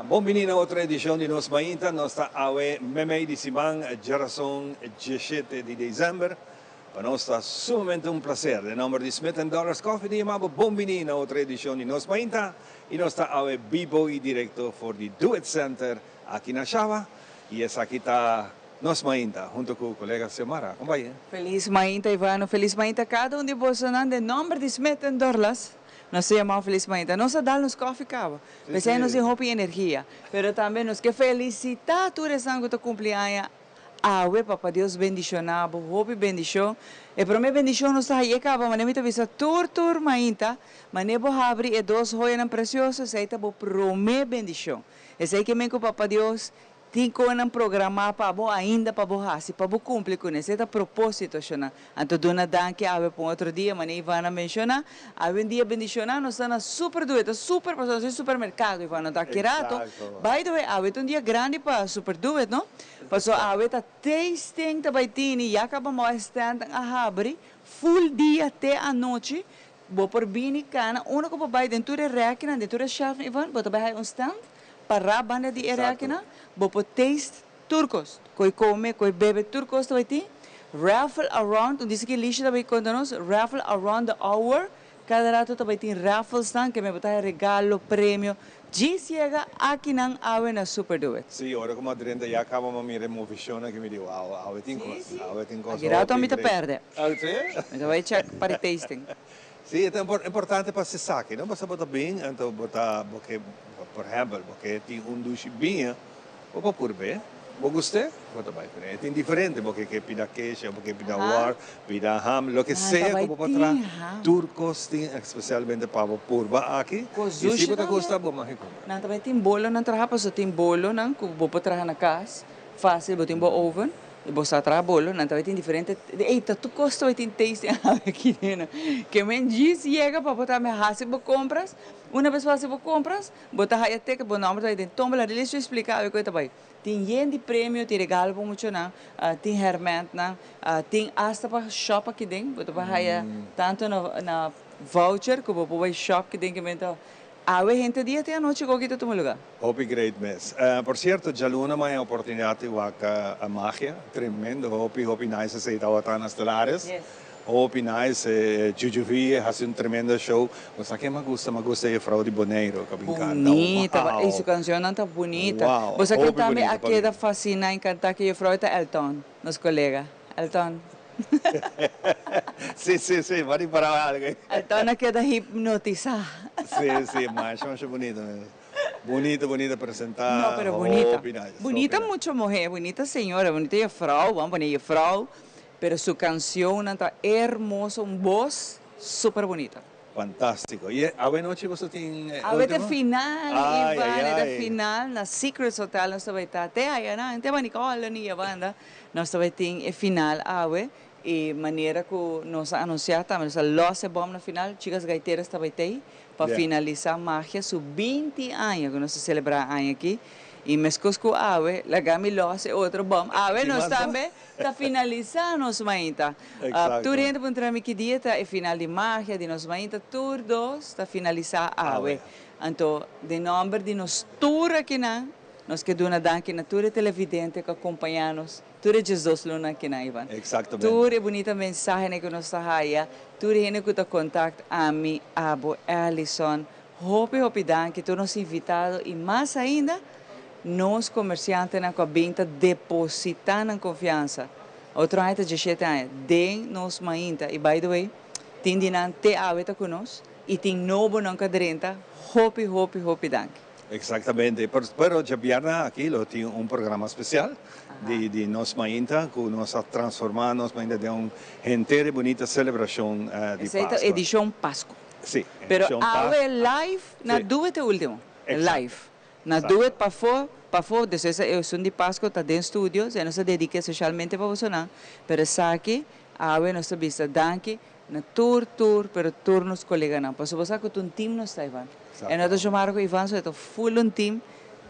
Bon bini na otro edicion di Nos Mainta. Nos ta awe memey di siman, djarason 17 di december. Pa nos ta sumamente un placer. Den nomber di Smith and Dollars Coffee ta yama bo bon bini na otro edicion di Nos Mainta. Y nos ta awe bibo y directo for di Do It Center aki na Shaba. Y esaki ta Nos Mainta hunto cu colega Xiomara. Con bay? Feliz mainta, Ivano. Feliz mainta cada un di bosonan. Den nomber di Smith and Dollars, nos ta yama feliz mainta. Nos a dal nos koffie caba. Pesey nos tin hopi energia. Pero tambe nos ke felicita tur esnan cu ta cumpli aña awe. Papa Dios bendiciona bo. Hopi bendicion. E prome bendicion nos ta haye caba. Mane mi ta bisa tur tur mainta. Mane bo habri e dos joyanan precioso. Esey ta bo prome bendicion. Esey ke men cu Papa Dios tin conan programa pa bo ainda pa bo hasi, pa bo cumpli cu ne. Esey ta proposito, shona. Anto duna danki awe pa un otro dia, mane Ivana menciona. Awe un dia bendiciona, nos ta na Super Do It, super, pasobra nos tin supermercado, Ivana, ta kerato. By the way, awe ta un dia grandi pa Super Do It, no? Pasobra awe ta tasting ta bay tini, ya caba mo e stand a habri, full dia te anochi, bo por bini cana, uno cu bo bay den tur e rekinan, den tur e shelf, Ivan, bo ta bay haya un stand, para banda di e rekinan, bo por taste tur cos, coi come, coi bebe, tur cos ta bay tin. Raffle around, un dice que Alicia ta bay conta nos, raffle around the hour, cada rato ta bay tin raffles nan, ke me bo ta haya regalo, premio, djis yega akinan awe na Super Do It. Si, ora cu Madrinda ya caba ma mira e movicion aki, mi di, "Wow, awe tin cos, awe tin cos." Aki rato mi ta perde. Ah, si? Mi ta bay check pa di tasting. Si, e ta importante pa se saki, no? Pasobra bo ta bin, anto bo ta, bo ke, por ehempel, bo ke tin un dushi biña, bo por purbe, bo gust'é, bo ta bai kuné. E tin diferente, bo ke ke pida keshi, bo ke pida wor, pida ham, loke sea ku bo por traha, tur kos tin espesialmente pa bo purba aki. I si bo ta gusta, bo mag kumpra. Nan ta bai tin bolonan traha, pasobra tin bolonan ku bo por traha na kas, fásil, bo tin bo oven, i bo sa traha bolo, nan ta bai tin diferente, ey, ta tur kos ta bai tin tasting awe aki den. Ke men djis yega pa bo tambe hasi bo kompras, una bes bo hasi bo kompras, bo ta haya ticket, bo nomber ta bai den tombola, Lilis su explica awe ku e ta bai. Tin yen di premio, tin regalo pa muchanan, tin hermentnan, tin asta pa shop aki den, bo ta por haya tanto na voucher ku bo por bai shop aki den ke men ta awe henter dia te anochi ku aki ta tuma lugar. Hopi great mes. Por cierto, djaluna mi a haña oportunidad di wak Magia, tremendo, hopi hopi nice esey tabata na Stellaris. Hopi nice, Juju V a haci un tremendo show. Bo sa ken mi a gusta? Mi a gusta e juffrouw di Boneiro cu a bin canta. Bunita, wow. Ey su cancionnan ta bunita. Wow, Bo sa ken hopi tambe bunita a pa keda mi. fascina, encanta cu e juffrouw ta Elton, nos colega. Elton. Si, si, si, bo a ripara algo ey. Elton a keda hipnotisa. Si, si, masha masha bunita mes. Bunita, bunita presenta. No, pero bunita. Hopi nice, hopi Bunita nice. mucho muher, bunita señora, bunita juffrouw, bo a pone juffrouw. Pero su cancionnan ta hermoso, un voz super bunita. Fantastico. Y awe nochi boso tin e Awe ta ultimo? final, Ay, Ivan, ay, e ta ay. final na Secrets Hotel nos ta bay ta. Te aya nan, te Banicolo ni banda. Nos ta bay tin e final awe. Y manera cu nos a anuncia tambe, nos a los e bom na final, Chicas Gaiteras ta bay tey pa finalisa Magia su 20 aña cu nos ta celebra aña aki. Y mescos cu awe, laga mi los e otro bom. Awe Tin nos mas bom? tambe ta finalisa Nos Mainta. Tur hende puntra mi ki dia ta e final di Magia di Nos Mainta. Tur dos ta finalisa awe. Awe. Anto, den nomber di nos tur akinan, nos ke duna danki na tur e televidente ku a kompañá nos tur e 12 luna akinan, Ivan. Tur e bunita mensahenan ku nos ta haya, tur e hende ku ta kontakt ami, abo, Allison. Hopi, hopi danki tur nos invitado i mas ainda nos komersiantenan ku a bin ta depositá nan konfiansa. Otro aña ta 17 aña den Nos Mainta i by the way tin di nan te awe ta ku nos i tin nobonan ku a drenta. Hopi, hopi, hopi danki. Exactamente, pero djabièrnè aki lo tin un programa special di Nos Mainta cu nos a transforma Nos Mainta den un henter y bunita celebracion di Esey ta Pascua. edicion Pascu. Si, Pero edicion Pascu. awe live na Doe Het e ultimo. Live. Na Doe Het pafo, pafo, dus esa esun di Pascu ta den studio, si nos a dedica specialmente pa bosonan, pero esaki awe nos ta bisa danki na tur, tur, pero tur nos coleganan. Pasobra bo sa cu ta un team nos ta, Ivan. E no ta Xiomara cu Ivan so, e ta full un team.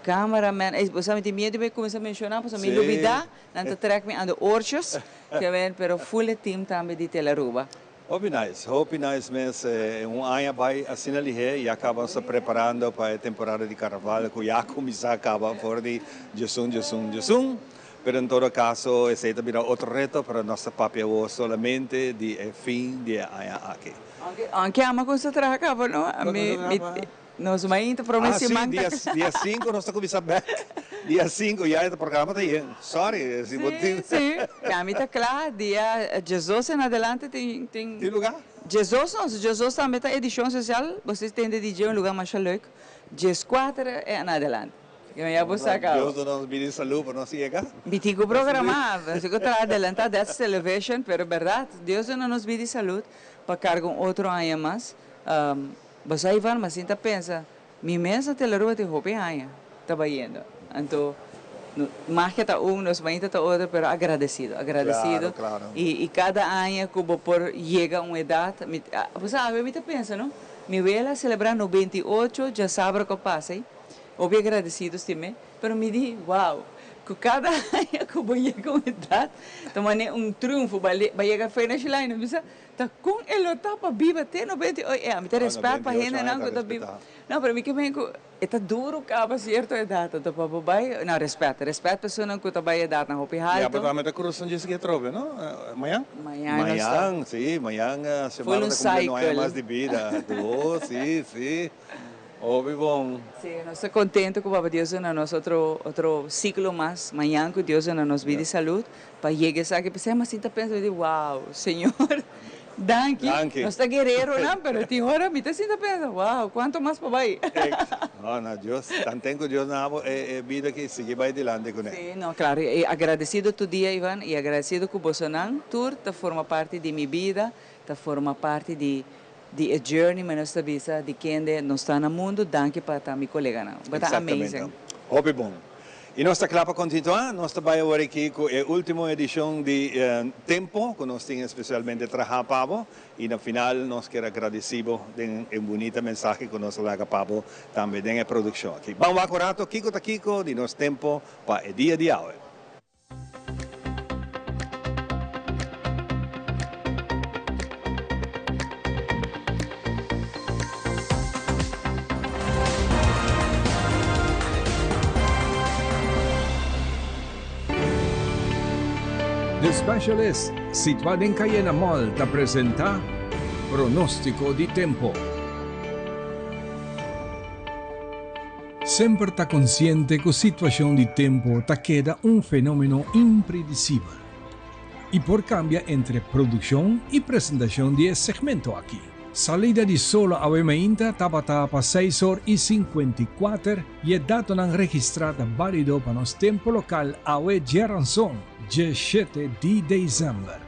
Cameraman, ey, bo sa mi tin miedu di cuminsa menciona pasobra mi lubida, nan ta trek mi aan de oortjes, pero full e team tambe di Telearuba. Hopi nice, hopi nice mes. Un aña bay asina lihe y a caba nos ta preparando pa e temporada di carnaval cu ya a cuminsa caba for di djesun, djesun, djesun. Pero en todo caso esey ta bira otro reto, pero nos ta papia awor solamente di e fin di e aña aki. Aunke ama cu nos ta traha caba no, mi nos mainta prome siman ta. Ah si, dia cinco nos ta cuminsa bek, dia cinco ya e programa ta yen, sorry si bo tin. Si, si, ami ta cla, dia djesdos en adelante tin. Tin lugar? Djesdos no, djesdos tambe ta edicion social, bo si tende di dje un lugar masha leuk, djescuater en adelante. Ya bo sa caba. Dios duna nos bida y salud pa nos yega. Mi tin cu programa, mi tin cu traha adelanta, that's television, pero berdad, Dios duna nos bida y salud pa carga un otro aña mas. Bo sa Ivan, mi sinta pensa, mi mes na Telaruba tin hopi aña ta bayendo, anto magia ta un, nos mainta ta otro, pero agradecido, agradecido. Y cada aña cu bo por yega un edad, mi, bo sa awe mi ta pensa no, mi wela a celebra 98 djasabra cu a pasa ey. Hopi agradecido stim'e, pero mi di, wow, cu cada aña cu bo yega un edad ta mane un triunfo, bo a yega finish line, mi bisa, ta con e lo ta pa biba te 98, e ami ta respet pa hendenan cu ta biba, no, pero mi ke men cu e ta duro caba cierto edad, anto pa bo bay, no, respet, respet pa esunnan cu ta bay edadnan hopi Ya, halto. pero tambe ta cruza un djis atrobe, no? Mañan? Mañan nos ta. Mañan, si, mañan Full Xiomara un ta cumpli no aña cycle. mas di bida, oh, si, si. Hopi bon. Sí, nos ta contento cu Papa Dios duna nos otro otro ciclo mas mañan cu Dios duna nos vida y salud pa yega esaki. P'esei mi asina ta pensa mi di wow Señor danki. Danki. Nos ta guereronan pero tin ora mi ta sinta pensa wow cuanto mas pa bay. No, no, Dios, tanten cu Dios na bo e bida aki sigui bay dilanti cune. Sí, no, claro, y agradecido tur dia Ivan y agradecido cu bosonan tur ta forma parti di mi bida, ta forma parti di Di e journey mi nos ta bisa di kende nos ta na mundu, danki pa ta mi koleganan. Bo ta amazing. Exactamente. Hopi bon. Y nos ta cla pa continua. Nos ta bay awor aki cu e ultimo edicion di Tempo cu nos tin especialmente traha pa bo. Y na final nos kier a gradici bo den e bunita mensahe cu nos a laga pa bo tambe den e produccion aki. Ban wak un rato kico ta kico di nos Tempo pa e dia di awe. The Specialist, situá den Cayena Mall, ta presentá Pronóstiko di Tempo. Semper ta konsiente ku situashon di tempu ta keda un fenómeno impredisibel i por kambia entre produkshon i presentashon di e segmento aki. Salida di solo awe mainta tabata pa seis or i 54 i e datonan registrá ta bálido pa nos tempu lokal awe djeranson, 17 di desèmber.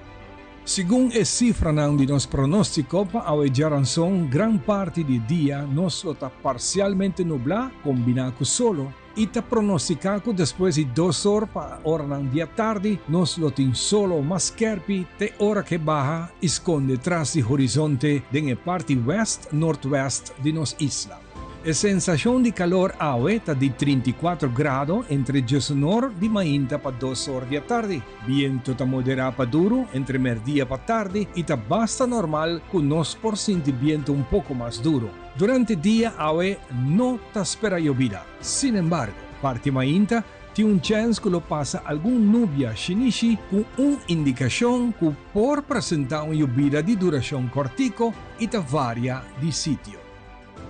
Segun e sifranan di nos pronóstiko pa awe djaranson, gran parti di e dia nos lo ta parsialmente nublá kombiná ku solo i ta pronostiká ku despues di dos or pa oranan di atardi nos lo tin solo mas skèrpi te ora ke baha i skonde tras di horizonte den e parti wèst-nortwèst di nos isla. E sensashon di kalor awe ta di 34 grado entre djesunor di mainta pa dos or di atardi. Biento ta moderá pa duru entre merdia pa tardi i ta basta normal ku nos por sinti biento un poko mas duru. Durante dia awe no ta spera yobida. Sin embargo, parti mainta tin un chèns ku lo pasa algun nubia shinishi ku un indikashon ku por presentá un yobida di durashon kòrtiko i ta varia di sitio.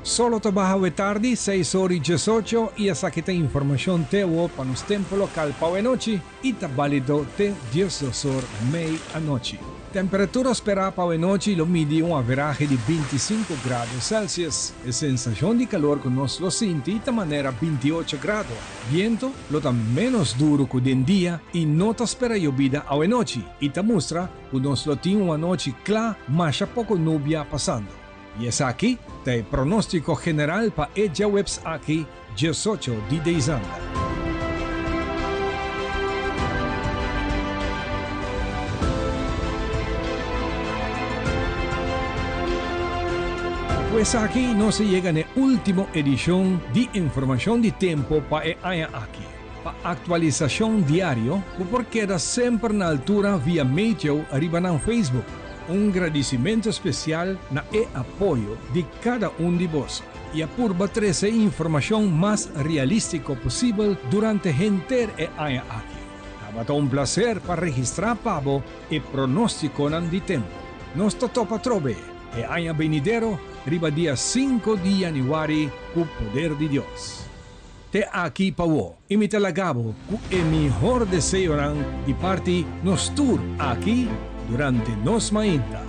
Solo ta baha awe tardi, seis or i 18, i esaki ta informashon te awo pa nos tempu lokal pa awe nochi i ta bálido te 12 or mei anochi. Temperatura sperá pa awe nochi lo midi un averahe di 25 grado Celsius. E sensashon di kalor ku nos lo sinti ta manera 28 grado. Biento lo ta ménos duru ku den dia i no ta spera yobida awe nochi i ta mustra ku nos lo tin un anochi kla masha poko nubia pasando. I esaki ta e pronóstiko general pa e djaweps aki, 18 di desèmber. Ku esaki nos a yega n'e último edishon di Informashon di Tempu pa e aña aki. Pa aktualisashon diario, bo por keda semper na altura via Meteo riba nan Facebook. Un gradisimentu spesial na e apoyo di kada un di boso i a purba trese e informashon mas realístiko posibel durante henter e aña aki. Tabata un plaser pa registrá pa bo e pronóstikonan di tempu. Nos ta topa atrobe e aña benidero riba dia sinku di yanüari ku poder di Dios. Te aki pa bo i mi ta laga bo ku e mihor deseonan di parti nos tur aki durante nos mainta.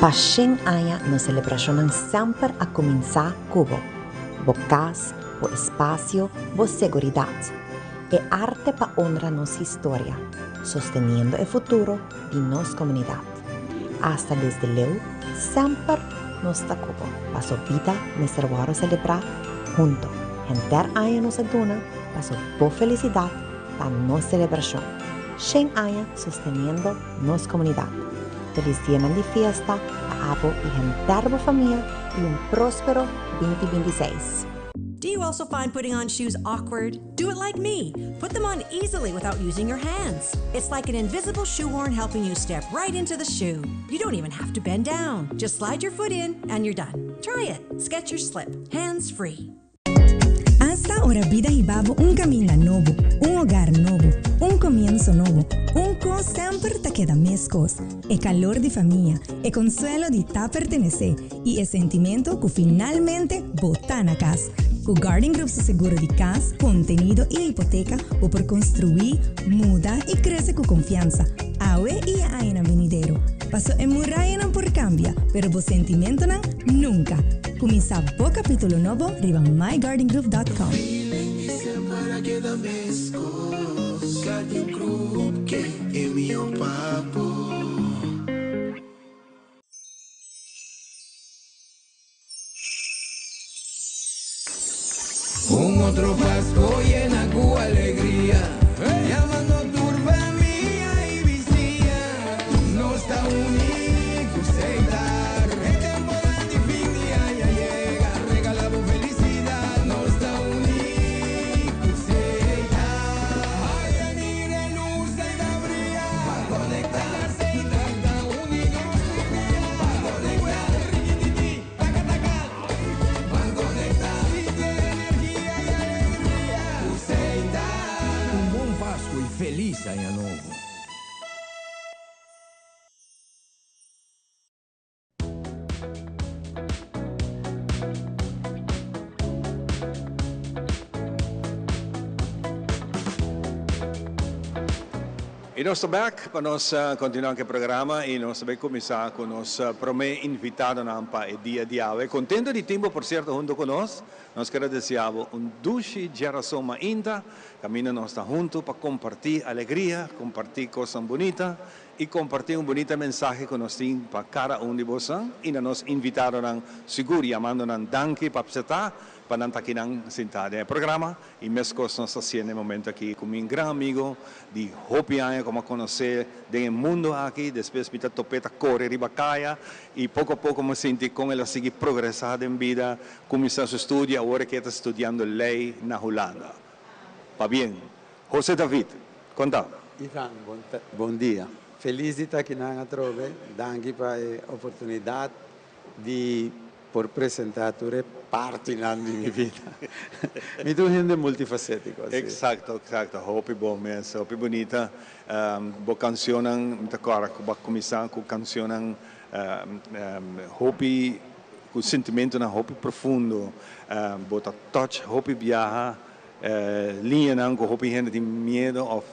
Pa shen aña nos selebrashonnan semper a kuminsá ku bo. Bo kas, bo espasio, bo seguridat. E arte pa honra nos historia, sosteniendo e futuro di nos komunidat. Asta desde leu, semper nos ta ku bo, paso bida mester wòrdu selebrá hunto. Henter aña nos a duna paso bo felisidat ta nos selebrashon. Shen aña sosteniendo nos komunidat. Felis dianan di fiesta pa abo i henter bo famia i un próspero binti 26. Do you also find putting on shoes awkward? Do it like me. Put them on easily without using your hands. It's like an invisible shoehorn helping you step right into the shoe. You don't even have to bend down. Just slide your foot in and you're done. Try it. Skechers Slip. Hands free. Asta ora bida hiba bo un caminda nobo, un hogar nobo, un comienso nobo, un cos semper ta keda mescos, e calor di famia, e consuelo di ta pertenece y e sentimento cu finalmente bo ta na cas. Cu Guardian Group su seguro di cas, contenido y hipoteca bo por construi, muda y crece cu confiansa, awe y e añanan venidero. Paso e murayanan por cambia, pero bo sentimentonan nunca. Cuminsa bo capitulo nobo riba myguardiangroup.com. Un otro Pasco yena cu alegria, Yamando tur famia y bisiña, Nos ta uni cu Setar. E temporada di fin di aña yega, Regala bo felicidad, Nos ta uni cu Setar. Ay, mira e luz ey ta bria, Ban conecta, Setar ta uni nos tur dia, Ban conecta, rikititi, taka taka, Ban conecta, sinti e energia y alegria cu Setar. Un bon Pasco y feliz aña nobo. Y nos ta back pa nos continua cu e programa y nos ta bay cuminsa cu nos prome invitadonan pa e dia di awe. Contento di tin bo por cierto hunto cu nos. Nos ker a desea bo un dushi djerason mainta caminda nos ta hunto pa comparti alegria, comparti cosnan bunita y comparti un bunita mensahe cu nos tin pa cada un di bosan y na nos invitadonan sigur yamando nan danki pa apseta pa nan ta akinan sinta den e programa y mescos nos ta haciendo e momento aki cu mi gran amigo di hopi aña como a conoce den e mundo aki despues mi ta tope ta core riba caya y poco a poco mi a sinti con el a sigui progresa den bida cuminsa su studio awor e ke ta studiando ley na Hulanda. Pabien. José David, konta. Ivan, bon dia. Felis di ta akinan atrobe. Danki pa e oportunidat di por presentá tur e partinan di mi bida. Mi ta un hende multifasétiko, si. Eksakto, eksakto. Hopi bon mes, hopi bunita. Bo kansionnan, mi ta kòrda ku bo a kuminsá ku kansionnan hopi, ku sentimentunan hopi profundo. Bo ta touch hopi biaha. Liñanan ku hopi hende tin miedo òf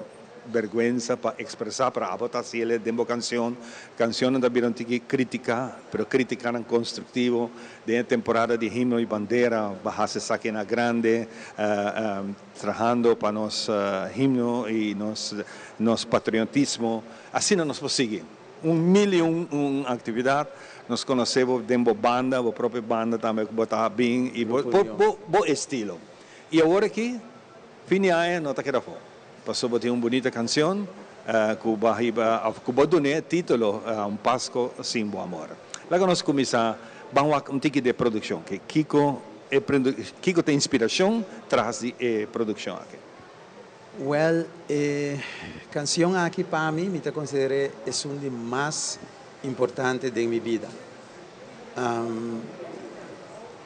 bergwensa pa ekspresá, pero abo ta hasi el den bo kanshon. Kanshonnan ta bira un tiki krítika, pero krítikanan konstruktivo. Den e temporada di himno i bandera bo a hasi esaki na grande, trahando pa nos himno i nos nos patriotismo. Asina nos por sigui un mil i un un aktividat. Nos konosé bo den bo banda, bo propio banda tambe ku bo ta bin i bo bo bo estilo. I awor aki fin di aña no ta keda afó, pasobra bo tin un bunita kanshon ku bo a hiba òf ku bo a dun'é título Un Pasko sin bo amor. Laga nos kuminsá ban wak un tiki di e produkshon aki. Kiko e kiko ta e inspirashon tras di e produkshon aki? Wèl, e kanshon aki pa mi, mi ta konsider'é esun di mas importante den mi bida.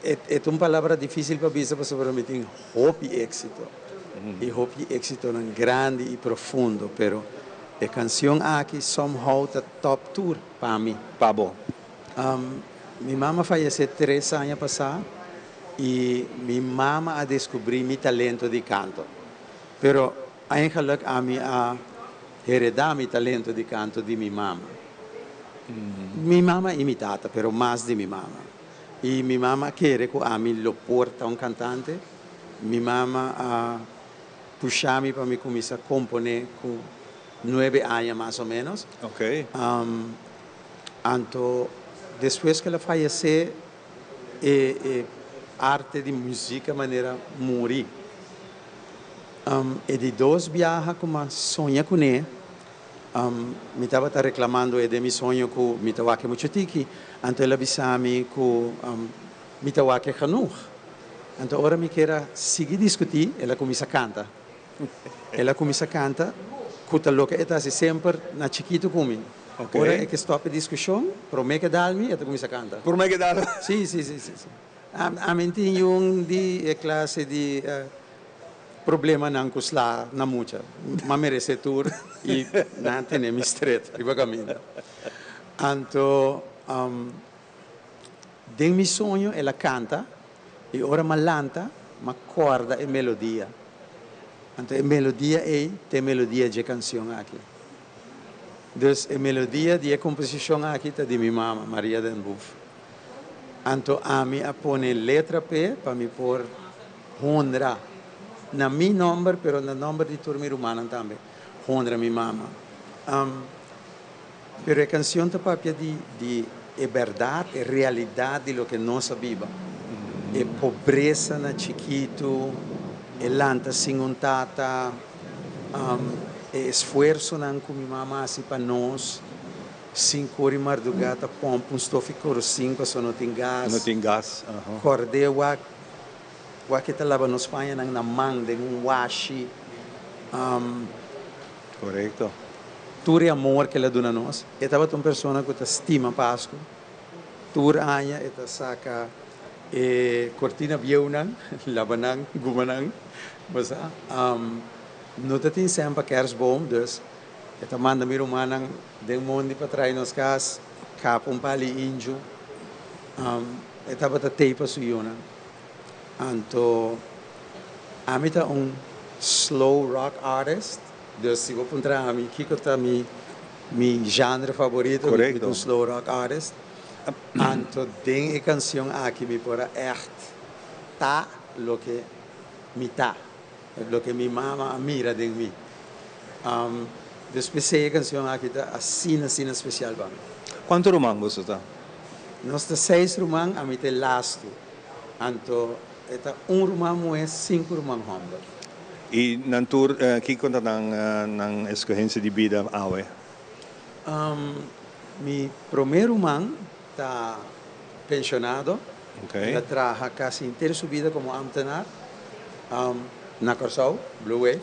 E ta un palabra difísil pa bisa pasobra mi tin hopi éksito i hopi éksitonan grandi i profundo, pero e kanshon aki somehow ta top tur pa mi. Pa bo. Mi mama fayesé tres aña pasá i mi mama a deskubrí mi talento di kanto. Pero eigenlik ami a heredá mi talento di kanto di mi mama. Mi mama i mi tata, pero mas di mi mama. I mi mama a kere ku ami lo por ta un kantante. Mi mama a pusha mi pa mi kuminsá komponé ku nuebe aña mas o ménos. Anto despues ku el a fayesé e e arte di músika manera muri. E di dos biaha ku mi a soña kuné, mi tabata reklamando e den mi soño ku mi ta wak e muchu tiki, anto el a bisa mi ku mi ta wak e genoeg. Anto ora mi kier a sigui diskutí, el a kuminsá kanta. El a kuminsá kanta ku ta loke e ta hasi semper na chikitu ku mi. Ora e ke stòp e diskushon, promé ke dal mi, e ta kuminsá kanta. Promé ke dal? Sí, sí, sí, sí, sí. Ami tin un di e klase di problemanan ku sla na mucha. M'a meresé tur i nan tene mi stret riba kaminda. Anto den mi soño el a kanta i ora m'a lanta m'a kòrda e melodia. Anto e melodia ei ta e melodia dje kansion aki. Dus e melodia di e komposishon aki ta di mi mama, Maria den Boef. Anto ami a pone letra p'e pa mi por honra na mi nomber pero na nomber di tur mi rumannan tambe honra mi mama. Pero e cancion ta papia di di e berdad, e realidad di loke nos a biba. E pobresa na chikitu, e lanta sin un tata, e esfuersonan cu mi mama a haci pa nos. Sinku ora i mardugá ta pòmp un stof i korosin pasobra no tin gas. No tin gas, aha. Kòrd'é wak wak e ta laba nos pañanan na man den un washi. Korekto. Tur e amor ku el a duna nos. E tabata un persona ku ta stima Pasku. Tur aña e ta saka e kortina bieunan, laba nan, guma nan, bo sa. No ta tin sèn pa kèrsboom, dus E ta manda mi rumannan den mondi pa trae nos kas, kapa un pali inju. E tabata tei pa su yunan. Anto ami ta un slow rock artist, dus si bo puntra ami kiko ta mi mi genre favorito, mi ta un slow rock artist. Anto den e kansion aki mi por a ègt ta loke mi ta. Loke mi mama a mira den mi. Dus p'esei e kanshon aki ta asina asina spesial pa mi. Kuantu ruman boso ta? Nos ta seis ruman, ami ta e lastu. Anto e ta un ruman muhé, sinku ruman hòmber. I nan tur kiko ta nan nan eskohensia di bida awe? Mi promé ruman ta penshonado. El a traha kasi henter su bida komo ámtenar na Kòrsou, Blue Wave.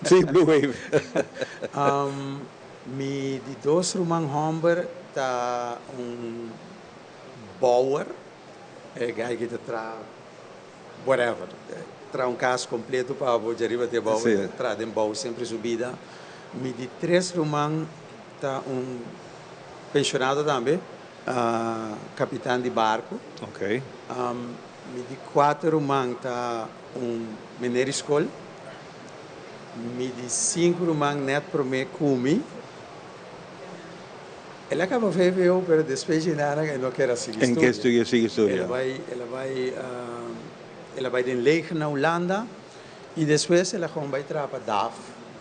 Sí, Blue Wave. Mi di dos ruman hòmber ta un bouwer, e guy ki ta traha whatever, traha un kas kompleto pa bo djariba te bou, traha den bou semper su bida. Mi di tres ruman ta un penshonado tambe. Kapitan di barku. Mi di kuater ruman ta un meneer di skol. Mi di sinku ruman nèt promé ku mi. El a kaba VWO pero despues di nada e no kier a sigui En ke studia sigui studia. El a bai el a bai el a bai den leger na Hulanda y despues el a gewoon bai traha pa DAF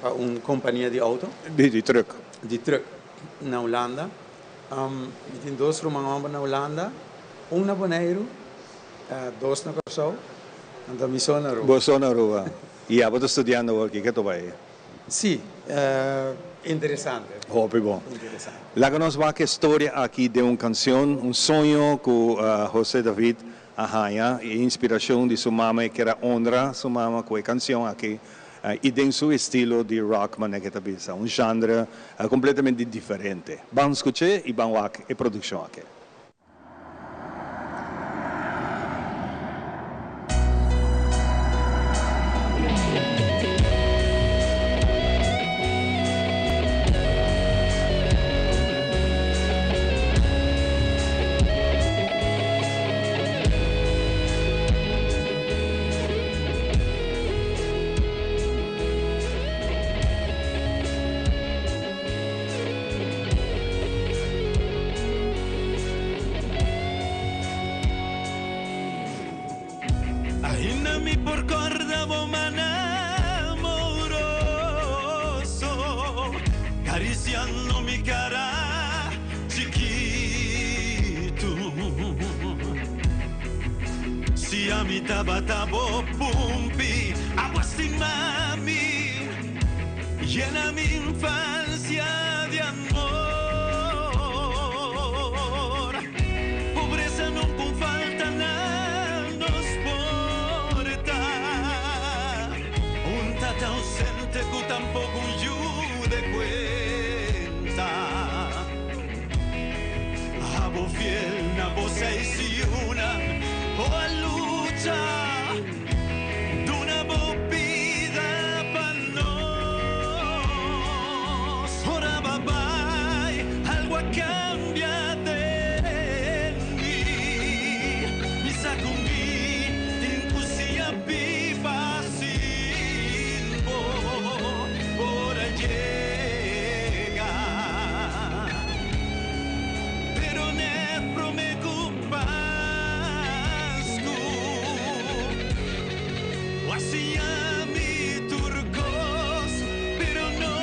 pa un kompania di outo. Di di truck. Di truck na Hulanda. Mi tin dos ruman hòmber na Hulanda, un na Boneiru, dos na Kòrsou, anto mi so na Aruba. Bo so na Aruba. Y abo ta studiando awor ki ke ta bai? Sí, interesante. Hopi bon. Interesante. Laga nos wak e storia aki den un cancion, un soño cu Jose David a haña, e inspiracion di su mama, e kier a honra su mama cu e cancion aki y den su estilo di rock manera ke ta bisa, un genre completamente diferente. Ban scuch'e y ban wak e produccion aki. Ainda mi por corda bo man amoroso cariciando mi cara chikitu. Si ami tabata bo pumpi, abo a stima mi. Yena mi infancia di amor. Pobreza no pon falta na nos porta. Un tata ausente cu tampoco un yu de cuenta. Abo fiel na bo seis yunan, bo a lucha. Duna bo bida pa nos. Ora ba bai, algo a cambia den mi. Mi sa cu mi tin cu siña biba sin bo ora yega. Pero net prome cu Pascu. Bo a siña mi tur cos, pero no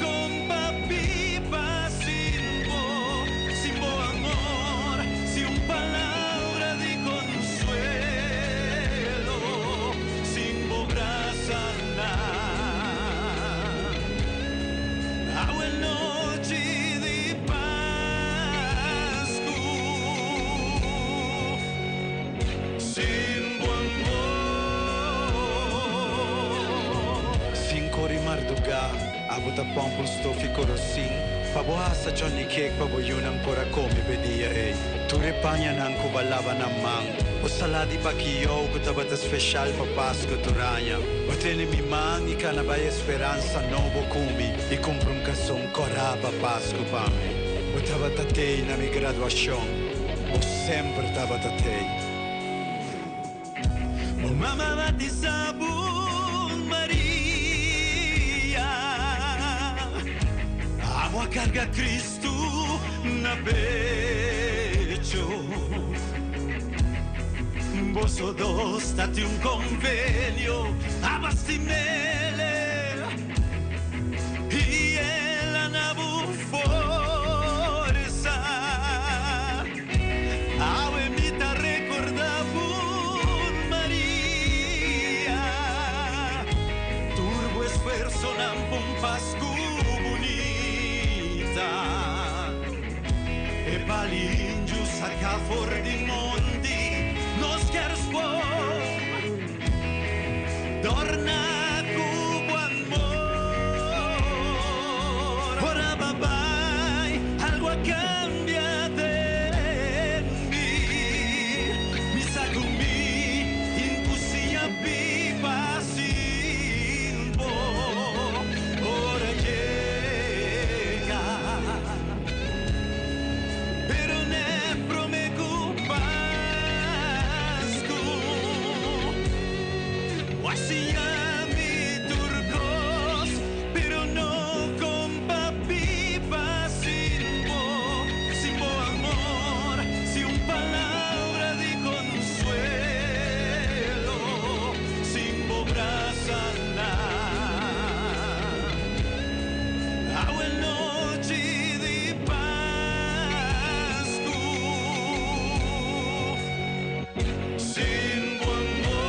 con pa biba sin bo, sin bo amor, sin un palabra di consuelo, sin bo brasanan. Awe nochi di Pascu. Sin bo amor. Sin kori mardugá, abo ta pòmp un stofi korosin pa bo hasa Johnny Cake pa bo yunan por a kome p'e dia ei. Tur e pañanan ku bo a laba na man, bo salá di bakiyou ku tabata speshal pa Pasku tur aña. Bo tene mi man i kana bai Esperansa Nobo ku mi i kumpra un kason kòrá pa Pasku pa mi. Bo tabata tei na mi graduashon. Bo semper tabata tei. Bo mama batisa bo Maria. Abo a carga Cristo na pecho. Boso dos ta tin un convenio, abo a stimele. I el a na bo forsa. Awe mi ta recorda bo Maria. Tur bo esfuerzonan pa un Pascu bunita. E palinju saca for di monti nos kerstboom. Dorna cu bo amor. Ora ba bai, algo a cambia den mi. Mi sa cu mi tin cu siña biba sin bo. Ora yega, pero n'e prome cu Pascu. Nochi di Pasku sin bo amor.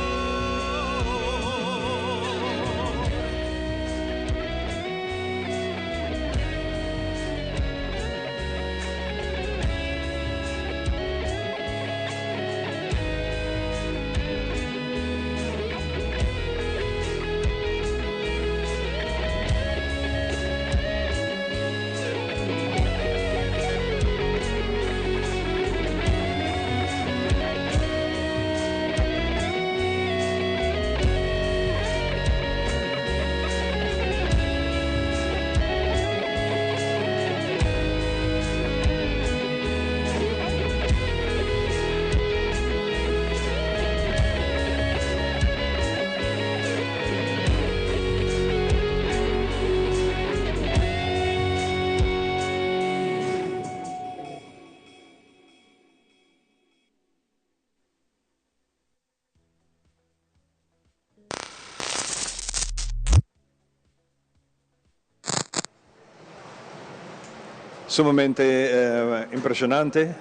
Sumamente impresionante.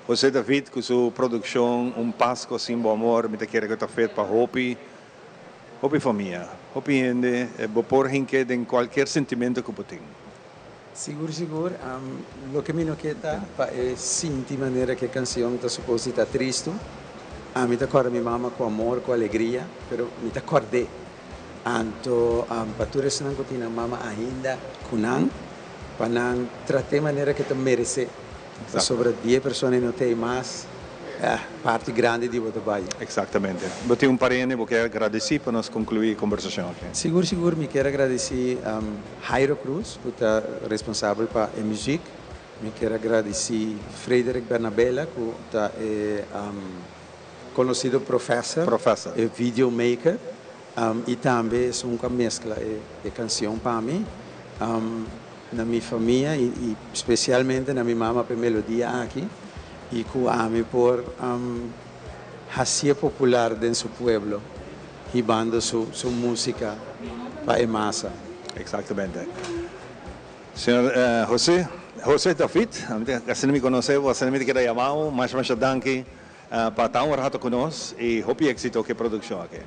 José David cu su produccion Un Pasco Sin Bo Amor mi ta kere cu ta fet pa hopi hopi famia, hopi hende. Bo por hinke den cualkier sentimento cu bo tin. Sigur sigur, loke mi no ke ta pa e sinti manera ku e kansion ta supos di ta tristu. Ami ta kòrda mi mama ku amor, ku alegria, pero mi ta kòrd'é. Anto pa tur esnan ku tin nan mama ainda ku nan, pa nan trat'é manera ku e ta meresé. Pasobra di e persona ei no ta ei mas, parti grandi di bo ta bai. Exactamente. Bo tin un parende bo kier agradeci pa nos conclui e conversacion aki? Sigur sigur mi kier agradeci Jairo Cruz cu ta responsabel pa e muziek. Mi kier agradeci Frederick Bernabela cu ta e conocido professor, e video maker y tambe esun cu a mezcla e cancion pa mi. Na mi famia y specialmente na mi mama p'e melodia aki y cu ami por haci'e popular den su pueblo hibando su su musica pa e masa. Exactamente. Señor Jose, Jose David, asina mi conoce bo, asina mi ta keda yama bo, masha masha danki pa ta un rato cu nos y hopi exito cu e produccion aki.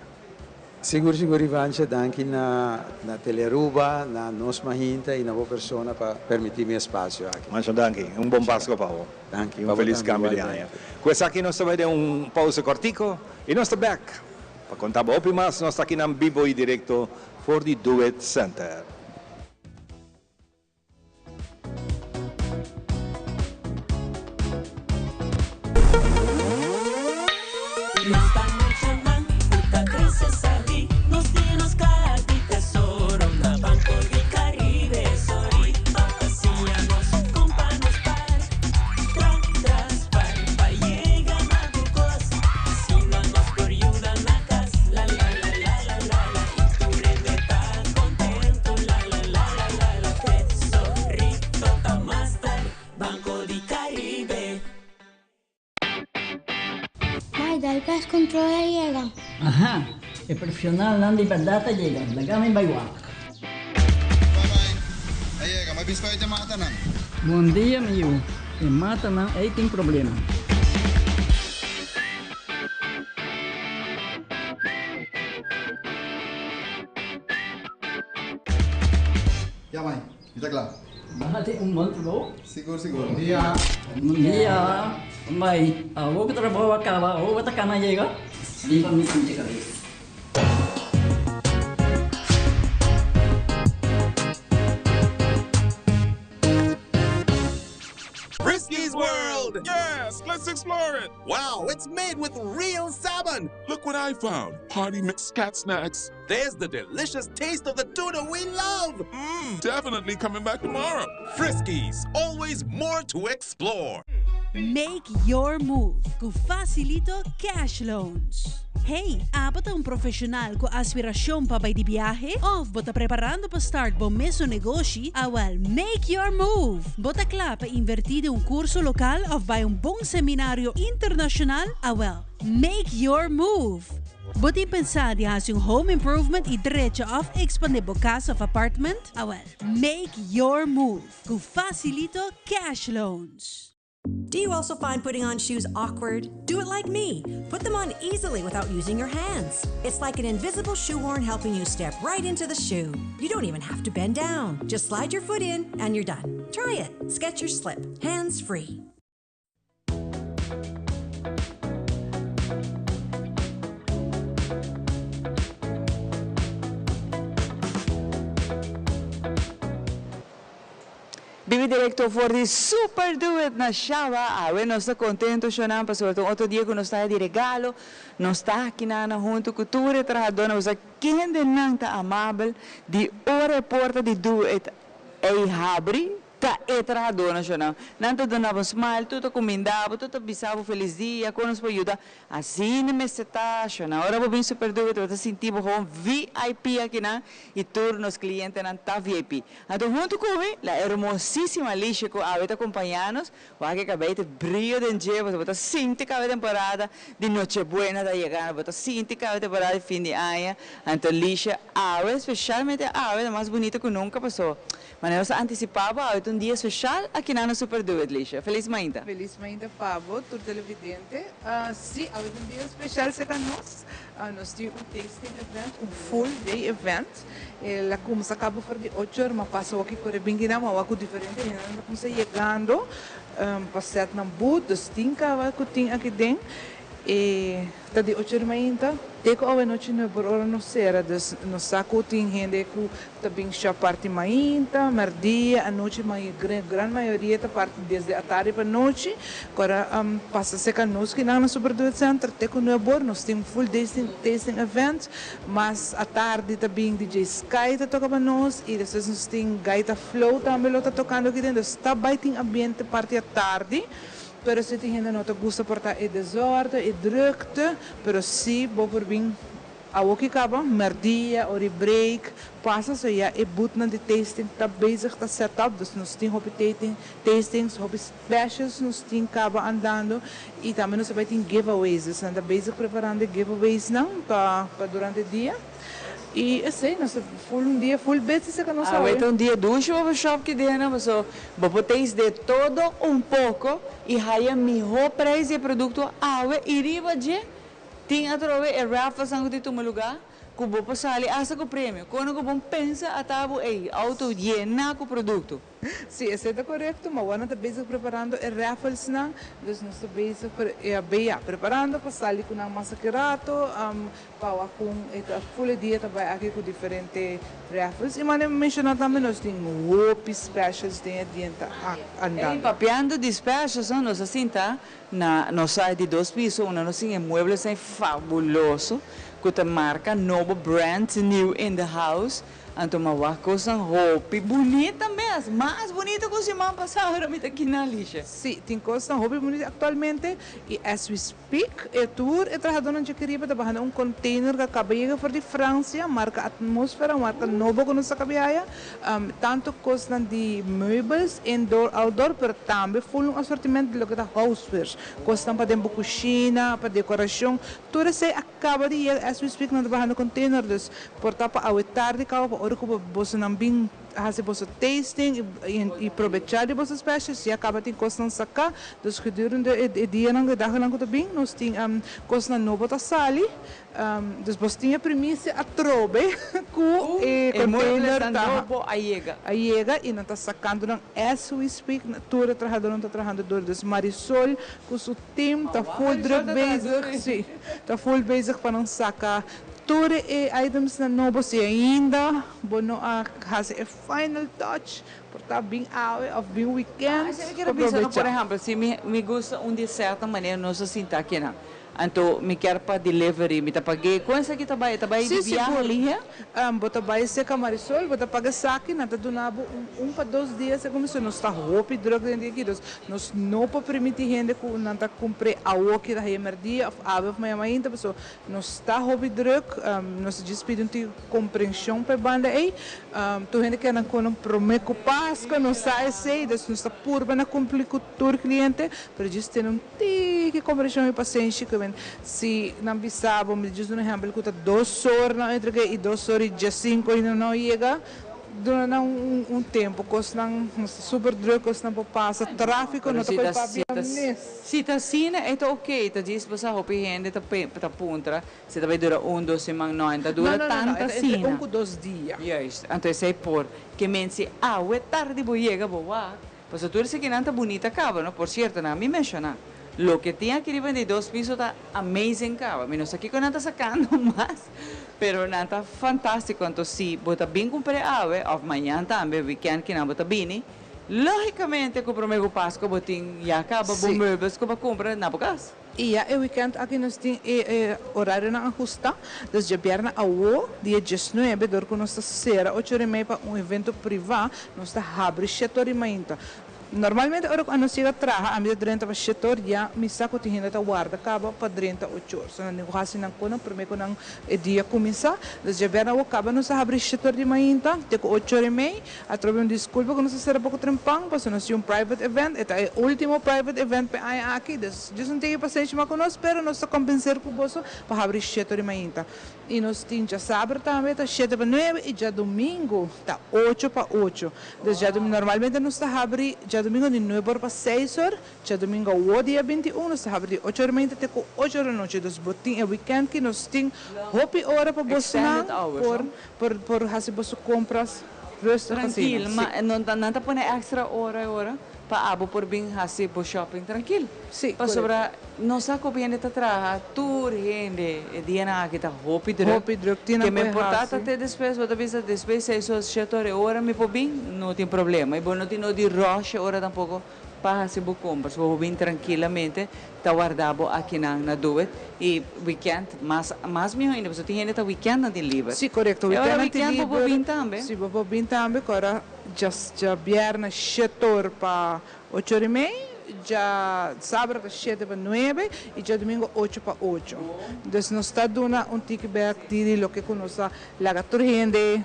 Sigur sigur Ivancha, danki na na Telearuba, na Nos Mahinta y na bo persona pa permiti mi espacio aki. Masha danki. Un bon Pasco pa bo. Danki. Y un feliz cambio di aña. Cu esaki nos ta bay den un pausa cortico y nos ta bek pa conta bo hopi mas. Nos ta aki nan bibo y directo for di Do It Center. Mai, dal pest control a yega. Aha, e profesionalnan di berdad a yega, laga mi bai wak. A yega, ma biscoit e matanan. Bon dia mi yu, e matanan ei tin problema. Ya mai, mi ta kla. Baha tin un bon trabou. Sigur sigur. Bon dia. Bon dia. Mai, awor ku trabou a kaba, awor bo ta kana yega? Riba mi sinti kabes. Friskies World! Yes, let's explore it! Wow, it's made with real salmon! Look what I found! Party mix cat snacks. There's the delicious taste of the tuna we love! Mmm, definitely coming back tomorrow. Friskies, always more to explore. Make your move ku Facilito Cash Loans. Hey, abo ta un profesional ku aspiracion pa bai di biahe? Of bo ta preparando pa start bo mesun negoshi? Awel, make your move! Bo ta kla pa inverti den un curso local of bai un bon seminario internacional? Awel, make your move! Bo tin pensa di hasi un home improvement y drecha of expande bo cas of apartment? Awel, make your move cu Facilito Cash Loans. Do you also find putting on shoes awkward? Do it like me. Put them on easily without using your hands. It's like an invisible shoehorn helping you step right into the shoe. You don't even have to bend down. Just slide your foot in and you're done. Try it. Skechers Slip. Hands free. Bibi directo for di Super Do It na Shaba. Awe nos ta contento shonan pasobra ta un otro dia cu nos ta di regalo. Nos ta aki nan hunto cu tur e trahadornan. Bo sa kende nan ta amabel di ora e porta di Do It ey habri Ta e trahadónan shonnan. Nan ta duna bo un smile, tur ta kuminda bo, tur ta bisa bo felis dia, kon nos por yuda. Asina mester ta shonnan. Ora bo bin Superduit bo ta sinti bo gewoon VIP akinan i tur nos klientenan ta VIP. Anto huntu ku mi, la hermosísima Alicia ku awe ta kompañá nos, wak e kabei ta brio den dje, pasobra bo ta sinti ku awe temporada di Nochebuena ta yegando, bo ta sinti ku awe temporada di fin di aña. Anto Alicia, awe, spesialmente awe, ta mas bunita ku nunka pasobra Manera nos a antisipá bo, awe ta un dia speshal akinan na Super Do It, Lisha. Felis mainta. Felis mainta pa bo, tur televidente. Sí, awe ta un dia speshal serka nos. Nos tin un tasting event, un full day event. El a kumsa kaba for di ocho or, ma pasa wak i kore bin kinan, ma wak ku diferente hendenan ta kumsa yegando pa set nan booth. Dus tin kaba ku tin aki den. E ta di ocho di mainta te ku awenochi nuebe ora nos sera, dus nos sa ku tin hende ku ta bin shop parti mainta, merdia, anochi, ma e gran mayoria ta parti desde atardi pa nochi. Ku ora pasa serka nos kinan na Super Do It Center te ku nuebe ora nos tin full tasting event, mas atardi ta bin DJ Sky ta toka pa nos i despues nos tin Gaita Flow tambe lo ta tokando aki den, dus ta bai tin ambiente parti atardi. Pero si tin hende no ta gusta por ta e desorde, e drukte, pero si bo por bin awoki kaba, merdia, ora e break pasa, so ya e boothnan di tasting ta bezig ta set up, dus nos tin hopi tastings, hopi specials nos tin kaba andando y tambe nos ta bay tin giveaways, dus nan ta bezig preparando e giveawaysnan pa durante e dia. Y esey, nos ta full un dia full busy cerca nos awe. Awe ta un dia dushi pa bo shop kidena paso bo por taste de todo un poco y haya miho prijs di e producto awe y riba dje tin atrobe e raffles nan cu tin tuma lugar cu bo por sali hasta cu premio. Cono cu bon pensa ata bo ey auto yena cu producto. Sí, esei ta korekto, ma wou nan ta bezig preparando e rafflesnan, dus nos ta bezig ya preparando pa sali ku nan mas aki rato, pa wak kon e ta full e dia ta bai aki ku diferente raffles. I manera mi menshoná tambe nos tin hopi specials den e dia ta andando. Ey, papiando di specials, nos a sinta na nos site di dos piso unda nos tin e mueblesnan fabuloso ku ta marka nobo brand new in the house. Anto ma wak kosnan hopi bunita mes, mas bunita ku siman pasá ora mi ta kina Alicia. Sí, tin kosnan hopi bunita aktualmente i as we speak e tur e trahadónan dje keriba ta bahando un container ku a kaba yega for di Francia, marka Atmosfera, un marka nobo ku nos a kaba haya, tantu kosnan di meubels, indoor, outdoor, pero tambe full un asortimento di loke ta housewares, kosnan pa den bo kushina, pa dekorashon, tur esei a Caba di yega as we speak nan ta bahando container dus por ta pa awe tardi caba pa ora cu bosonan bin haci boso tasting y probecha di boso specials ya caba tin cosnan saca dus gedurende e dianan e dagnan cu ta bin nos tin cosnan nobo ta sali dus boso tin e primicia atrobe cu e container ta a yega a yega y nan ta sacando nan as we speak tur e trahadornan ta trahando dor dus Marisol cu su Team ta full druk bezig, si, ta full bezig pa nan saca tur e itemsnan nobo. Si ainda bo no a haci e final touch, por ta bin awe of bin weekend pa probecha. Bisa no, por ehempel, si mi gusta un di cierto manera nos a sinta akinan, anto mi kier pa delivery, mi ta pag'é, con esaki ta bay? E ta bay di biaha lihe? Bo ta bai serka Marisol, bo ta paga esaki, nan ta duna bo un un pa dos dia segun mi so nos ta hopi druk den dia aki, dus nos no por permiti hende ku nan ta kumpr'é awoki ta haye merdia òf awe òf maña mainta pasobra nos ta hopi druk, nos ta djis pidi un tiki komprenshon pa e banda ei. Tur hende kier nan kono promé ku Paskua, nos sa esei, dus nos ta purba na kumpli ku tur kliente, pero djis tene un tiki komprenshon i pasenshi ku. men si nan bisa bo, mi ta djis duna un ehèmpel ku ta 2 or nan entreg'é i 2 or i 15 i nan no yega, duna nan un tempu. Kosnan super druk, kosnan por pasa, tráfiko, no ta ko'i papia mes. Si ta asina, e ta ok, ta djis pasobra hopi hende ta puntra si ta bai dura un, 2 siman, no, ta dura No, no, no, no, tantu e ta entre asina. 1 ku 2 dia. Juist, anto esei por ke men si awe tardi bo yega, bo wak, pasobra tur esakinan ta bunita kaba, no? Por sierto, na mi menshoná, loke tin aki riba di dos piso ta amazing kaba. Mi no sa kiko nan ta sakando mas, pero nan ta fantástiko. Anto si bo ta bin kumpra awe, òf mañan tambe, weekend ku nan bo ta bini, lógikamente ku promé ku Pasku bo tin ya kaba bo meubels ku bo kumpra na bo kas. I ya e weekend aki nos tin e orarionan ahustá. Dus djabièrnè awo, dia 19, dor ku nos ta sera 8 or i mei pa un evento privá, nos ta habri 7 or di mainta. Normalmente ora ku nos yega traha, ami ta drenta pa 7 or, ya mi sa ku tin hende ta warda kaba pa drenta 8 or. So nan tin ku hasi nan kosnan promé ku nan e dia kuminsá. Dus djabièrnè awo kaba nos ta habri 7 or di mainta, te ku 8 or i mei. Atrobe un diskulpa ku nos ta sera poko trempan, pasobra nos tin un private event. E ta e último private event pa e aña aki. Dus djis un tiki pasenshi mas ku nos, pero nos ta kompensá ku boso pa habri 7 or di mainta. I nos tin djasabra tambe ta 8:45 i djadumingu ta 8 pa 8. Dus djadumingu normalmente nos ta habri djadumingu di 9 or pa 6 or, djadumingu awo dia 21 nos ta habri di 8 or di mainta te ku 8 or di anochi. Dus bo tin e weekend ku nos tin hopi ora pa bosonan Extended hours, por no? por hasi boso kompras rustig Trankil, asina. ma no, nan ta pone extra ora i ora pa abo por bin hasi bo shopping trankil. Pasobra nos sa ku hende ta traha, tur hende e dianan aki ta hopi druk. Hopi druk, tin Ke nan me por importa hasi. Te despues, bo ta bisa despues 6 or, 7 or e ora mi por bin, no tin problema. I bo no tin no di rush ora tampoko pa hasi bo compras. Bo bin trankilamente, ta warda bo aki na Do It. I weekend, mas mihó ainda, pasobra tin hende ta weekend nan tin liber. Si, korekto. I ora Weekend weekend bo por bin tambe. Si, bo por bin tambe, ora djabièrnè 7 or pa 8 or i mei, djasabra ta 8:45 i djadumingu 8 pa 8. Dus nos ta duna un tiki bèk di loke ku nos a laga tur hende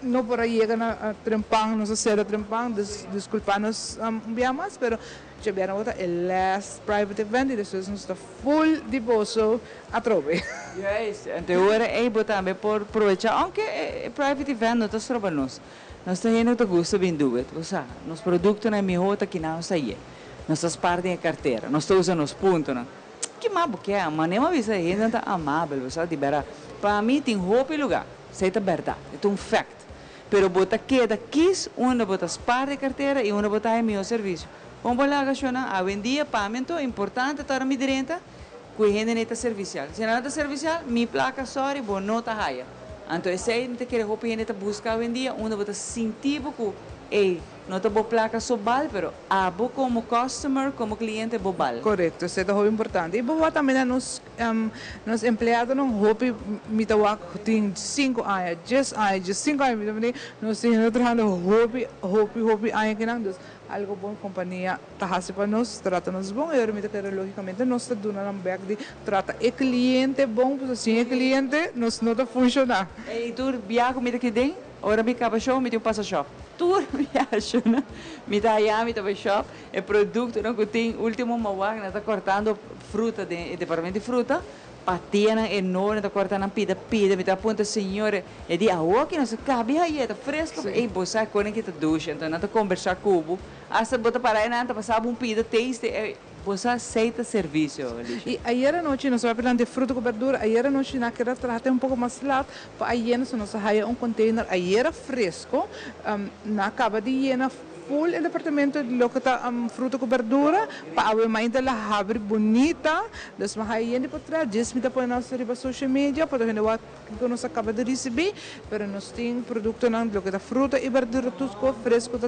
no por a yega na trempan, nos a sera trempan, dus diskulpa nos un bia mas, pero djabièrnè ta e last private event i despues nos ta full di boso atrobe. Juist, anto ora ei bo tambe por aprovechá, aunke private event no ta stroba nos. Nos ta hende ta gusta bin Do It, bo sa, nos produktonan mihó ta kinan nos ta ye. Nos ta spaar den e kartera, nos ta usa nos puntonan. Ki mas bo ke? Ma bisa hende ta amabel, bo sa, di bèrdat. Pa mi tin hopi lugá, esei ta bèrdat, e ta un fact. Pero bo ta keda kies unda bo ta spaar e kartera i unda bo ta e mihó servisio. Kon bo laga shona, awendia pa mi anto importante ta ora mi drenta, ku hende no ta servisial. Si nan no ta servisial, mi plaka, sorry, bo no ta haya. Anto esei mi ta kere hopi hende ta buska awendia unda bo ta sinti bo ku, ei, no ta bo plaka so bal, pero abo komo customer, komo kliente bo bal. Korekto, esei ta hopi importante. I bo tambe nos empleadonan hopi mi ta wak tin 5 aña, 10 aña, 15 aña, mi ta nos tin trahando hopi, hopi, hopi aña akinan, dus algo bon kompania ta hasi pa nos, trata nos bon, i ora mi ta kere lógikamente nos ta duna nan bèk di trata e kliente bon, pues sin e kliente nos no ta funshoná. I tur biaha ku mi ta kiden, ora mi kaba show, mi tin un pasa shop. Tur biaha, no? Mi ta aya, mi ta bai shop, e produktonan ku tin último m'a wak, nan ta kortando fruta den e departamento di fruta, patianan enorme, ta korta nan pida pida, mi ta puntra señor, e di awo ku nos kabi haye, ta fresco, ei bo sa kon ki ta dushi, anto nan ta kombersá ku bo, hasta bo ta para nan ta pasa un pida taste, e bo sa esei ta servisio, Alicia. I ayera nochi nos a bai di fruta ku berdura, ayera nochi nan a keda traha un poko mas lat, pa ayera nos a haya un container ayera fresco, nan a kaba di yena full e departamento di loke ta fruta ku berdura, pa awe mainta el a habri bunita, dus m'a haya yen di portrèt, djis mi ta pone nos riba social media, pa hende wak ku nos a kaba di risibí, pero nos tin produktonan loke ta fruta i berdura tur kos fresco ta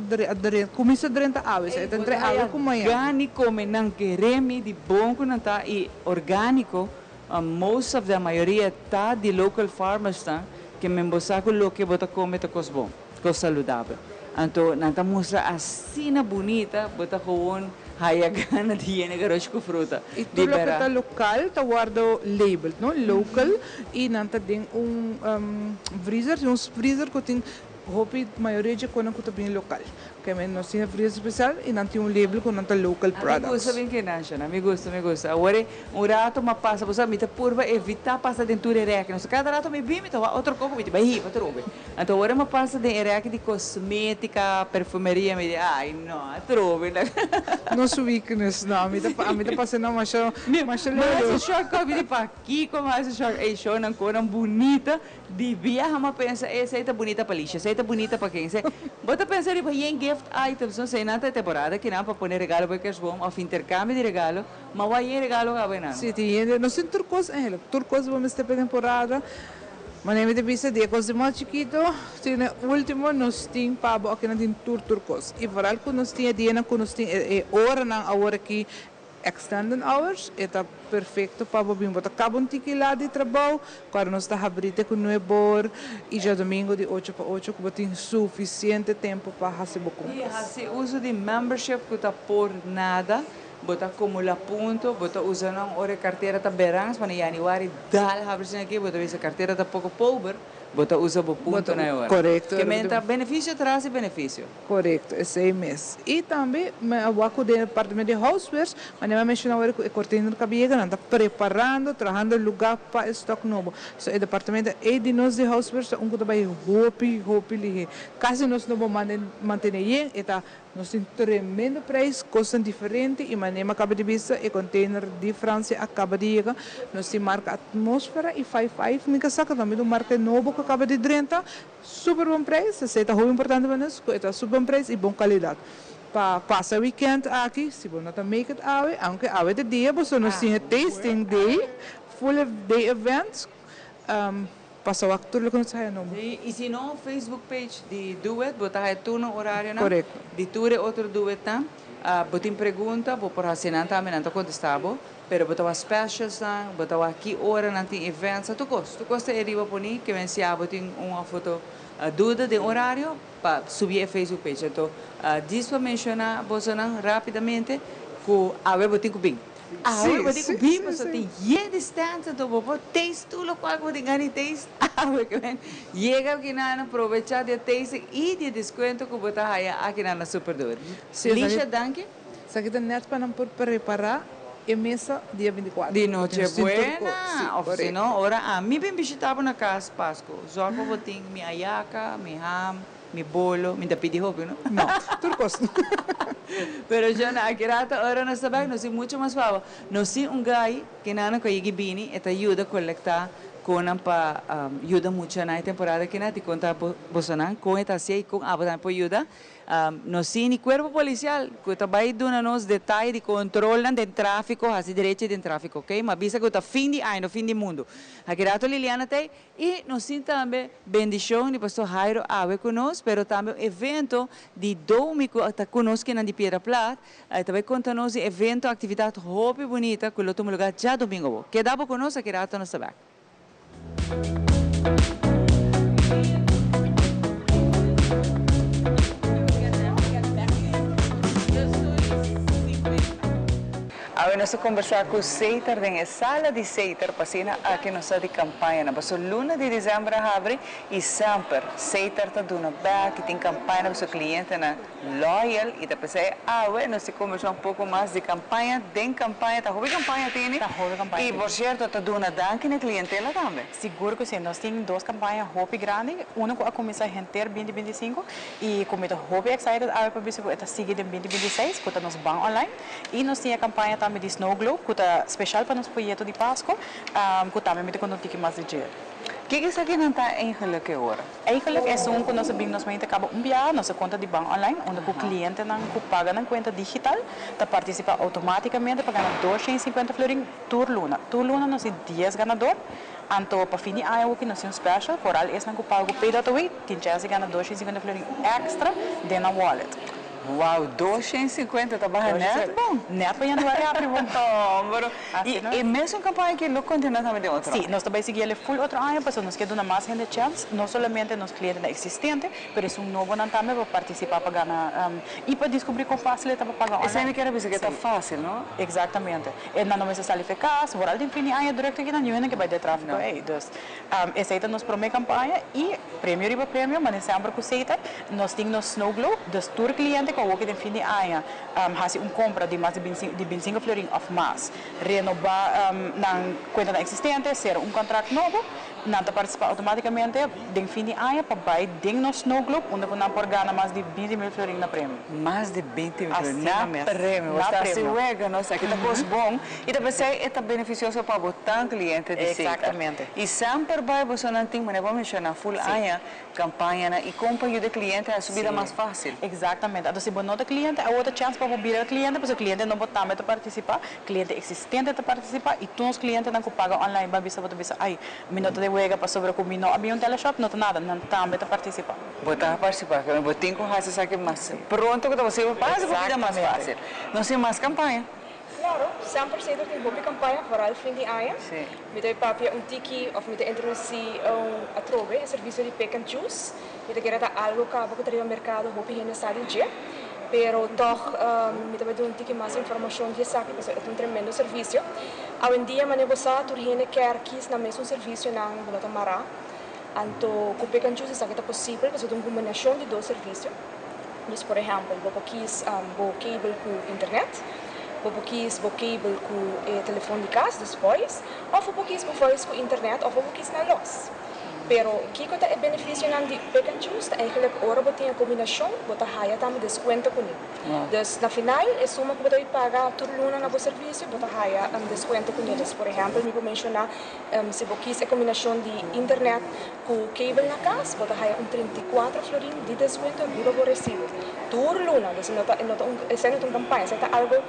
kuminsá drenta awe, e ta entre awe ku mañan. Orgániko, mi nan keremi di bon ku nan ta i orgániko, most of the mayoria ta di local farmers ta, ke men bo sa ku loke bo ta kome ta kos bon, kos saludabel. Anto nan ta mustra asina bunita, bo ta gewoon haya gana di yena garoshi ku fruta. I tur loke ta lokal ta wòrdu labeled, no? Local i nan ta den un freezer, un freezer ku tin. Hopi mayoria dje konan ku ta bini lokal. Ke men nos tin e fria spesial i nan tin un label ku nan ta local Mi products. gusta bin kenan shona, mi gusta, mi gusta. Awor e un rato m'a pasa, bo sa mi ta purba evita pasa den tur e rèki. Nos kada rato mi bin mi ta wak otro koko mi ta bai hiba atrobe. Anto awor e m'a pasa den e rèki di kosmetika, perfumeria, mi di ai no, atrobe. No su weakness no, ami ta ami ta pasa nan masha masha Mi leu. hasi shortcut, mi di pakiko mi hasi shortcut, ey shownan konan bunita. Di biaha m'a pensa, esei ta bunita pa Lisha, esei ta bunita pa ken, esei. Bo ta pensa riba yen gift items, no sei, nan ta e temporada kinan pa pone regalo pa e kerstboom of intercambio di regalo, ma wak yen regalo kaba e nan. Si, tin hende, nos tin tur kos eigenlijk, tur kos bo mester pa e temporada, manera mi ta bisa di e kos di mas chikito te na e ultimo nos tin pa bo aki nan tin tur tur kos y vooral ku nos tin e dianan ku nos tin e oranan awor aki Extended hours, e ta perfecto pa bo bin. Bo ta caba un tiki laat di trabou, cuando nos ta habri te cu nuebe or y djadomingo di ocho pa ocho cu bo tin suficiente tempo pa haci bo Y compras. haci uso di membership cu ta por nada, bo ta acumula punto, bo ta usa nan ora e cartera ta berans, pa na januari dal habri sin aki, bo ta bisa cartera ta poco pober, bo ta usa bo punto na e ora. Correcto. Ke men ta beneficio tras di beneficio. Korekto, esei mes. I tambe mi a wak ku den e departamento di housewares, manera mi a menshoná awor ku e kortina ku a yega, nan ta preparando, trahando lugá pa e stòk nobo. So e departamento ei di nos di housewares ta un ku ta bai hopi, hopi lihé. Kasi nos no por mantené yen, e ta, nos tin tremendo preis, kosnan diferente i manera mi a kaba di bisa e container di Fransia a kaba di yega. Nos tin marka Atmosfera i Five Five, mi ka sa ku tambe ta un marka nobo ku a kaba di drenta. Super bon prijs, esei ta hopi importante pa nos, ku e ta super bon prijs i bon kalidat. Pa pasa weekend aki, si bo no ta make it awe, aunke awe ta dia boso nos tin e tasting day, full day event, pasa wak tur loke nos ta haya nobo. Sí, i si no Facebook page di Doet, bo ta haya tur nan orarionan, Korekto. di tur e otro Doetnan. Bo tin pregunta, bo por hasi nan tambe, nan ta kontestá bo. Pero bo ta wak specialsnan, bo ta wak ki ora nan tin events, tur kos. Tur kos ta e riba poni, ke men si abo tin un of otro duda den orario, pa subi e Facebook page. Anto, djis pa menciona bosonan rapidamente ku awe bo tin ku bin. Awe bo tin ku bin pasobra tin yen di stands, anto bo por taste tur lokual ku bo tin gana di taste awe. Ke men yega akinan, probecha di e tasting i di e deskuento ku bo ta haya akinan na Super Doet. Lisha, danki. Esaki ta net pa nan por prepara e mesa dia 24. Di noche buena, of si no ora ami bin bishita bo na cas Pascu, zorg pa bo tin mi ayaca, mi ham, mi bolo, mi ta pidi hopi no? No, tur cos no. Pero Jona, aki rato ora nos ta bek nos tin mucho mas pa bo. Nos tin un guy ke nan a cu a yegi bini, e ta yuda colecta conan pa yuda muchanan e temporada kinan, ti conta bosonan con e ta hacié y con abo tambe por yuda. Nos tin di Cuerpo Policial cu ta bay duna nos detaye di controlnan den trafico, haci derecho den trafico, ok? Ma bisa cu ta fin di aña, no fin di mundo. Aki rato Liliana ta ey y nos tin tambe bendicion di Pastor Jairo awe cu nos, pero tambe un evento di Domi cu ta cu nos kinan di Piedra Plat, ta bay conta nos di evento, actividad hopi bunita cu lo tuma lugar djadomingo awo. Keda bo cu nos, aki rato nos ta bek. Awe nos ta kombersá ku Seiter den e sala di Seiter pa asina aki nos sa di kampañanan. Pasobra luna di desèmber a habri i semper Seiter ta duna bèk i tin kampañanan pa su klientenan loyal i ta p'esei awe nos ta kombersá un poko mas di kampaña den kampaña. Ta hopi kampaña tene Ta hopi kampaña i tene. por sierto ta duna danki na klientela tambe. Sigur ku si. Nos tin dos kampaña hopi grandi, uno ku a kuminsá henter binti binti i sinku i ku mi ta hopi excited awe pa bisa ku e ta sigui den binti binti i seis ku ta nos ban online. I nos tin e kampaña tambe di Snow Globe ku ta speshal pa nos foyeto di Pasko ku tambe mi ta konta un tiki mas di dje. Kiko esakinan ta eigenlik e ora? Eigenlijk esun ku nos a bin nos mente kaba un biaha, nos a konta di ban online unda ku klientenan ku paga nan kuenta digital ta partisipá outomátikamente pa gana 250 florin tur luna. Tur luna nos tin dies ganador, anto pa fin di aña awor nos tin un special, foral esnan ku paga ku Pay dot away tin chèns di gana 250 florin èkstra den nan wallet. Wow, 250 ta baha net bon. Net pa januari habri bon. Homber. Y e mesun campaña aki lo continua tambe den otro Si, aña? nos ta bay sigui el full otro aña pasobra nos kier duna mas hende chance, no solamente nos clientenan existente, pero esun nobonan tambe pa participa pa gana y pa descubri con facil e ta pa paga online. Esey mi kier a bisa cu e ta facil, no? Exactamente. E nan no mester sali fe cas, vooral den fin di aña drukte aki nan niun hende ke bay den trafico ey. Dus esey ta nos prome campaña y premio riba premio, mane semper cu Setar nos tin nos snow globe, dus tur cliente cu awoki den fin di aña haci un compra di mas di di binticinco florin of mas, renoba nan cuentanan existente, cera un contract nobo, nan ta participa automaticamente den fin di aña pa bay den nos snow globe unda cu nan por gana mas di 20.000 florin na premio. Mas di 20.000 florin Asina na mes, premio. Bo na sta haci premio. wega, no? Esaki ta cos bon y ta pensey e ta beneficioso pa bo tan cliente di Setar. Exactamente. Y semper bay bosonan tin, manera bo a menciona, full aña Campañanan y con pa yuda e cliente haci su bida mas facil. Exactamente. Anto si bo no ta cliente, awor ta chance pa bo bira cliente, pasobra cliente nobo tambe ta participa, cliente existente ta participa y tur nos clientenan cu paga online ban bisa bo ta bisa ay, mi no ta den wega pasobra cu mi no a bin un teleshop, no ta nada, nan tambe ta participa. Bo ta participa, bo tin cu haci esaki mas pronto cu ta posibel pa haci bo bida mas facil. Nos tin mas campaña. Claro, semper Cedro tin hopi campaña, vooral fin di aña. Mi ta papia un tiki of mi ta introduci un atrobe, e servicio di pick and choose. Mi ta kere ta algo caba cu ta riba mercado, hopi hende sa di dje. Pero toch mi ta bay duna un tiki mas informacion di esaki pasobra e ta un tremendo servicio. Awendia manera bo sa tur hende kier kies nan mesun servicionan, bo no ta mara. Anto cu pick and choose esaki ta posibel pasobra ta un combinacion di dos servicio. Dus por ehèmpel bo por kies bo cable ku internet, bo por kies bo cable ku e telefon di kas, dus voice, òf bo por kies bo voice ku internet òf bo por kies nan lòs. Pero kiko ta e benefisionan di pick and choose? Ta eigenlijk ora bo tin e kombinashon bo ta haya tambe deskuento kuné. Dus na final e suma ku bo ta bai paga tur luna na bo servisio bo ta haya deskuento kuné. Dus por ehèmpel mi por menshoná si bo kies e kombinashon di internet Ku cable na kas bo ta haya un 34 florin di deskuento riba bo resibo tur luna. Dus no ta no ta un esei no ta un kampaña, esei ta algo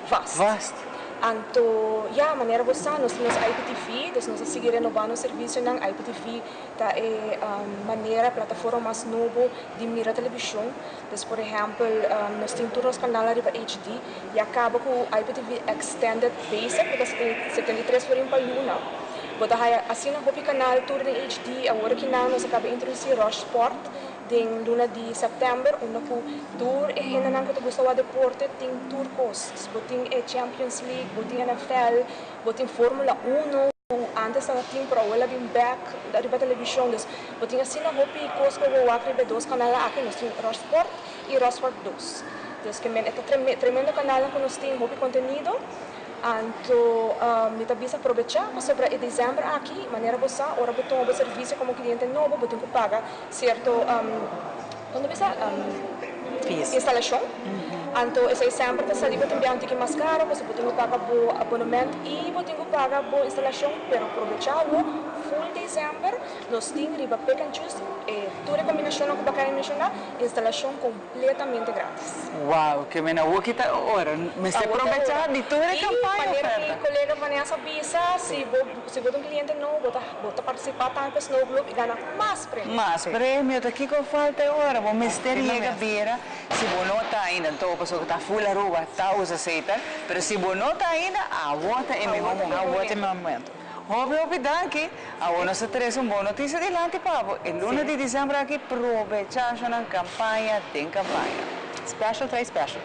vast. Vast. Anto ya, manera bo sa nos tin nos IPTV, dus nos a sigui renobá nos servisionan. IPTV ta e manera, plataforma mas nobo di mira televishon. Dus por ehèmpel nos tin tur nos kanalnan riba HD. Ya kaba ku IPTV Extended Basic ku ta 73 florin pa luna. Bo ta haya asina hopi kanal tur den HD. Awor kinan nos a kaba introdusí Rush Sport den luna di sèptèmber unda ku tur e hendenan ku ta gusta wak deporte tin tur kos. Bo tin e Champions League, bo tin NFL, bo tin Formula Uno ku antes tabata tin pero awor el a bin bèk riba televishon. Dus bo tin asina hopi kos ku bo wak riba e dos kanalnan aki. Nos tin Rush Sport i Rush Sport dos. Dus ke men e ta tremendo kanalnan ku nos tin hopi kontenido. Anto mi ta bisa probechá pasobra e december aki, manera bo sa, ora bo tuma bo servicio como cliente nobo, bo tin cu paga cierto, con ta bisa, instalacion. Anto esey semper ta sali bo tin bia un tiki mas caro pasobra bo tin cu paga bo abonement y bo tin cu paga bo instalacion, pero probechá awo full december nos tin riba Pick and Choose e tur e combinacionnan cu bo a caba di menciona, instalacion Completamente gratis. Wow, ke men awo ki ta ora. Mester probecha di tur e campaña Y manera mi oferta. colega Vanessa bisa, si bo si bo ta un cliente nobo, bo ta bo ta participa tambe pa Snow Globe y gana mas premio. Mas premio, ta kico falta e ora? Bo mester yega bira, si bo no ta ainda, anto pasobra ta full Aruba ta usa Setar, pero si bo no ta ainda, awo ta e miho momento. Awo ta e miho momento. Hopi hopi danki. Awor nos ta trese un bon notisia dilanti pa bo. E luna di diciember aki probecha nan campaña den campaña. Special trae special.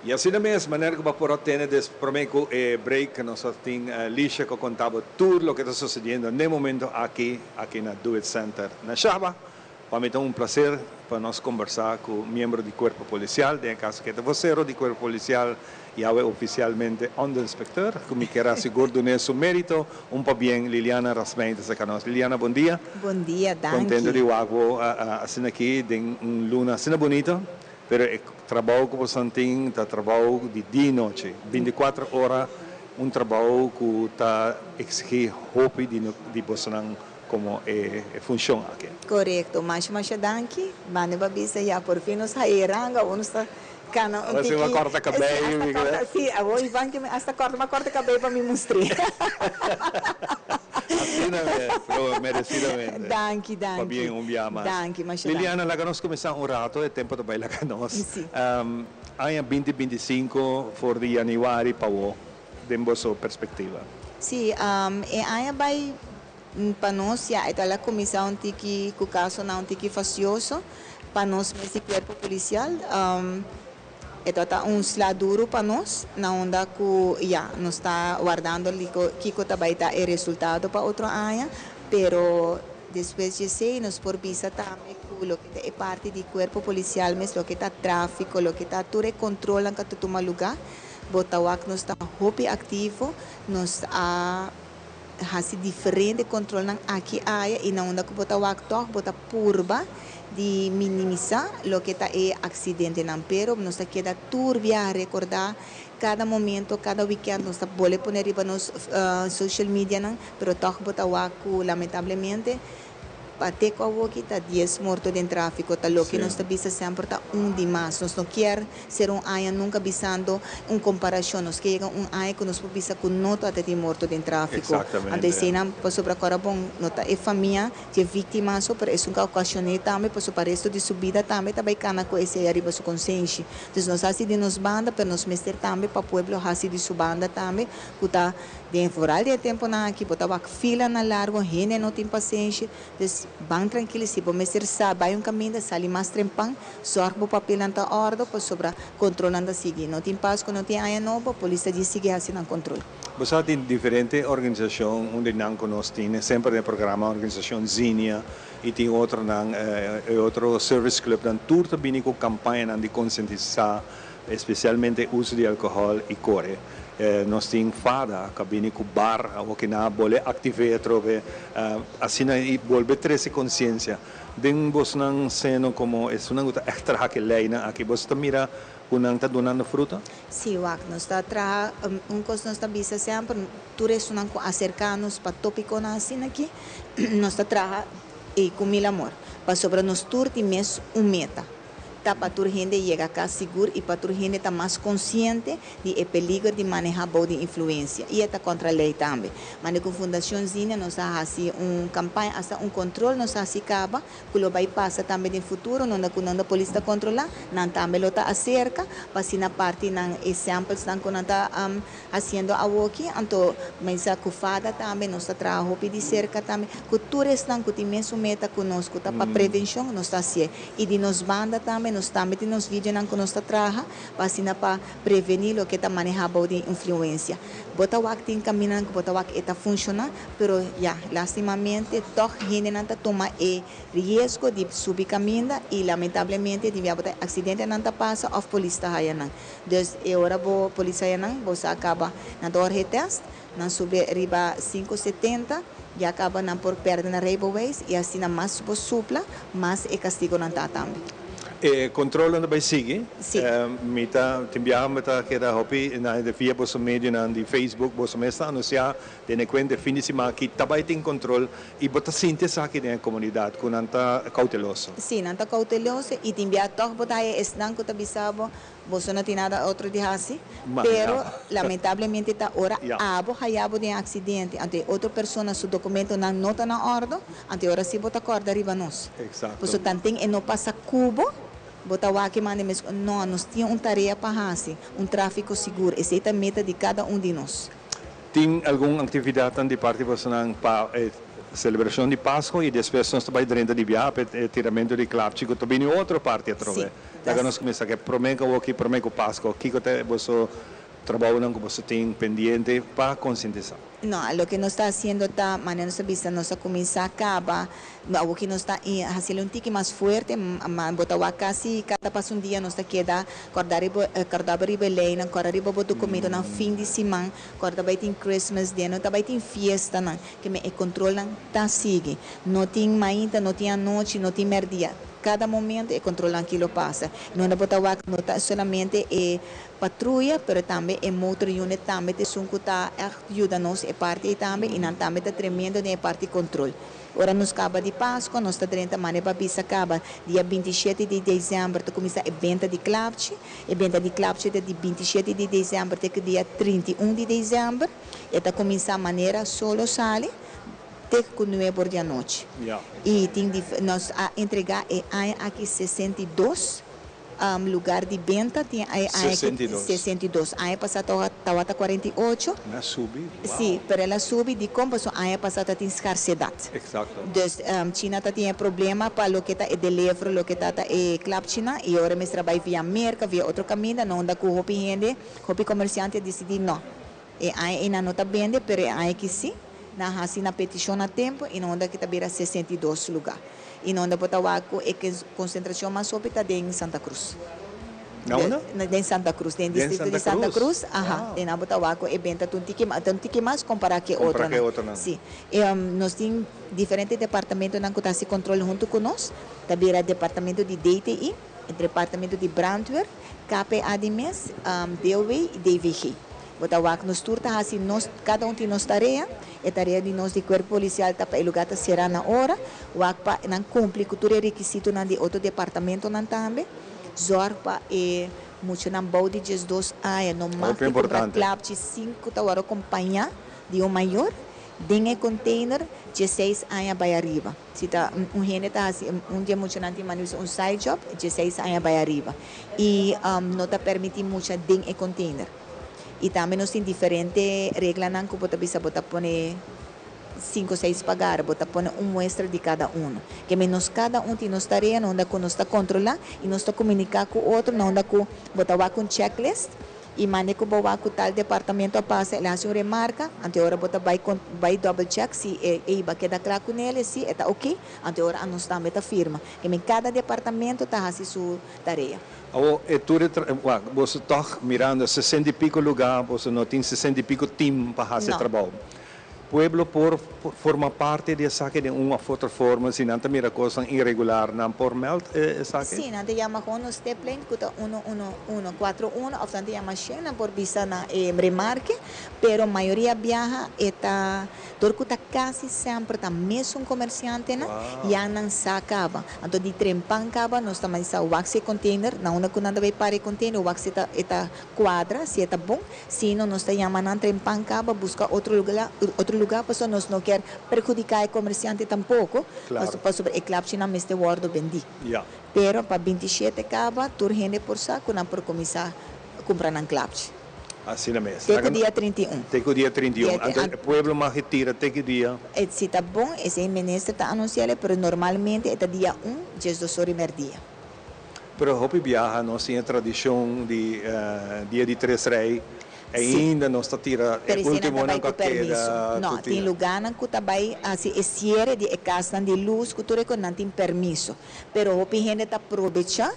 Y asina mes, manera cu bo por a tene des prome cu e break, nos a tin Lisha cu a conta bo tur loke ta sucediendo n'e momento aki, aki na Do It Center na Shaba. Pa mi ta un placer pa nos combersa cu miembro di Cuerpo Policial, den e caso cu e ta vocero di Cuerpo Policial y awe oficialmente onderinspecteur, cu mi kier a sigur dun'e su merito. Un pabien, Liliana Rasmijn ta saca nos. Liliana, bon dia. Bon dia, danki. Contento di wak bo asina aki den un luna asina bunito. Pero e trabou ku boso tin ta trabou di dia i nochi, bintikuater ora, un trabou ku ta eksigí hopi di bosonan komo e funshon aki. Korekto, masha masha danki. Mane bo a bisa ya por fin nos haya e ranga, awor nos ta Kana un Awor tiki. a kòrta Sí, kabei. hasta kòrta, sí, awor Ivan ke mi hasta kòrta, mi a kòrta kabei pa mi mustr'é. Asina mes, pero meresidamente. Danki, danki. Pabien un bia mas. Danki, masha danki. Liliana, laga nos kuminsá un rato, e tempu ta bai laga nos. Sí. Aña 2025 for di yanüari pa awor, den boso perspektiva. Sí, e aña bai pa nos ya e ta la kuminsá un tiki ku kasonan un tiki fastioso pa nos mes di kuerpo polisial. E ta un sla duru pa nos na unda ku ya nos ta wardando kiko ta bai ta e resultado pa otro aña, pero despues di esei nos por bisa tambe ku loke ta e parti di kuerpo polisial mes, loke ta tráfiko, loke ta tur e kontrolnan ku ta tuma lugá, bo ta wak nos ta hopi aktivo, nos a hasi diferente kontrolnan aki aya i na unda ku bo ta wak tòg bo ta purba di minimisá loke ta e aksidentenan. Pero nos ta keda tur biaha rekordá kada momento, kada wikènt nos ta bole pone riba nos social medianan, pero tòg bo ta wak ku lamentablemente pa te ku awoki ta 10 morto den tráfiko, ta loke nos ta bisa semper ta un di mas. Nos no kier ser un aña nunka bisando un komparashon, nos ke yega un aña ku nos por bisa ku no ta tin morto den tráfiko. Anto eseinan pasobra ku ora bon no ta e famia di e víktima so, pero esun ku a okashoné tambe pasobra pa resto di su bida tambe ta bai kana ku esei ariba su konsenshi. Dus nos hasi di nos banda, pero nos mester tambe pa pueblo hasi di su banda tambe ku ta Den vooral di e temponan aki bo ta wak filanan largo, hende no tin pasenshi, dus ban trankil si bo mester sa bai un kaminda sali mas trempan, zorg bo papelnan ta ordo pasobra kontrolnan ta sigui. No tin Pasco, no tin Aña Nobo, polis ta djis sigui hasi nan kontrol. Bo sa tin diferente organisashon un di nan ku nos tin semper den e programa organisashon Zinia i tin otronan e otro service clubnan tur ta bini ku kampañanan di konsientisá espesialmente uso di alkohòl i kore. Nos tin fada ku a bini ku bar awor ku nan a bolbe aktiv'é atrobe asina i bolbe trese konsiensia den bosnan seno komo esunnan ku ta ègt traha ku e leinan aki. Boso ta mira ku nan ta dunando fruta? Sí, wak, nos ta traha un kos nos ta bisa semper, tur esunnan ku aserká nos pa topikonan asina aki, nos ta traha ei ku mil amor, pasobra nos tur tin mes un meta. Ta pa tur hende yega kas sigur i pa tur hende ta mas konsiente di e peliger di manehá bou di influensia i e ta kontra lei tambe. Mane ku Fundashon Zinia nos a hasi un kampaña asta un kontrol nos a hasi kaba ku lo bai pasa tambe den futuro nonda ku nonda polis ta kontrolá nan tambe lo ta aserka pa asina parti nan e samplesnan ku nan ta hasiendo awoki. Anto mesa ku fada tambe nos ta traha hopi di serka tambe ku tur esnan ku tin mesun meta ku nos ku ta pa prevenshon nos ta hasié. I di nos banda tambe nos tambe tin nos videonan ku nos ta traha pa asina pa prevení loke ta manehá bou di influensia. Bo ta wak tin kamindanan ku bo ta wak e ta funshoná, pero ya, lastimamente tòg hendenan ta tuma e riesgo di subi kaminda i lamentablemente di bia bo ta aksidentenan ta pasa òf polis ta haya nan. Dus e ora bo polis haya nan bo sa kaba nan ta hòrh'e tèst. Nan sube riba 570, ya caba nan por perde nan rijbewijs y asina mas bo supla, mas e castigonan ta tambe. E controlnan ta bay sigui. Sí. Mi ta tin biaha mi ta keda hopi na e via boso medionan di Facebook boso mes ta anuncia tene cuenta e fin di siman aki ta bay tin control y bo ta sinti esaki den e comunidad cu nan ta cauteloso. Sí, nan ta cauteloso y tin biaha toch bo ta haya esnan cu ta bisa bo Boso no tin nada otro di hasi, pero lamentablemente ta ora abo haya bo den accidente, anto e otro persona su documentonan no ta na ordo, anto e ora si bo ta corda riba nos. Pasobra tanten e no pasa cu bo, bo ta wak e manda mes cu no, nos tin un tarea pa hasi, un trafico sigur, esey ta meta di cada un di nos. Tin algun actividadnan di parti bosonan pa e celebracion di Pasco y despues nos ta bay drenta di biaha pa e tiramento di klapchi cu ta bini otro parti atrobe. Laga nos kuminsá ku e promé ku awoki, promé ku Pasko. Kiko ta e boso trabounan ku boso tin pendiente pa konsientisá? No, loke nos ta hasiendo ta, manera nos ta bisa, nos a kuminsá kaba, awoki nos ta hasiel un tiki mas fuerte, ma bo ta wak kasi kada pas un dia nos ta keda kòrda riba, kòrda bo riba e leinan, kòrda riba bo dokumentonan fin di siman, kòrda bai tin Christmas Day, no ta bai tin fiestanan, ke men e kontrolnan ta sigui. No tin mainta, no tin anochi, no tin mèrdia. Kada momento e kontrolnan aki lo pasa. No na bo ta wak no ta solamente e patruya pero tambe e motor unit tambe ta esun ku ta ègt yuda nos. e parti ei tambe i nan tambe ta tremendo den e parti control. Ora nos caba di Pascua nos ta drenta mane pa bisa caba dia 27 di december ta cuminsa e benta di klapchi. E benta di klapchi ta di 27 di december te cu dia 31 di december. E ta cuminsa manera solo sali te cu nuebe or di anochi. Y tin nos a entrega e aña aki 62 lugar di benta tin e aña aki 62. Aña pasa tawata 48. El a subi, wow. Si, pero el a subi dicon pasobra aña pasa ta tin scarcedad. Dus China ta tin e problema pa loke ta e delevro, loke ta ta e klapchinan y ora mester a bay via Merca, via otro caminda, no unda cu hopi hende, hopi comerciante a dicidi no. E aña ei nan no ta bende, pero e aña aki sí. Nan hasi nan petishon na tempu i nan unda ki ta bira 62 lugá. I nan unda bo ta wak ku e konsentrashon mas hopi ta den Santa Cruz. Na unda? Den Santa Cruz, den distrito di Santa Cruz. Aha, den nan bo ta wak ku e benta ta un tiki ta un tiki mas kompará ku e otronan. Sí. Nos tin diferente departamentonan ku ta hasi kontrol huntu ku nos. Ta bira departamento di DTI, departamento di Brandweer, KPA di mes, DOW i DVG. Bo ta wak nos tur ta hasi nos, kada un tin nos tarea. E tarea di nos di Kuerpo Polisial ta pa e lugá ta será na ora. Wak pa nan kumpli ku tur e rekisitonan di otro departamentonan tambe. Zòrg pa e muchanan bou di 12 aña no mag di kumpra klapchi sin ku ta wòrdu kompañá di un mayor den e konteiner 16 aña bai ariba. Si ta un hende ta hasi un di e muchanan tin manda bisa un side job, 16 aña bai ariba. I no ta permití mucha den e konteiner. I tambe nos tin diferente reglanan ku bo ta bisa bo ta pone sinku seis pagar, bo ta pone un muestra di kada uno. Ke men nos kada un tin nos tarea na unda ku nos ta kontrolá i nos ta komuniká ku otro na unda ku bo ta wak un checklist i manda ku bo wak ku tal departamento a pasa el a hasi un remarka, anto e ora bo ta bai bai double check si e eiba keda kla ku nel, si e ta oke, anto e ora anos tambe ta firma. Ke men kada departamento ta hasi su tarea. Awor e tur e tra, wak, boso tòg mirando sesenta i piko lugá, boso no tin sesenta i piko tim pa hasi e trabou. Pueblo por forma parti di esaki den un òf otro forma, si nan ta mira kosnan iregular, nan por mèld esaki? Sí, nan ta yama gewoon nos tiplijn ku ta uno uno uno kuatro uno òf nan ta yama shen, nan por bisa na e remarke, pero mayoria biaha e ta Dor ku ta kasi semper ta mesun komersiantenan, ya nan sa kaba. Anto di trempan kaba nos ta manda wak si e container, na unda ku nan ta bai para e container wak si e ta kuadra, si e ta bon. Si no nos ta yama nan trempan kaba buska otro luga otro luga pasobra nos no kier perhudiká e komersiante tampoko, pasobra e klapchinan mester wòrdu bendí. Pero pa 27 kaba tur hende por sa ku nan por kuminsá kumpra nan klapchi. Asina mes. Te ku dia 31. Te ku dia 31. Anto e pueblo mag e tira te ki dia? E si ta bon, esei minister ta anunsia'le, pero normalmente e ta dia un, 12 or i merdia. Pero hopi biaha nos tin e tradishon di dia di Tres Rei, ainda nos ta tira e Pero esei nan ta ultimonan bai ku ku a keda permiso. No, ku tin tira. lugánan ku ta bai hasi e siere di e kasnan di lus ku tur e ku nan tin permiso. Pero hopi hende ta probecha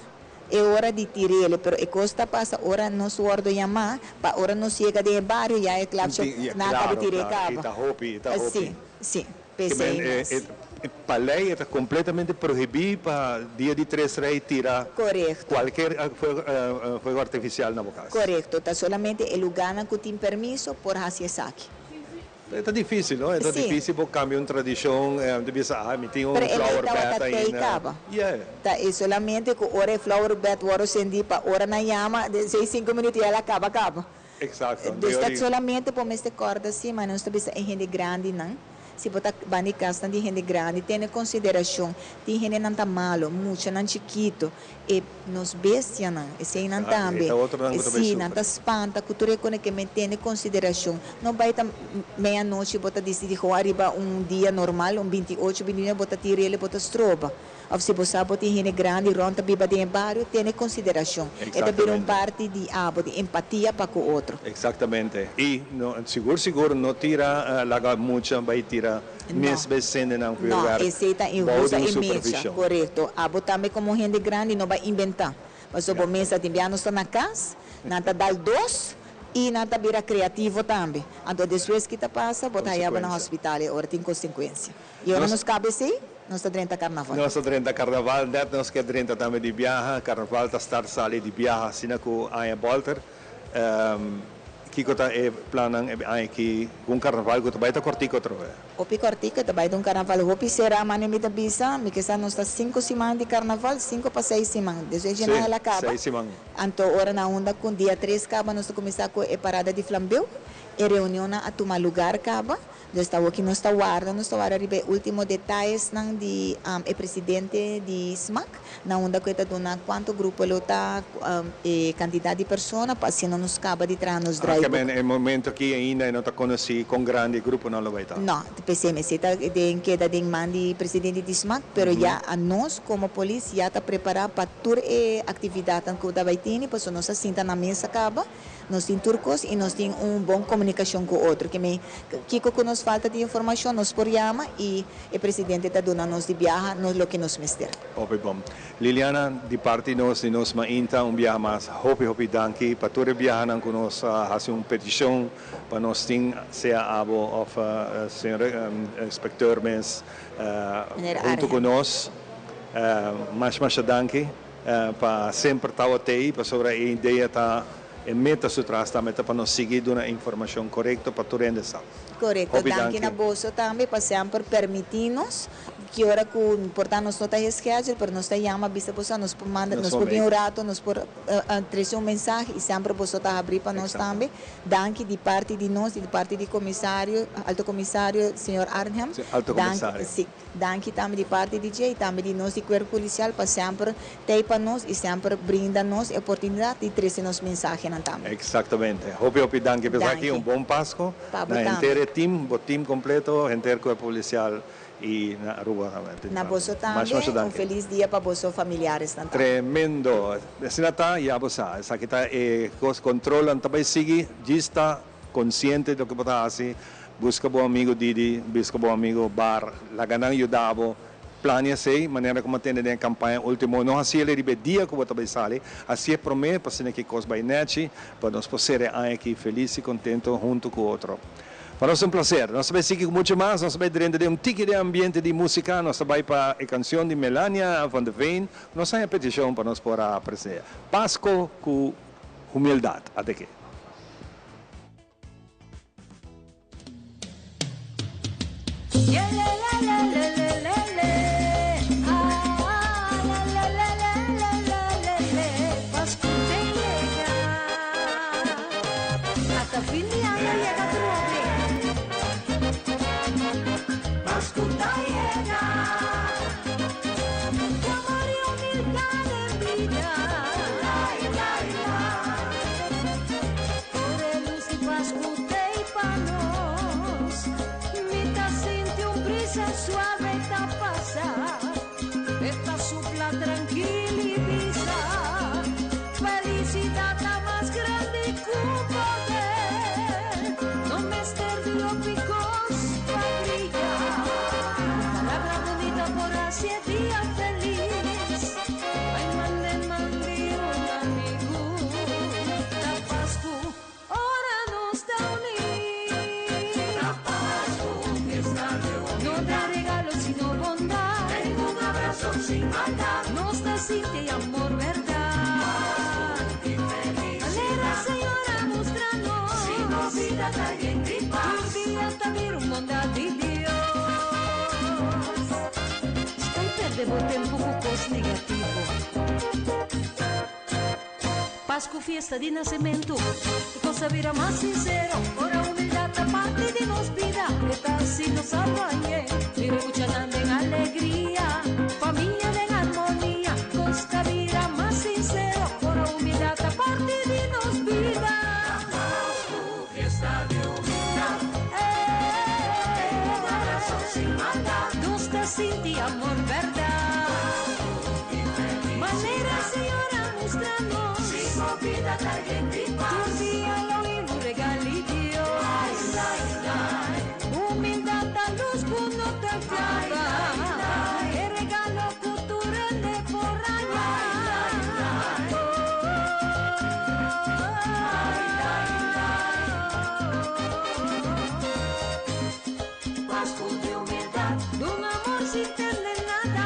E ora di tirele, pero e cos ta pasa ora nos wordo yama, pa ora nos yega den e bario ya e klapsho na caba tire Claro, caba. e ta hopi, e ta hopi. Si, si, p'esey mes. Pa ley e ta completamente prohibi pa dia di Tres Rey tira cualkier fuego artificial na bo cas. Corecto, ta solamente e lugarnan cu tin permiso por haci esaki. E ta difícil, no? E ta difícil bo cambia un tradicion, ta bisa, ah, mi tin un Pero e ley flower tabata bed tey ainda. caba. Yeah. Ta e solamente cu ora e flower bed worde cendi pa ora nan yama, den seis, cinco minuut ya el a caba caba. Exacto. Dus ta Teoria. solamente bo mester corda si, ma nos ta bisa e hende grandinan, si bo ta banda di casnan di hende grandi, tene consideracion, tin hendenan ta malo, muchanan chikito, E nos bestianan, eseinan Ah, e tambe. ta otronan ku ta bai Sí, nan ta sufri. spanta ku tur e kone ke men tene konsiderashon. No bai ta meianochi bo ta disidí ho ariba un dia normal, un 28, 29 bo ta tir'el e bo ta stroba. Òf si bo sa bo tin hende grandi rònt ta biba den e bario, tene konsiderashon. E ta bira un Eksaktamente. parti di abo, di empatia pa ku otro. Eksaktamente. I no, sigur sigur no tira laga mucha bai tira No. Mes bes sende nan No, vuurwerk esei ta bou inhusto di un e mecha. supervision. Korekto. Abo tambe komo hende grandi no bai inventá. Pasobra bo mes ta tin bia nos ta na kas, nan ta dal dos i nan ta bira kreativo tambe. Anto despues ki ta pasa? Bo ta haya bo na Konsekuensia. hospital e ora tin konsekuensia. I ora Nos nos kaba esei, nos ta drenta karnaval. Nos ta drenta karnaval, nèt nos ke drenta tambe di biaha. Karnaval ta start sali di biaha asina ku aña bòlter. Kiko ta e plannan e aña aki ku un karnaval ku ta bai ta kòrtiku atrobe? Hopi kòrtiku, ta bai ta un karnaval hopi será, mane mi ta bisa, mi ke sa nos ta sinku siman di karnaval, sinku pa seis siman, despues dje nan el a kaba, Seis siman. anto ora nan unda ku dia tres kaba nos ta kuminsá ku e parada di flambeu, e reunionnan a tuma lugar kaba, Dus ta woki nos ta warda, nos ta warda riba e ultimo detayesnan di e presidente di smac, na unda ku e ta duna kuantu grupo lo ta, e kantidat di persona, pa asina nos kaba di traha nos Ah, draaiboek. ke men e momento aki ainda e no ta konosí kon grandi e gruponan lo bai ta. No, p'esei mester ta den keda den man di presidente di smac, pero ya anos komo polis ya ta prepará pa tur e aktividatnan ku ta bai tene, pasobra nos a sinta na mesa kaba. Nos tin tur kos i nos tin un bon komunikashon ku otro. Ke mei, kiko ku nos falta di informashon nos por yama i e presidente ta duna nos di biaha nos loke nos mester. Hopi bon. Liliana, di parti nos di Nos Mainta un biaha mas hopi hopi danki pa tur e biahanan ku nos a hasi un petishon pa nos tin sea abo òf señor inspekteur mes Meneer huntu ku Arjen. nos. Masha masha danki. Pa semper tawata ei, pasobra e idea ta, e meta su tras tambe ta pa nos sigui duna e informacion corecto pa tur hende sa. Corecto, Hopi danki danki. na boso tambe pa semper permiti nos, ki ora cu por ta nos no ta e schedule, pero nos ta yama bisa boso, nos por manda, Nos nos por por bin make. un rato, nos por trece un mensahe y semper boso ta habri pa nos Exacto. tambe. Danki di parti di nos y di parti di comisario, alto comisario señor Arnhem, Sí, alto danki, comisario. sí. Danki tambe di parti di dje y tambe di nos di Cuerpo Policial pa semper t'ey pa nos y semper brinda nos e oportunidad di trece nos mensahenan tambe. Exactamente. Hopi hopi danki p'esaki. Danki. Un bon Pasco Pa bo na henter tambe. e team, bo team completo, henter Cuerpo Policial y na Aruba tambe. Na boso Masha tambe. masha Un danki. feliz dia pa boso familiaresnan tambe. Tremendo. Asina ta, ya bo sa. Esaki ta e cos, controlnan ta bay sigui, djis ta Konsiente di loke bo ta hasi, buska bo amigu Didi, buska bo amigu Bar, laga nan yuda bo plania esei, manera ku bo a tende den e kampaña ultimo. No hasi el riba e dia ku bo ta bai sali, hasi e promé pa asina ki kos bai nèchi, pa nos por sera e aña aki felis i kontentu huntu ku otro. Pa nos ta un plaser. Nos ta bai sigui ku muchu mas, nos ta bai drenta den un tiki den ambiente di músika, nos ta bai pa e kanshon di Melania van de Veen, nos haña petishon pa nos por a apresia. Pasko ku humildat, ate ke. Pascu fiesta di nasementu, e kos a bira mas sinsero ora humildat ta parti di nos bida. E ta hasi nos apañe, mira muchanan den alegria, famia den armonia. Kos ta bira mas sinsero ora humildat ta parti di nos bida. Pascu fiesta di humildat, un abraso sin maldad, nos ta sinti amor berdad. Manera Señor a mustra nos, tur dia lo hibu regal'i Dios. Humildad ta luz cu no ta caba, e regalo cu tur hende por haña. Pascu di humildad, dun amor sin tende nada.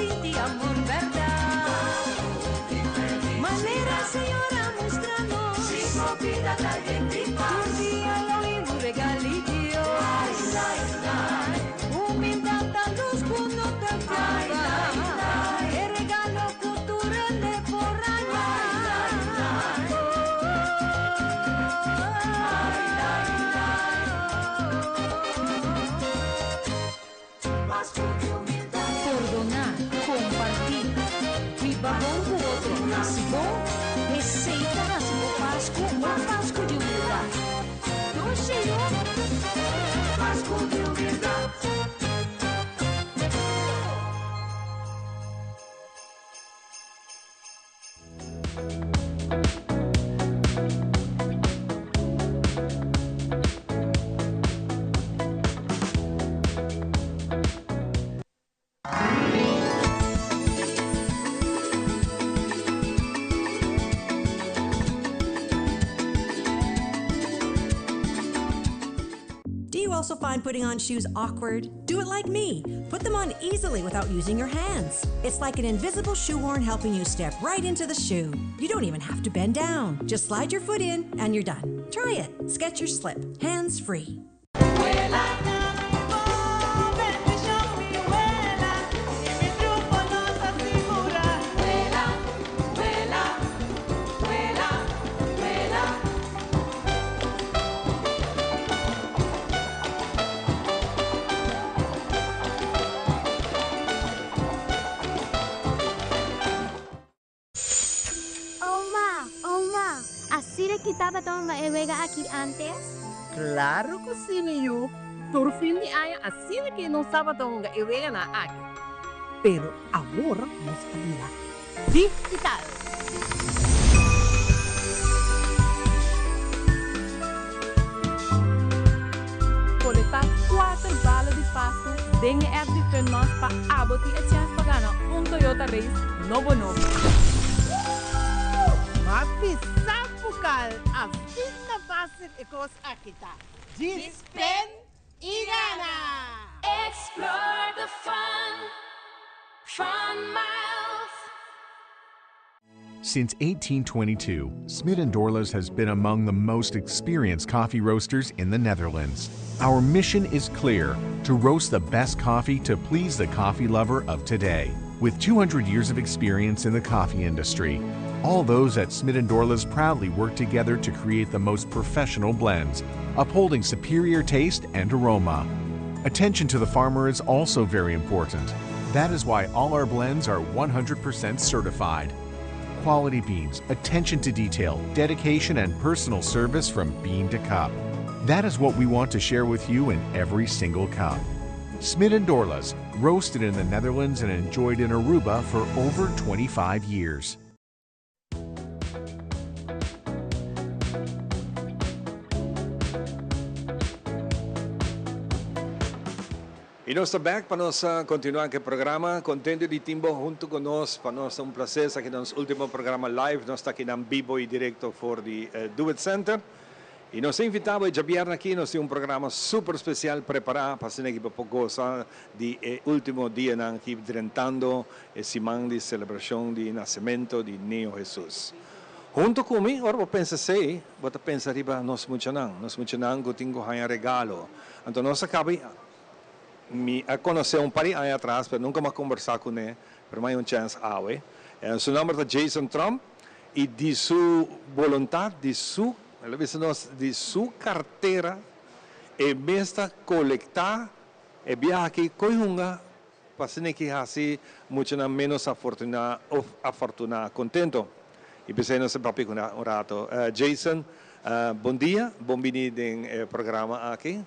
sinti amor bèrdat. Manera Señor a mustra nos. Si bo bida ta yen di pas. Tur dia lo hibu regal'i Dios. Humildat ta lus ku no ta kaba. E regalo ku tur hende por haña. Pordoná, kompartí, biba bon ku otro, hasi bon, esei ta hasi bo Pasku un Pasku di humildat. Dushi yu! Pasku di humildat. Do you also find putting on shoes awkward? Do it like me. Put them on easily without using your hands. It's like an invisible shoehorn helping you step right into the shoe. You don't even have to bend down. Just slide your foot in and you're done. Try it. Skechers Slip. Hands free. Oma, oma, asina ki tabata hunga e wega aki antes? Claro cu si, mi yu. Tur fin di aña asina ki nos tabata hunga e weganan aki. Pero awor nos a bira digital. Kolektá kuater bala di Pasku den e app di Funmas pa abo tin e chèns pa gana un Toyota Race nobo nobo. Ma bisa bukal asina fásil e kos aki ta. Djis pen i gana! Explore the fun, Fun Miles. Since 1822, Smit & Dorlas has been among the most experienced coffee roasters in the Netherlands. Our mission is clear, to roast the best coffee to please the coffee lover of today. With 200 years of experience in the coffee industry, all those at Smit & Dorlas proudly work together to create the most professional blends, upholding superior taste and aroma. Attention to the farmer is also very important. That is why all our blends are 100% certified. Quality beans, attention to detail, dedication, and personal service from bean to cup. That is what we want to share with you in every single cup. Smit & Dorlas, roasted in the Netherlands and enjoyed in Aruba for over 25 years. Y nos ta bek pa nos continua cu e programa. Contento di tin bo hunto cu nos. Pa nos ta un placer esaki ta nos ultimo programa live. Nos ta akinan bibo y directo for di Do It Center. Y nos ta invita bo e djabièrnè aki. Nos tin un programa super special prepara pa asina ki bo por goza di e ultimo dianan aki drentando e siman di celebracion di nacemento di Niño Jesus. Hunto cu mi, ora bo pensa esey, bo ta pensa riba nos muchanan. Nos muchanan cu tin cu haña regalo. Anto nos a caba Mi a conoce un par di aña atras pero nunca mi a conversa cune, pero mi a hay un chance awe. Su nomber ta Jason Trump y di su boluntad, di su, el a bisa nos, di su cartera e mes ta colecta e biaha aki coy hunga pa asina ki haci muchanan menos afortuna of afortuna contento. Y p'esey nos a papia cune un rato. Jason, bon dia, bon bini den e programa aki.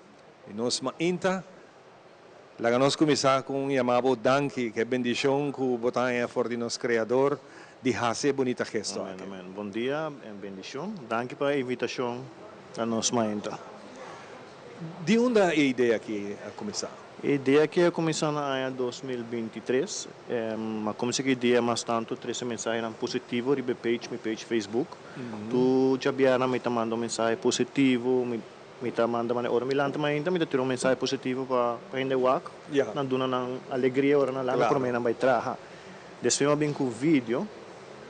I nos mainta, laga nos kuminsá ku un yamá bo danki, ku e bendishon ku bo ta haña for di nos Kreador di hasi e bunita gesto Amen, aki. amen. Bon dia en bendishon. Danki pa e invitashon na nos mainta. Di unda e idea aki a kuminsá? E idea aki a kuminsá na aña 2023. A kuminsá ku e idea mas tantu trese mensahenan positivo riba e page, mi page Facebook. Tur djabièrnè mi ta manda un mensahe positivo, mi. Mi ta manda manera ora mi lanta mainta mi ta tira un mensahe positivo pa pa hende wak. Nan duna nan alegria ora nan lanta prome nan bai traha. Despues mi a bin ku video,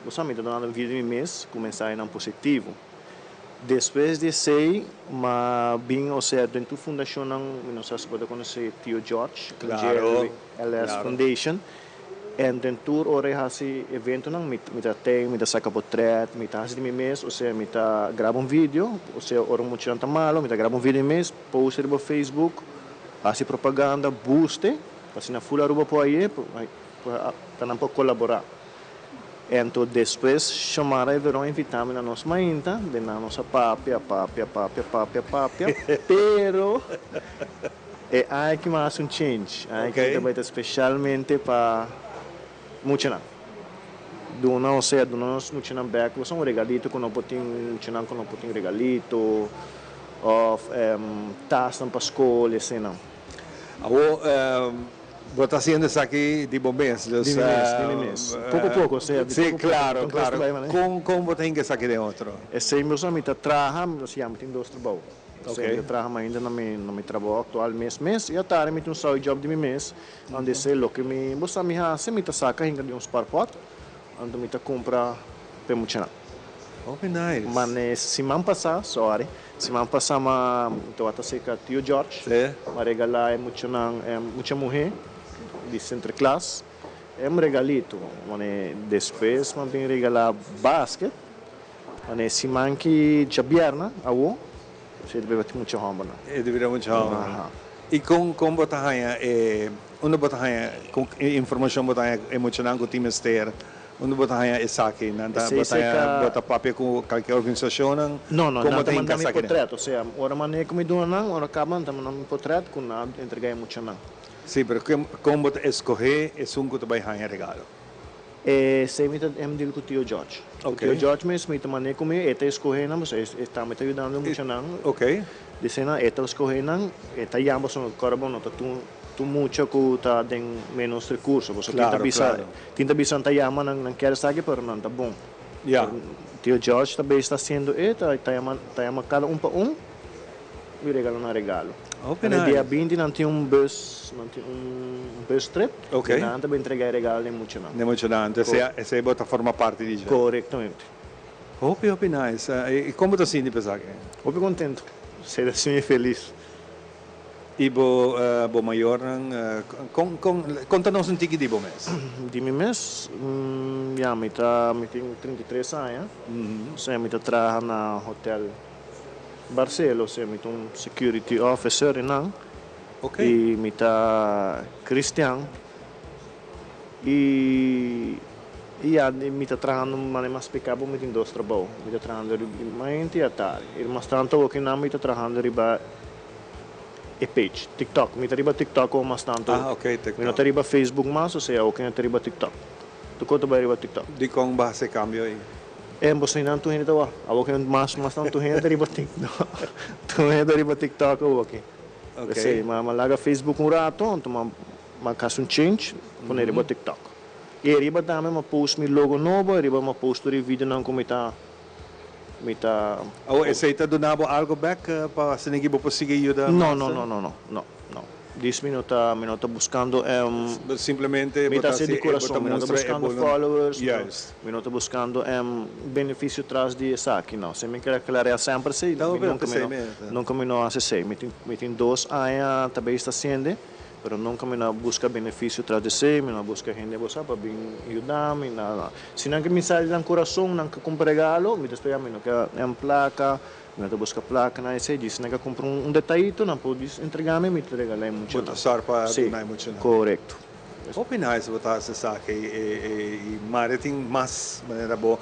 bo sa mi ta dunando video di mi mes ku mensahenan positivo. Despues di esei m'a bin osea den tur fundashonnan, mi no sa si bo ta konosé Tio George, JLS Foundation. En den tur ora e hasi eventonan mi mi ta ten, mi ta saka potret, mi ta hasi di mi mes, osea mi ta graba un video, osea ora un muchanan ta malo mi ta graba un video di mi mes, post riba Facebook, hasi propaganda, buste, pa asina ful Aruba por haye, pa nan por kolabora. Ento despues Xiomara Everon a invita mi na nos mainta, den nan nos a papia, papia, papia, papia, papia, pero e aña aki mi a hasi un change, e aña aki mi ta bai ta specialmente pa muchanan. Duna, osea duna nos muchanan bek, bo sa un regalito ku no por tin, muchanan ku no por tin regalito, of tasnan pa skol, eseinan. Awor Bo ta haciendo esaki di bo mes, dus. Di mi mes, di mi mes. Poco poco, sea, di Sí, poco poco. claro, Con claro. cuesta bay manera. Con, con bo ta hinca esaki den otro? Esey mi mi ta traha, osea mi tin dos trabou. Osea mi ta traha mainta na mi, na mi trabou actual mes mes y atardi mi tin un side job di mi mes, unda esey loke mi, bo sa mi haci, mi ta saca hinca di un spaarpot, anto mi ta cumpra p'e muchanan. Hopi nice. Mane siman pasa, sorry, siman pasa ma tabata cerca tio George, ma regala e muchanan, e mucha muhe di Sinterklaas e un regalito. Mane despues ma bin regala basket, mane siman ki djabièrnè awo, si e ta bira tin mucha hòmbernan. E ta bira mucha hòmbernan. I kon kon bo ta haña e, unda bo ta haña, kon e informashon bo ta haña e muchanan ku tin mester? Unda bo ta haña esaki? Nan ta, bo ta haña, bo ta papia ku kalke organisashonnan? No, no, Kon nan bo ta ta hinka manda mi esaki den? potret, osea, ora mane ku mi duna nan, ora kaba nan ta manda mi potret ku nan a entrega e muchanan. Sí, pero kon bo ta eskohé esun ku ta bai haña regalo? Esei mi ta hem deal ku tio George. Ku tio George mes mi ta mane ku mi, e ta eskohé nan, pasobra e tambe ta yudando e muchanan. Di esei e ta skohé nan, e ta yama pasobra kòrda bo no ta tur tur mucha ku ta den ménos rekurso, pasobra tin ta bisa tin ta bisa nan ta yama nan nan kier esaki pero nan ta bon. Tio George ta bes ta hasiendo e, ta ta yama ta yama kada un pa un i regala nan regalo. Na e dia binti nan tin un bus nan tin un bus trip i nan ta bin entrega e regalo den muchanan. Den muchanan, entonces esei bo ta forma parti di dje. Korektamente. Hopi hopi nice. I kon bo ta sinti pa esaki? Hopi kontentu. Sey ta sinti felis. I bo bo mayornan kon kon konta nos un tiki di bo mes. Di mi mes? Ya mi ta mi tin 33 aña. Osea mi ta traha na hotel Barcelo osea mi ta un security officer einan. I mi ta cristian. I ya, mi ta trahando manera mi a spliká bo mi tin dos trabou. Mi ta trahando riba di mainta i atardi. I mas tantu awor kinan mi ta trahando riba e page, TikTok. Mi ta riba TikTok awor mas tantu. Ah, ok, TikTok. Mi no ta riba Facebook mas, osea awor kinan ta riba TikTok. Tur kos ta bai riba TikTok. Dikon bo hasi e kambio ei? E bo sinan tur hende ta wak. Awor kinan mas mas tantu hende ta riba TikTok. Tur hende ta riba TikTok awor aki. Ok. P'esei, mi a laga Facebook un rato, anto mi a. M'a hasi un change pone riba TikTok. I ariba tambe m'a post mi logo nobo, ariba m'a post tur e videonan ku mi ta mi ta. Awor esei ta duna bo algo bek pa asina ki bo por sigui yuda mas? No, no, no, no, no, no, no. Dis mi no ta mi no ta buskando Simplemente mi bo ta ta hasi di hasi e bo ta kurason, mi no ta mustra e buskando bolun. followers, Juist. mi no ta buskando benefisio tras di esaki, no. Si mi kere klarea semper si, Ta mi hopi nunka mi esei no mes. nunka mi no hasi esei. Mi tin mi tin dos aña ta bei ta hasiende. Pero nunka mi no a buska benefisio tras di esei, mi no a buska hende bo sa pa bin yuda mi, nada nada. Si nan ke mi sali di nan kurason, nan ke kumpra regalo, mi ta spera mi no ke en plaka, mi no ta buska plaka na esei, djis si nan ke kumpra un detayito nan por djis entrega mi, mi ta regala e Bo muchanan. ta sòr pa Si, duna e muchanan. korekto. Hopi nice bo ta hasi esaki i mare tin mas manera bo,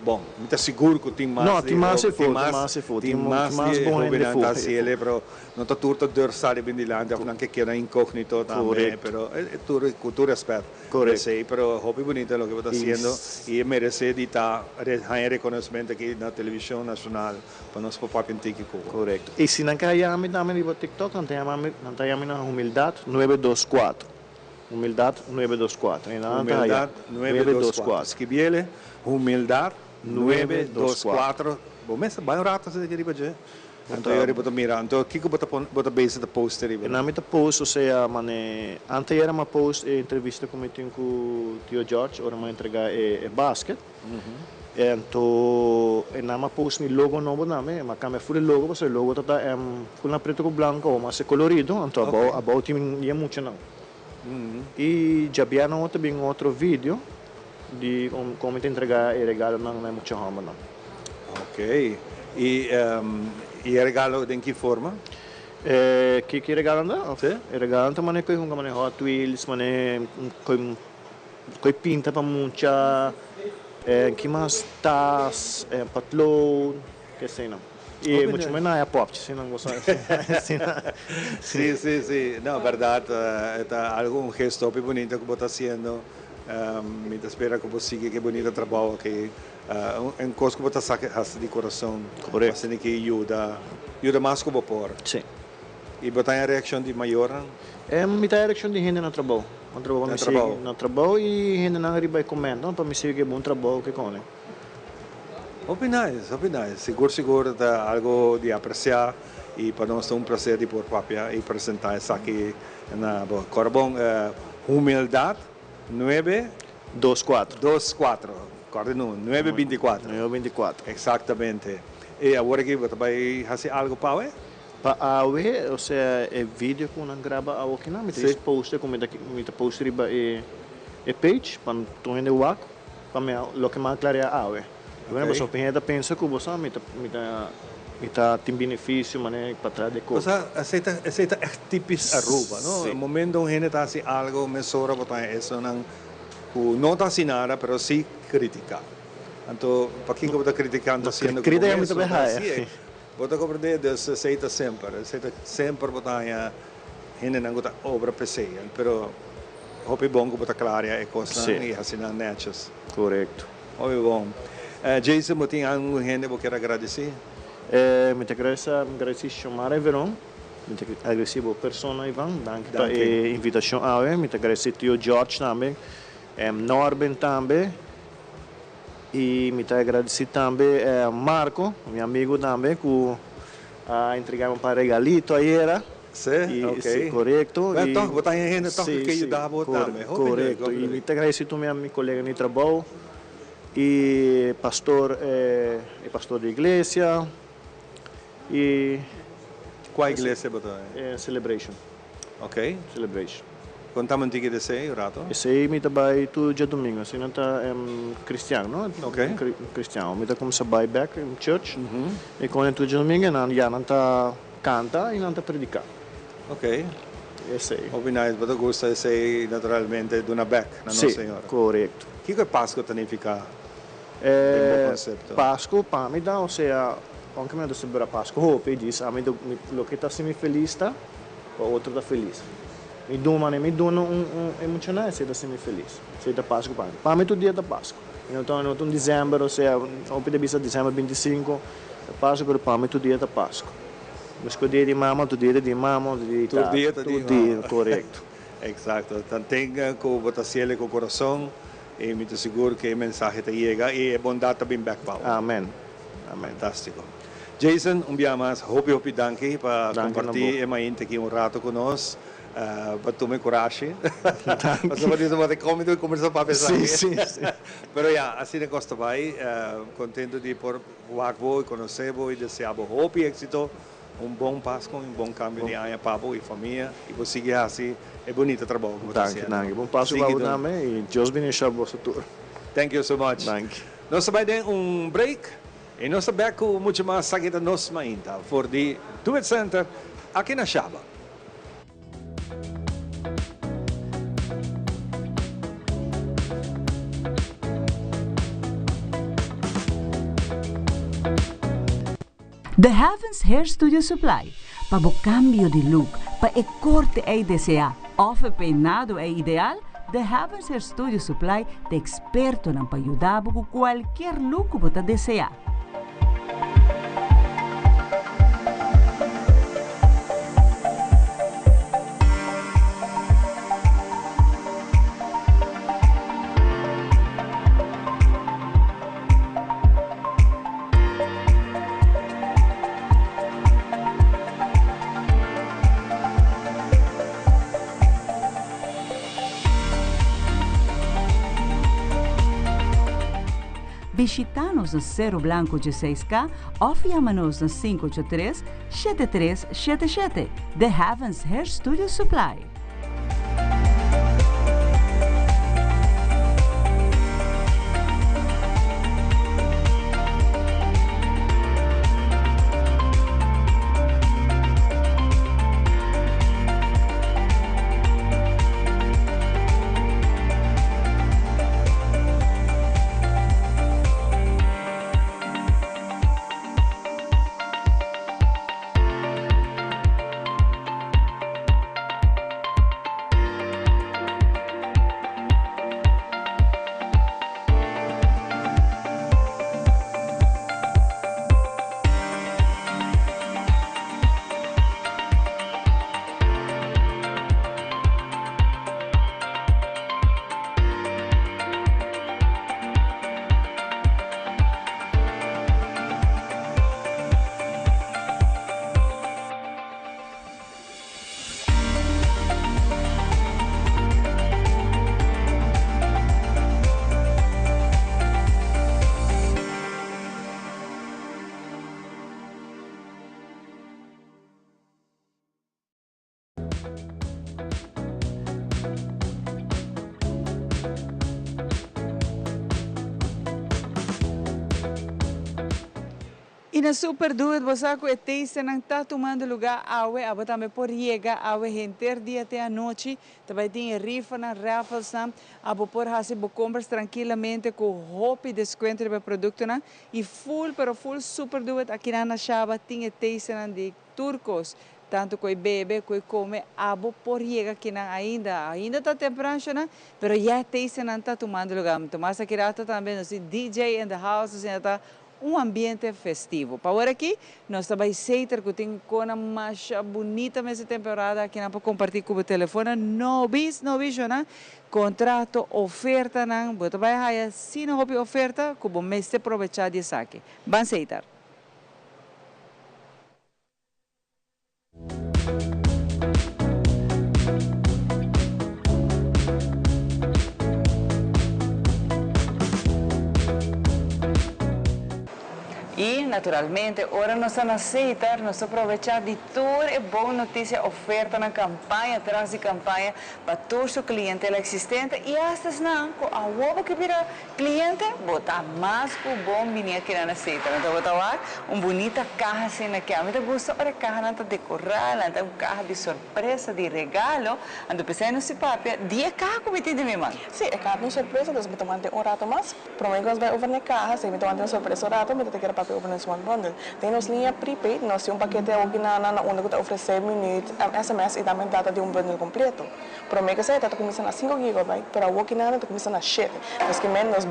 bon, mi ta sigur ku tin mas No, di tin mas tin efo, tin mas mas efo, tin tin mas mas di bon hende hobennan efo. ta hasi ele, pero No ta tur ta durf sali bin dilanti of nan ke keda incognito tambe, Correcto. pero e tur cu tur respet Correcto. esey, pero hopi bunito loke bo ta Y haciendo y e merece di ta haña reconocimento aki na television nacional pa nos por papia un tiki cu bo. Correcto. Y si nan ke haya mi tambe riba TikTok nan ta yama mi, nan ta yama mi na Humildad nuebe dos cuatro. Humildad nuebe dos cuatro. Y nan ta haya Humildad nuebe dos cuatro. Skibiele, Humildad nuebe dos cuatro. Bo mester bai un rato asina riba dje. Anto yori bo ta mira. Anto kiko bo ta pon, bo ta bezig ta post riba? Nan mi ta post, osea mane anteayer mi a post e entrevista ku mi tin ku Tio George ora mi a entrega e basket. Anto e nan mi a post mi logo nobo tambe, mi a kambia ful e logo pasobra e logo ta ta ful na preto ku blanko awor mi a hasi kolorido, anto abou abou tin e muchanan. I djabièrnè awor ta bin otro video di kon mi ta entrega e regalonan na e mucha hòmbernan. Ok. I e regalo den ki forma? Ki ki regalo ta? Si. E regalo ta manera ku e hunga manera Hot Wheels, manera ku e pinta pa mucha, ki mas tas, potlood, ke eseinan. I mucha men a haya popchi, si nan bo sa. Si, si, si. No, bèrdat e ta algu un gesto hopi bunita ku bo ta hasiendo. Mi ta spera ku bo sigui ku e bunita trabou aki. Un kos ku bo ta sa hasi di kurason. Korekto. Asina ki yuda, yuda mas ku bo por. Si. I bo ta haña reakshon di mayornan? Mi ta haña reakshon di hende na trabou. Na trabou pa mi sigui. Na trabou i hendenan riba e komènt pa mi sigui ku e bon trabou ke kone. Hopi nice, hopi nice. Sigur sigur ta algo di aprecia y pa nos ta un placer di por papia y presenta esaki na bo. Cora bon, humildad nuebe. Dos cuatro. Dos cuatro. Corda nu, nuebe binticuatro. Nuebe binticuatro. Exactamente. Y awor aki bo ta bay haci algo pa awe? Pa awe, osea e video cu nan graba awokinan, mi ta post cu mi ta post riba e page pa tur hende wak. Pa mi loke mi a aclaria awe. Bueno, pasobra hopi hende ta pensa cu bo sa mi ta mi ta mi ta tin beneficio manera pa traha di e cos. Osea, esey ta esey ta echt typisch Aruba, no? Si. E momento un hende ta haci algo mesora bo ta haña esonan cu no ta haci nada pero si critica. Anto pakico bo ta criticando siendo cu bo Critica mi mes ta no bay ta haya. haci. Bo ta comprende? Dus esey ta semper, esey ta semper bo ta haña hendenan cu ta obra p'esey. Pero hopi bon cu bo ta claria e cosnan y haci nan netjes. Corecto. Hopi bon. Jason, bo tin algun hende bo kier agradeci? Mi ta agradeci Xiomara Everon, mi ta agradeci bo persona Ivan, danki pa e invitacion awe, mi ta agradeci Tio George tambe, Norben tambe. Y mi ta agradeci tambe Marco, mi amigo tambe, cu a entrega mi un par regalito ayera. Si, ok. Si, corecto. Bueno, toch, bo ta hende toch cu ke yuda bo tambe. Hopi leuk, Corecto. hopi Y leuk. mi ta agradeci tur mi colega di trabou y pastor, e pastor di iglesia y. Cua iglesia bo ta? Celebration. Ok. Celebration. Contame un tiki di esey un rato. Esey mi ta bay tur djadomingo, esey nan ta cristian no? Ok. Cristian. Mi ta cuminsa bay bek in church y con nan tur djadomingo y nan ya nan ta canta y nan ta predica. Ok. Esey. Hopi nice, bo ta gusta esey naturalmente duna bek na nos Señor. Si, corecto. Kico e Pasco ta nifica den bo concepto? Pasco pa mi ta, osea, aunke mi no ta celebra Pasco hopi, djis ami loke ta haci mi feliz ta pa otro ta felis. Mi duna manera mi duna un un e muchanan esei ta hasi mi felis. Esei ta Pasku pa mi. Pa mi tur dia ta Pasku. Mi no ta no ta un december osea hopi ta bisa december 25 ta Pasku pero pa mi tur dia ta Pasku. Mesco dia di mama tur dia ta di mama tur dia di Tur tata. dia ta di Tur dia mama. korekto. Exacto. Tanten ku bo ta hasiel ku kurason i mi ta sigur ku e mensahe ta yega i e bondat ta bin bek pa bo. Amen. Amen. Fantástiko. Jason, un bia mas hopi hopi danki pa Danki na bo. kompartí e mainta aki un rato ku nos. Pa tuma e kurashi. Pasobra bo ta bo ta komi tur kombersa papia esaki. Sí, sí, sí. Pero ya, asina kos ta bai. Kontento di por wak bo i konosé bo i deseá bo hopi éksito, un bon Pasko i un bon kambio di aña pa bo i famia i bo sigui hasi e bunita trabou ku bo ta Danki, hasiendo. danki. Bon Pasko pa Sigui bo duna. tambe i Dios bendisha boso tur. Thank you so much. Danki. Nos ta bai den un break. I nos ta bek ku muchu mas aki ta Nos Mainta for di Do It Center aki na Shaba. The Heavens Hair Studio Supply, pa bo cambio di look, pa e corte ey desea of e peinado ey ideal, The Heavens Hair Studio Supply ta expertonan pa yuda bo cu cualkier look cu bo ta desea. Bishita nos na Sero Blanco 16K of yama nos na 583 7377. The Heavens Hair Studio Supply. I na Super Duet bo sa ku e tastingnan ta tumando lugá awe, abo tambe por yega awe henter dia te anochi, ta bai tin e rifanan, rafflesnan, abo por hasi bo kompras trankilamente ku hopi deskuento riba e produktonan i full pero full Super Duet akinan na Shaba tin e tastingnan di Tur kos, tantu ku e bebe, ku e kome, abo por yega kinan ainda. Ainda ta tempran shonan, pero ya e tastingnan ta tumando lugar. Tomas aki rato tambe nos tin DJ in the house, asina ta un ambiente festivo. Pa ora aki nos ta bai Seiter ku tin kona masha bunita mes e temporada akinan pa komparti ku bo telefonan. No bis, no bis shonan, kontrato, ofertanan, bo ta bai haya asina hopi oferta ku bo mester probecha di esaki. Ban Seiter. I, naturalmente, ora nos ta na Setar, nos ta probechá di tur e bon notisia, ofertanan, kampaña tras di kampaña pa tur su klientela eksistente i asta esnan ku awor bo ke bira Cliente, bo ta mas cu bon bini aki na Seita. Mi tabata wak un bunita caha asina aki. Ami ta gusta ora e cahanan ta decora, nan ta un caha di sorpresa, di regalo. Anto p'esei nos si papia di e caha cu mi tin den mi man. Si, e caha ta un sorpresa, dus mi ta wanta un rato mas. Prome cu nos bai over na e caha, si mi ta wanta un sorpresa un rato, mi ta kere papia over nos one bundle. Den nos liña prepaid, nos tin un pakete awoki na na unda cu ta ofrece minuut, sms y tambe data di un bundle completo. Prome ku esei ta kuminsá na sinku gigabyte, pero awor ki nan ta kuminsá na shete. Nos ke men nos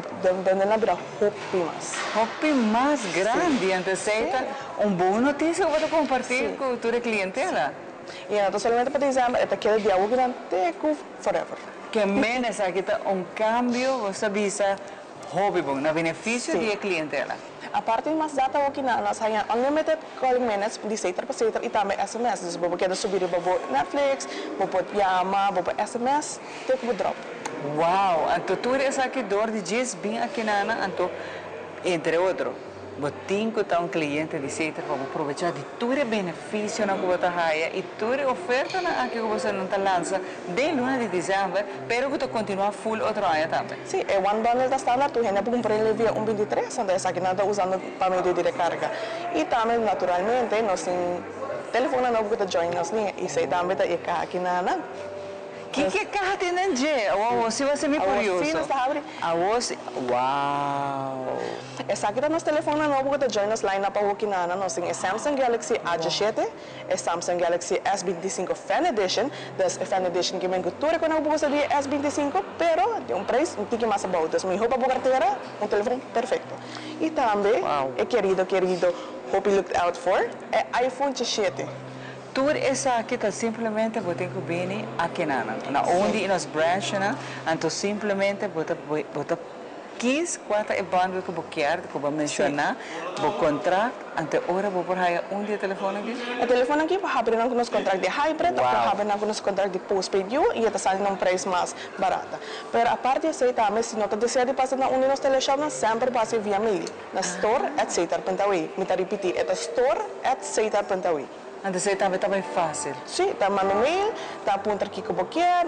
bendel a bira hopi mas. Hopi mas grandi, anto esei ta un bon notisia ku bo ta kompartí ku tur e klientela. I no ta solamente pa desèmber, e ta keda di awor ki nan te ku forever. Ke men esaki ta un kambio, bo sa bisa, hopi bon, na benefisio di e klientela. Aparte di mas data hoki nan nos haña unlimited calling minutes di seter pa seter y tambe sms. Dus bo por keda subi riba bo Netflix, bo por yama, bo por sms te ku bo drop. Wow! Anto tur esaki dor di djis bin aki nana anto entre otro bo tin ku ta un cliente di seter pa bo probecha di tur e beneficionan ku bo ta haya y tur e ofertanan aki ku bosonan ta lansa Den luna di december, pero cu ta continua full otro aña tambe. Sí, e one bundle ta standaard, tur hende por cumpra el via un 23, anto esakinan ta usando pa medio di recarga. Y tambe naturalmente nos tin telefoonnan nobo cu ta join nos liña y esey tambe ta e caha kinanan. Kiko e caha tin den dje? Awor si bo a haci mi curioso. Awor si nos ta habri. Awor si, wow. Esaki ta nos telefoonnan nobo cu ta join nos line up awor kinanan. Nos tin e Samsung Galaxy A 17. E Samsung Galaxy S 25 Fan Edition, dus e Fan Edition ke men ku tur e kona ku bo gusta di e S 25, pero di un preis un tiki mas abou. Dus mihó pa bo kartera, un telefon perfekto. I tambe e kerido kerido hopi looked out for, e iPhone 17. Tur esaki ta simplemente bo tin ku bini akinan, na un di nos branchnan, anto simplemente bo ta bo ta. Kies cua ta e bundle cu bo kier, cu bo a menciona, bo contract, anto e ora bo por haya un di e telefoon aki? E telefoon aki por habri nan cu nos contract di hybrid of por habri nan cu nos contract di postpaid U y e ta sali na un prijs mas barata. Pero apart di esey tambe si no ta desea di pasa na un di nos teleshopnan semper bo haci via mail na store at setar punt awe. Mi ta ripiti e ta store at setar punt awe. Anto esey tambe ta bay facil. Si, ta manda mail, ta puntra kico bo kier,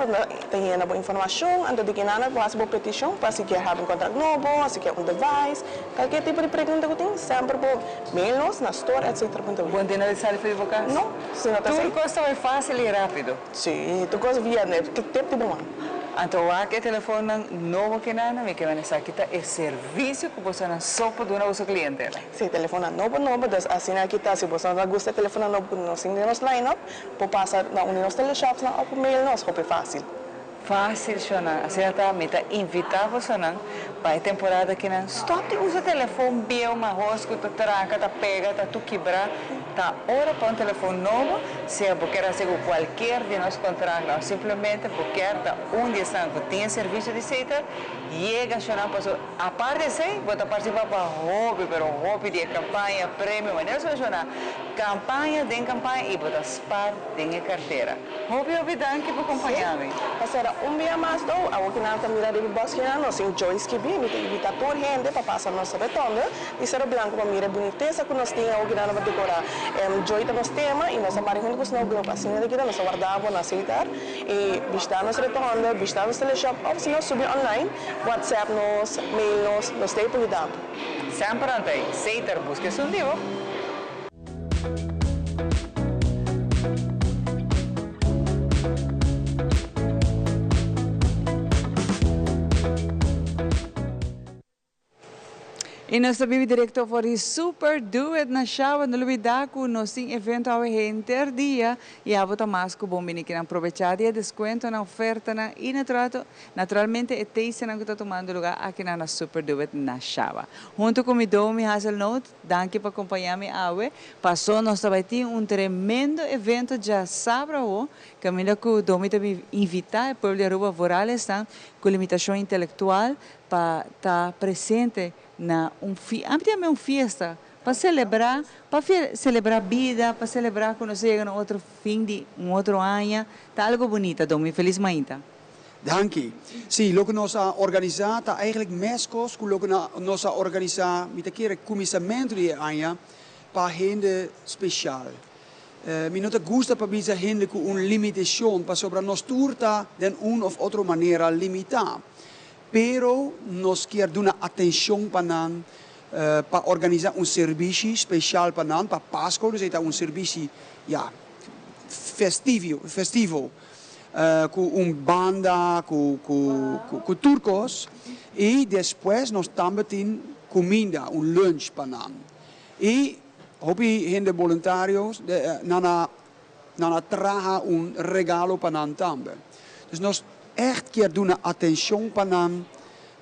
ta yena bo informacion, anto di kinana bo haci bo peticion pa si kier habi un contract nobo, si kier un device, cualkier tipo di pregunta cu tin, semper bo mail nos na store at setar punt awe. Bo no tin nada di sali for di bo cas? No, si no ta esey. Tur cos ta bay facil y rapido. Si, tur cos via net, tip di bo man. Anto wak e telefoonnan nobo kinana, mi ke manda esaki ta e servicio cu bosonan so por duna boso clientela. Si, telefoonnan nobo nobo, dus asina aki ta, si boso no ta gusta e telefoonnan nobo cu nos tin den nos line-up, por pasa na un di nos teleshopsnan of por mail nos, hopi facil. Facil shonan, asina ta, mi ta invita bosonan pa e temporada akinan stop di usa telefon bieu mahos cu ta tranca, ta pega, ta tur kibra, ta ora pa un telefon nobo, sea bo kier haci cu cualkier di nos contractnan of simplemente bo kier ta un di esnan cu tin e servicio di Setar, yega shonan pasobra aparte di esey bo ta participa pa hopi pero hopi di e campaña, premio, manera nos menciona, campaña den campaña y bo ta spar den e cartera. Hopi hopi danki pa kompañá mi. Ta sera un bia mas dou, awor ki nan ta mira riba bus kinan nos tin Joyce skibí, mi ta invitá tur hende pa pasa nos rotonde di Sero Blanco pa mira e bunitesa ku nos tin awor ki nan a dekorá. Joy ta nos tema i nos a mari huntu ku Snow Globe asina di kita nos ta warda bo na Setar i bishitá nos rotonde, bishitá nos teleshop òf si no subi online, whatsapp nos, mail nos, nos ta ei pa yuda bo. Semper nan ta ei. Setar buska esun di bo. Y nos ta bibi directo for di Super Do It na Shawa. No lubida cu nos tin evento awe henter dia y abo ta mas cu bon bini kinan probecha di e descuentonan, ofertanan y naturalmente e tastingnan cu ta tumando lugar akinan na Super Do It na Shawa. Hunto cu mi Domi Hazelnoot. Danki pa kompañá mi awe. Pasó nos ta bai tin un tremendo evento djasabra awo, kaminda ku Domi ta bin invitá e pueblo di Aruba vooral esnan ku limitashon intelektual pa ta presente na un fi, ami ta yam'é un fiesta, pa selebrá, pa selebrá bida, pa selebrá ku nos a yega na otro fin di un otro aña. Ta algo bunita, Domi. Felis mainta. Danki. Sí, loke nos a organisá ta eigenlijk meskos ku loke nos a organisá, mi ta kere, kuminsamentu di e aña pa hende speshal. Mi no ta gusta pa bisa hende ku un limitashon pasobra nos tur ta den un òf otro manera limitá. Pero nos kier duna atenshon pa nan pa organisá un serbishi speshal pa nan pa Pasko, dus ei ta un serbishi, ya, festivo, festivo. Ku un banda, ku ku tur kos i despues nos tambe tin kuminda, un lunch pa nan. I hopi hende boluntario nan a nan a traha un regalo pa nan tambe. Dus nos ègt kier duna atenshon pa nan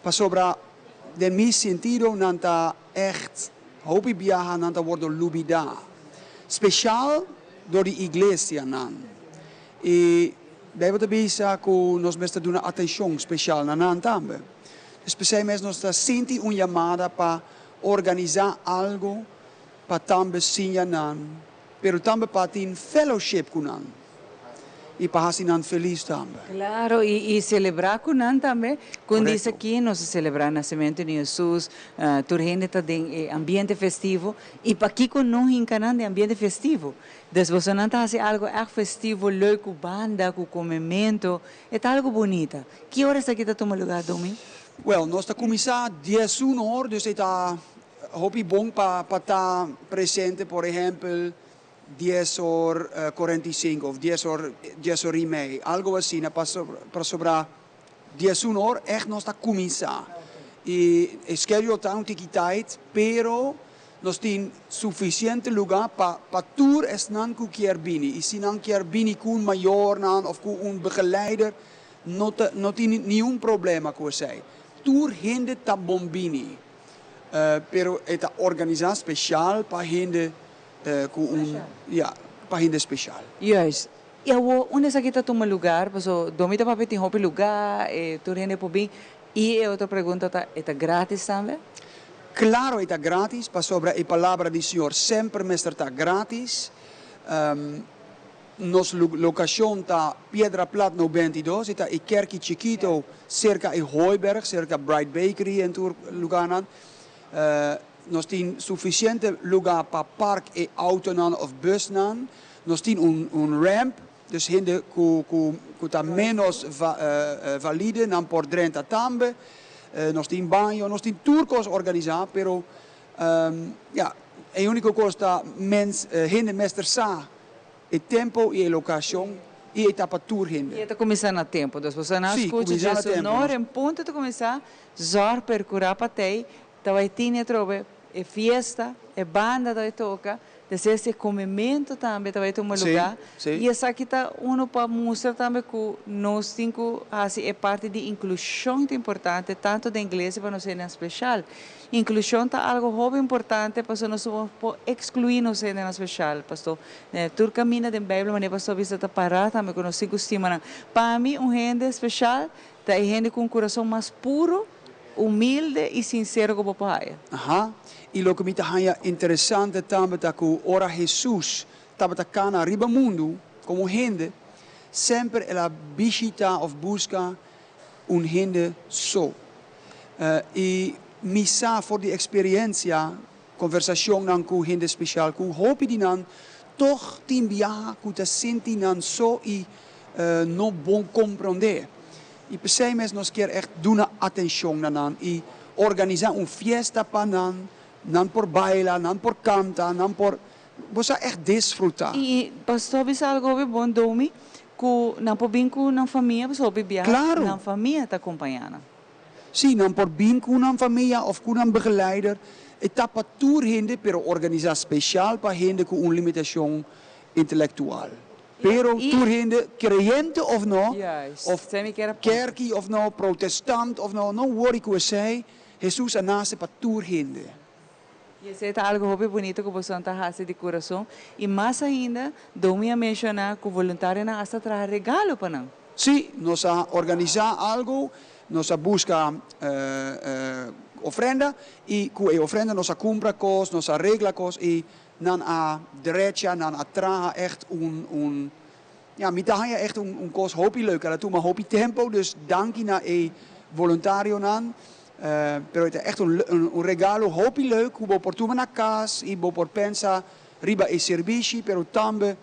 pasobra den mi sentido nan ta ègt hopi biaha nan ta wordo lubida, speshal dor di iglesianan. I Beibel ta bisa ku nos mester duna atenshon spesial na nan tambe. Dus p'esei mes nos ta sinti un yamada pa organisá algu pa tambe siña nan, pero tambe pa tin fellowship ku nan i pa hasi nan felis tambe. Claro, i selebrá ku nan tambe. Kon dies aki nos a selebrá nasementu di Hesus, tur hende ta den e ambiente festivo, i pakiko no hinka nan den ambiente festivo? Dus bosonan ta hasi algo ègt festivo, leuk ku banda, ku komemento. E ta algo bunita. Ki ora esaki ta tuma lugá, Domi? Wèl, nos ta kuminsá diesun or, dus e ta hopi bon pa pa ta presente, por ehèmpel, dies or 45 òf dies or dies or i mei, algo asina, pasobra 11 or ègt nos ta kuminsá. I e schedule ta un tiki tight, pero Nos tin suficiente luga pa pa tur esnan cu kier bini y si nan kier bini cu un mayornan of cu un begeleider no ta no tin niun problema cu esey. Tur hende ta bon bini pero e ta organisa special pa hende cu un ya pa hende special. Juist. Y awor unda esaki ta tuma lugar? Paso Domi ta papia tin hopi luga, tur hende por bin. Y e otro pregunta ta, e ta gratis tambe? Claro e ta gratis, pasobra e palabra di Señor semper mester ta gratis. Nos locacion ta Piedra Plat no 22, e ta e kerki chikito cerca e Hooiberg, cerca Bright Bakery en tur lugarnan. Nos tin suficiente lugar pa park e autonan of busnan. Nos tin un ramp, dus hende cu ta menos valide nan por drenta tambe. Nos tin baño, nos tin tur cos organisa, pero ja, e unico cos ta mens, hende mester sa e tempo y e locacion y e ta pa tur hende. Y e ta cuminsa na tempo, dus boso nan Sí, scucha cuminsa na dje su tempo. nor en punto ta cuminsa, zorg percura pa tey, ta bay tini atrobe e fiesta, e banda ta bay toca, despues e comemento tambe ta bay tuma lugar, y esaki ta uno pa mustra tambe cu nos tin cu haci e parti di inclusion ta importante tanto den iglesia pa nos hendenan special. Inclusion ta algo hopi importante pasobra nos no por exclui nos hendenan special, pasto tur caminda den Bijbel manera pasto a bisa ta para tambe cu nos tin cu stima nan. Pa mi un hende special ta e hende cu un curason mas puro, humilde y sincero cu bo por haya. Aha, y loke mi ta haya interesante tambe ta cu ora Jesus tabata cana riba mundu como hende, semper el a bishita of busca un hende so. Y mi sa for di experiencia, conversacionnan cu hende special, cu hopi di nan toch tin biaha cu ta sinti nan so y no bon comprende. Y p'esey mes nos kier echt duna atencion na nan y organisa un fiesta pa nan, nan por baila, nan por canta, nan por, bo sa echt disfruta. Y pastor bisa algo hopi bon Domi, cu nan por bin cu nan famia pasobra hopi biaha nan famia ta acompaña nan. Sí, nan por bin cu nan famia of cu nan begeleider. E ta pa tur hende, pero organisa special pa hende cu un limitacion intelectual. Pero tur hende, creyente of no, of kerki of no, protestant of no, no worry cu esey, Jesus a nace pa tur hende. Y esey ta algo hopi bunito cu bosonan ta haci di curason. Y mas ainda, Domi a menciona cu voluntarionan hasta traha regalo pa nan. Sí, nos a organisa algo, nos a busca ofrenda y cu e ofrenda nos a cumpra cos, nos a regla cos y nan a drecha, nan a traha echt un, un, ja, mi ta haña echt un, un cos hopi leuk. El a tuma hopi tempo, dus danki na e voluntarionan. Pero e ta echt un, un regalo hopi leuk cu bo por tuma na cas y bo por pensa riba e servishi, pero tambe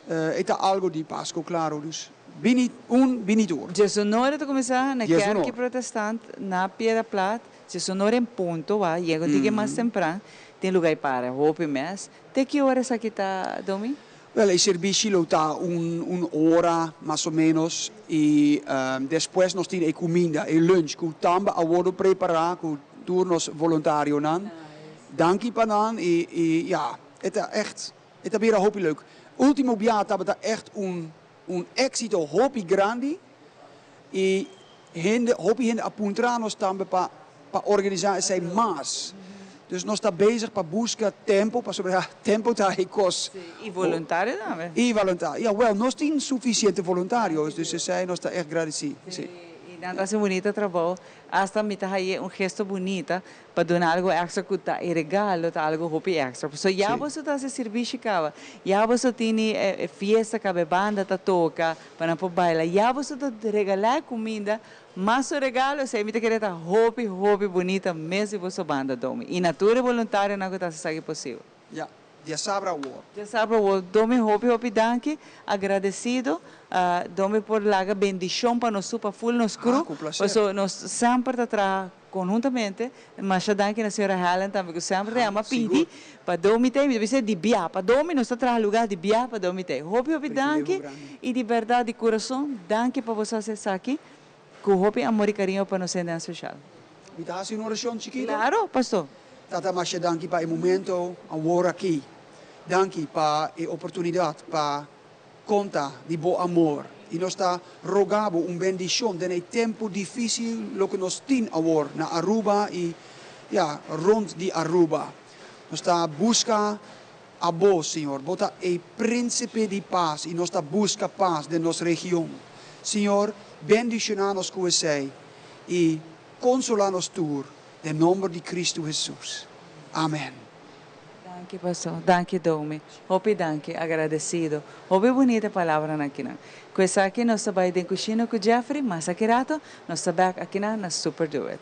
e ta algo di Pasco, claro. Dus bini un, bini tur. Djesonora ta cuminsa na Djesonora. Kerki Protestant na Piedra Plat. Djesonora en punto, wa yega un tiki mas tempran. Tin luga y para hopi mes. Te ki ora esaki ta, Domi? Wel, e servishi lo ta un un ora mas o menos y despues nos tin e cuminda, e lunch cu tambe a wordo prepara cu tur nos voluntarionan. Danki pa nan y y ya, e ta echt, e ta bira hopi leuk. Ultimo bia tabata echt un un exito hopi grandi y hende, hopi hende a puntra nos tambe pa pa organisa esey mas. Dus nos ta bezig pa busca tempo, pasobra tempo ta e cos. Sí, y voluntario tambe. Y voluntario, ja, wel, nos tin suficiente voluntario, dus esey nos ta echt gradeci, sí. Y nan ta haci un bunita trabou, hasta mi ta haye un gesto bunita pa duna algo extra cu ta e regalo ta algo hopi extra. Pasobra ya boso ta haci sirbishi caba, ya boso tini e fiesta caba, e banda ta toca pa nan por baila, ya boso ta regala e cuminda Mas su regalo esei mi ta kere ta hopi hopi bunita mes di boso banda Domi y na tur e voluntarionan cu ta haci esaki posibel. Ya, diasabra awor. Diasabra awor. Domi hopi hopi danki, agradecido. Domi por laga bendicion pa nos tur pa ful nos crew. Ah, cu placer. Paso nos semper ta traha conhuntamente. Masha danki na señora Helen tambe cu semper ta yama pidi pa Domi ta ei. Mi ta bisa di bia pa Domi nos ta traha lugar di bia pa Domi ta ei. Hopi hopi danki y di berdad di curason danki pa boso haci esaki cu hopi amor y cariño pa nos hendenan special. Mi ta haci un oracion chikito? Claro, pastor. Tata masha danki pa e momento awor aki. Danki pa e oportunidad pa Konta di bo amor i nos ta roga bo un bendishon den e tempu difisil loke nos tin awor na Aruba i ya rond di Aruba. Nos ta buska abo, Señor. Bo ta e Prinsipe di Pas i nos ta buska pas den nos region. Señor, bendishoná nos ku esei i. Konsolá nos tur den nomber di Kristu Hesus. Amen. Danki pastor, danki Domi, hopi danki, agradecido. Hopi bunita e palabranan akinan. Ku esaki nos ta bai den kushina ku Jeffrey, mas aki rato nos ta bek akinan na Super Do It.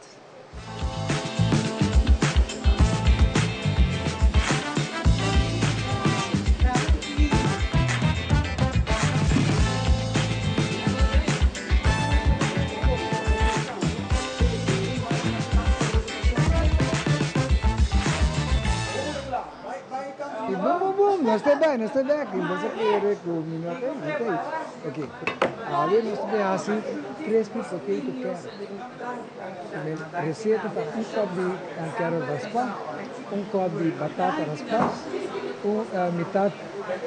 Y bum bum bum, nos ta bai, nos ta bek. Y boso kere cu mi no ta, mi ta. Ok, awe nos ta bin haci crispy potato carrot. Receta ta un kop di carrot raspa, un kop di batata raspa, un mitad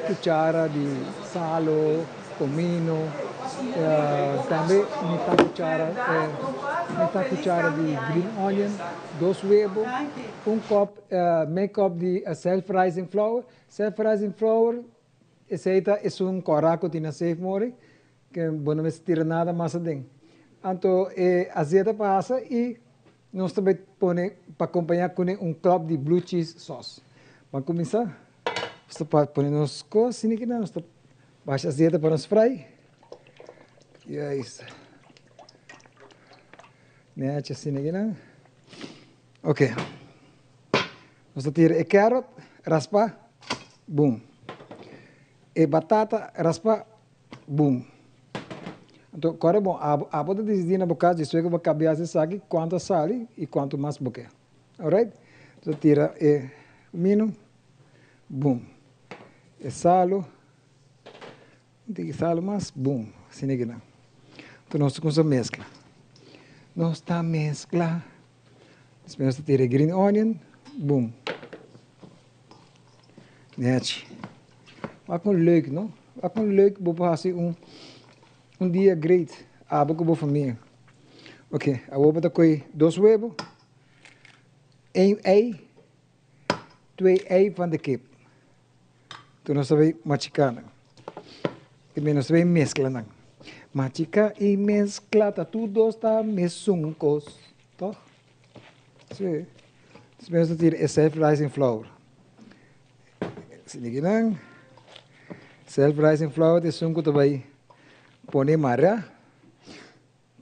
cuchara di salo, comino, tambe mitad cuchara mitad cuchara di green onion, dos webo, un kop mei kop di self rising flour, self rising flour esey ta esun kora ku tin na safe mori ke bo no mester tira nada mas aden. Anto e azeta pasa i nos ta bai pone pa kompañá kuné un klòp di blue cheese sauce. Ban kuminsá, nos ta pone nos kos asina kinan, nos ta basha azeta pa nos fry. Juist. Nechi asina kinan. Ok. Nos ta tira e carrot raspa, boom. E batata raspa, boom. Anto, kore bon, abo, abo ta disidí na bo kas despues ku bo kabia hasi esaki kuantu a sali i kuantu mas bo ke. Alright? Nos ta tira e mino, boom. E salu, un tiki salu mas, boom. Asina kinan. Anto nos ta kuminsá meskla. Nos ta meskla. Despues nos ta tira e green onion, boom. Nechi. Wak un leuk, no? Wak un leuk bo por hasi un un dia great abo ku bo famia. Ok, awor bo ta kohe dos webo, een ei, twee ei van de kip. Tur nos ta bay machiká nan. I nos ta bay meskla nan. Machiká i meskla ta tur dos ta mesun kos, tòg? Sí. Despues nos ta tira e self rising flour. Sinigi nan. Self rising flour ta esun ku ta bay pone mara.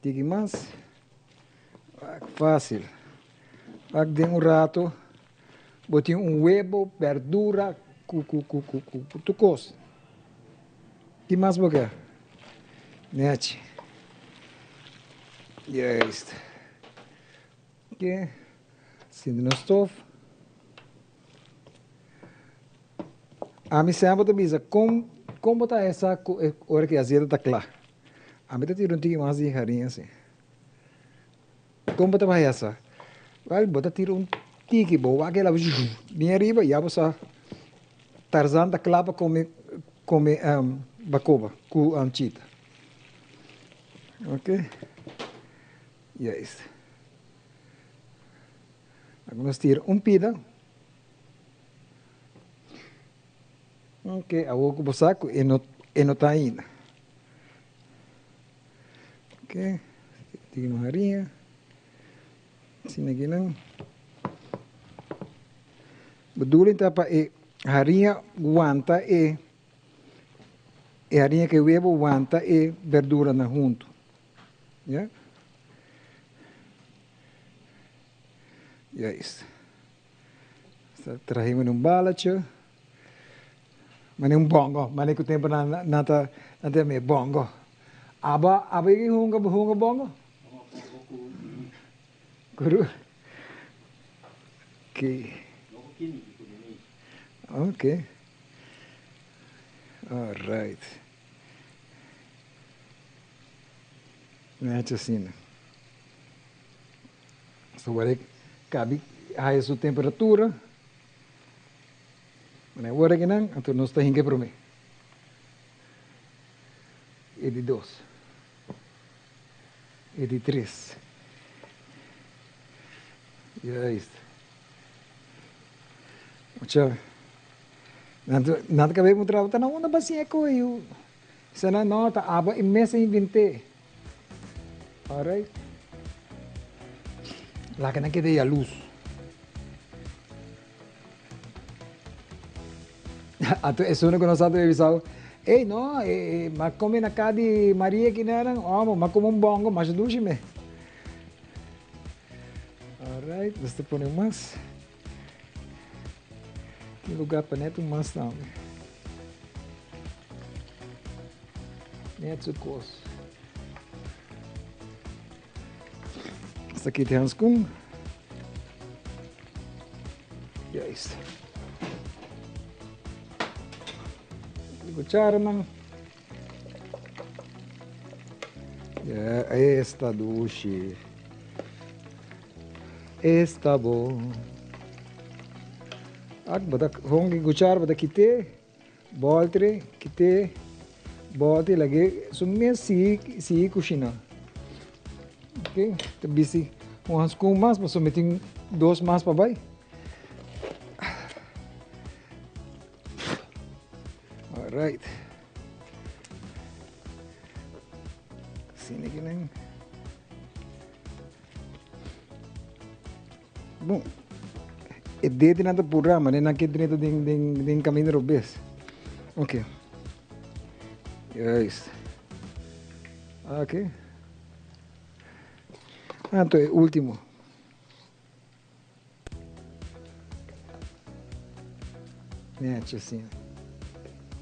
Tiki mas. Wak fácil. Wak den un rato bo tin un webo, berdura ku ku ku ku ku tur kos. Ki mas bo ke? Nechi. Juist. Oké. Sindi nos stof. Ami semper ta bisa kon kon bo ta hesa ku e ora ku e azeta ta kla. Ami ta tira un tiki mas di hariña asi. Kon bo ta bai hesa? Wèl, bo ta tira un tiki, bo wak el a bin ariba ya bo sa Tarzan ta kla pa kome kome bakoba ku chita. Oke. Juist. Awo nos tira un pida. Oke, awor ku bo sa ku e no e no ta ainda. Oke, tiki mas hariña. Asina akinan. Bedoeling ta pa e hariña wanta e e hariña ku e webo wanta e berduranan huntu. Ya. Juist. Sa trahimos un balacho. Mane un bongo, mane ku tempo nan nan ta nan ta yam'é bongo. Abo abo yega hunga hunga bongo? Kuru. Oké. Oké. Alright. Nechi asina. So wor e kabi haya su temperatura. Mane wor akinan, anto nos ta hinka e prome. E di dos. E di tres. Juist. Mucha, nan ta nan ta kabe puntra, ta na unda basin e koe yu? Sa nan, no, ta abo e mes a invent'é. Alright. Laga nan keda yaluz. Anto esun ku nos a bisa, Ey no, m'a kome na ka di Maria kinanan, omo, m'a kome un bongo masha dushi me. Alright, nos ta pone un mas. Tin lugar pa net un mas tambe. Net su kos. Nos ta kita e hanskun. Juist. De cucharanan. Ja, esta dushi. Esta bon. Ak, bo ta hongi cuchara, bo ta kite. Boltre, kite, bote, lag'é su mes sigui sigui kushiná. Ok, ta bisti un hanskun mas pasobra mi tin dos mas pa bai. Alright. Asina kinan. Bon, e dedenan ta purá, ma nan ke drenta den, den, den kaminda robes. Ok. Juist. Ok. Anto e último. Nechi asina.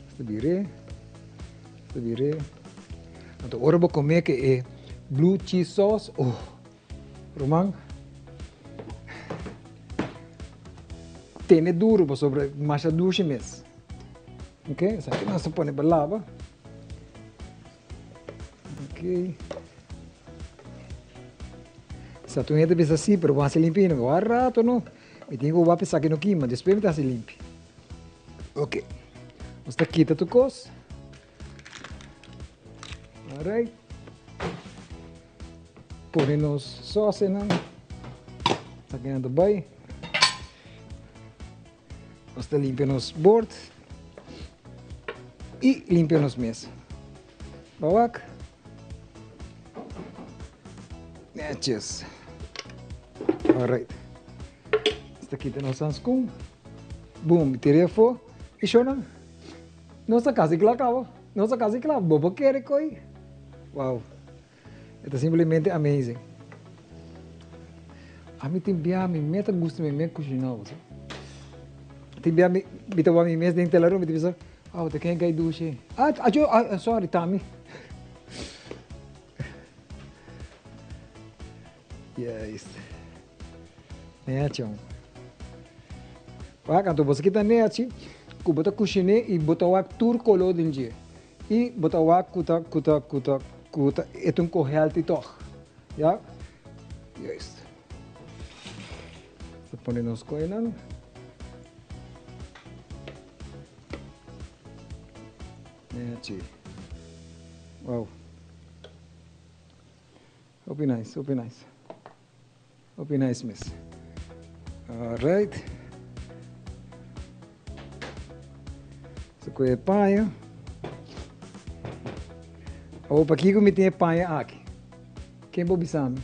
Esta bir'é, esta bir'é. Anto ora bo come ke e blue cheese sauce, oh, ruman, tene duro pasobra masha dushi mes. Ok, esaki nos ta pone pa laba. Ok. Sa tu hende bisa si, pero bo hasi limpi, no. Wak rato no. Mi tin ku wak esaki no kima, despues mi ta hasi limpi. Ok. Nos ta kita tur kos. Alright. Pone nos saucenan. Esaki nan ta bai. Nos ta limpia nos bord y limpia nos mesa. Bawak. Netjes. Alright. Nos ta kita nos hanskun. Boom, tira afó. Y shona, nos ta casi kla caba. Nos ta casi kla. Bo por kere koy. Wow. E ta simplemente amazing. Ami tin bia mi meta gusta mi mes kushiná bo sa. Tin bia mi mi ta wak mi mes den telaron mi ta bisa, oh ta ken kai dushi. Ah acho ah sorry ta mi. Juist. Nechi homber. Wak anto bo sa kita nechi ku bo ta kushiné i bo ta wak tur koló den dje. I bo ta wak ku ta ku ta ku ta ku ta e ta un ko healthy tog. Ya. Juist. Nos ta pone nos koinan. Nechi. Wow. Hopi nice, hopi nice. Hopi nice mes. Alright. So ku e paña. Oh, pakiko mi tin e paña aki? Ken por bisa mi?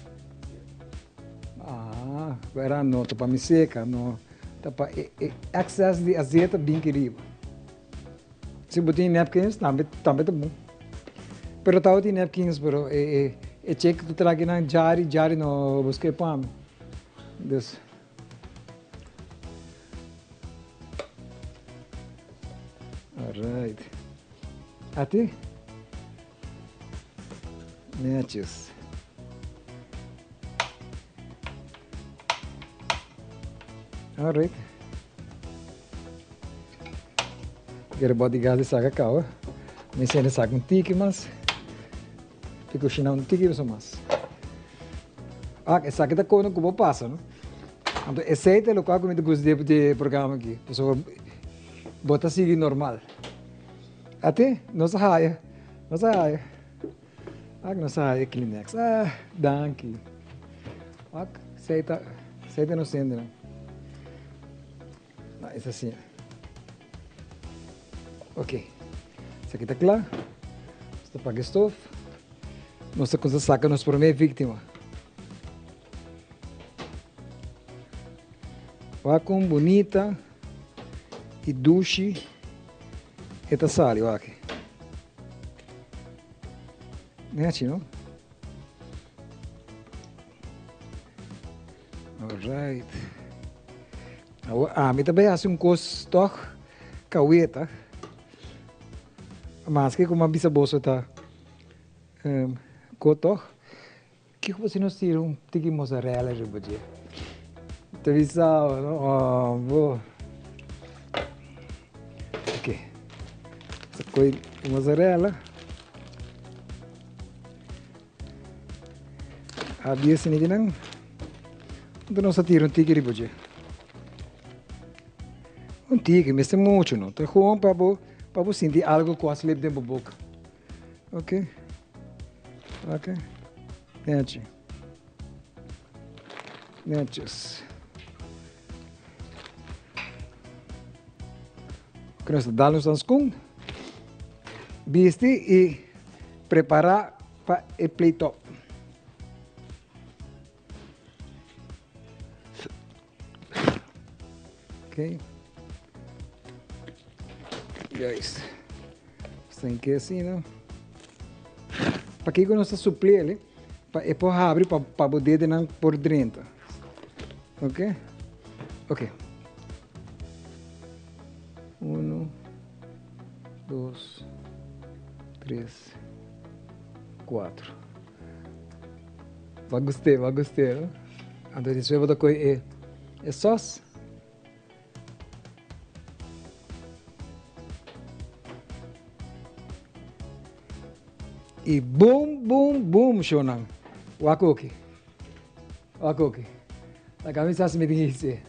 Ah, wera no ta pa mi seka, no. Ta pa e, e excess di azeta bin ki riba. Si bo tin napkins, tambe, tambe ta bon. Pero tawata tin napkins, pero e, e, e check ku traki nan jari, jari no buska e pa mi. Dus. Alright. Ati? Netjes. Alright. Kere bot di gas di saka kawa. Mi sende saka un tiki mas. Pi kushina un tiki so mas. Ak, esaki ta kono ku bo pasa, no? Anto esei ta lokual ku mi ta gusta di di e programa aki. Pasobra bo ta sigui normal. Ate, nos a haya. Nos a haya. Ak, nos a haya Kleenex. Ah, danki. Ak, esei ta, esei ta nos hendenan. No, es asina. Ok. Esaki ta kla. Nos ta paga e stof. Nos ta kuminsa saka nos prome víktima. Wak kon bunita i dushi e ta sali wak. Nechi no? Alright. Awor ami ta bai hasi un kos tòg kaweta. Maske ku mi a bisa boso ta ko tòg. Kiko bo si nos tira un tiki mozzarella riba dje? Ta bisaba no? Oh, bo. Ok. Sa koi mozzarella. Abi esei kinan. Anto nos a tira un tiki riba dje. Un tiki, mester mucho no. Ta gewoon pa bo, pa bo sinti algo ku a slip den bo boka. Ok. Ok. Nechi. Netjes. Nos ta dal nos hanskun. Bisti i prepara pa e plate op. Ok. Juist. Stan ke asina. Pakiko nos ta supli ele? Pa e por habri pa pa bo dedenan por drenta. Ok? Ok. Uno, dos, tres, cuatro. Bo a gust'é, bo a gust'é, no? Anto despues bo ta kohe e e sòs. I bum, bum, bum, shownan. Wak oki. Wak oki. Laga mi sa si mi tin hise.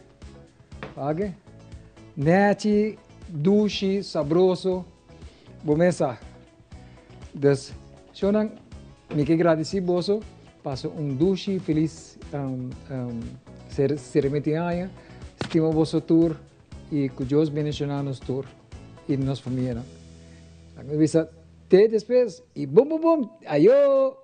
Wak. Nechi, dushi, sabroso. Bo mes sa. Dus, shownan, mi ke gradisí boso. Pasa un dushi, felis serementi aña. Stima boso tur i ku Dios bendishoná nos tur i nos famianan. Laga mi bisa te despues i bum bum bum, ayo!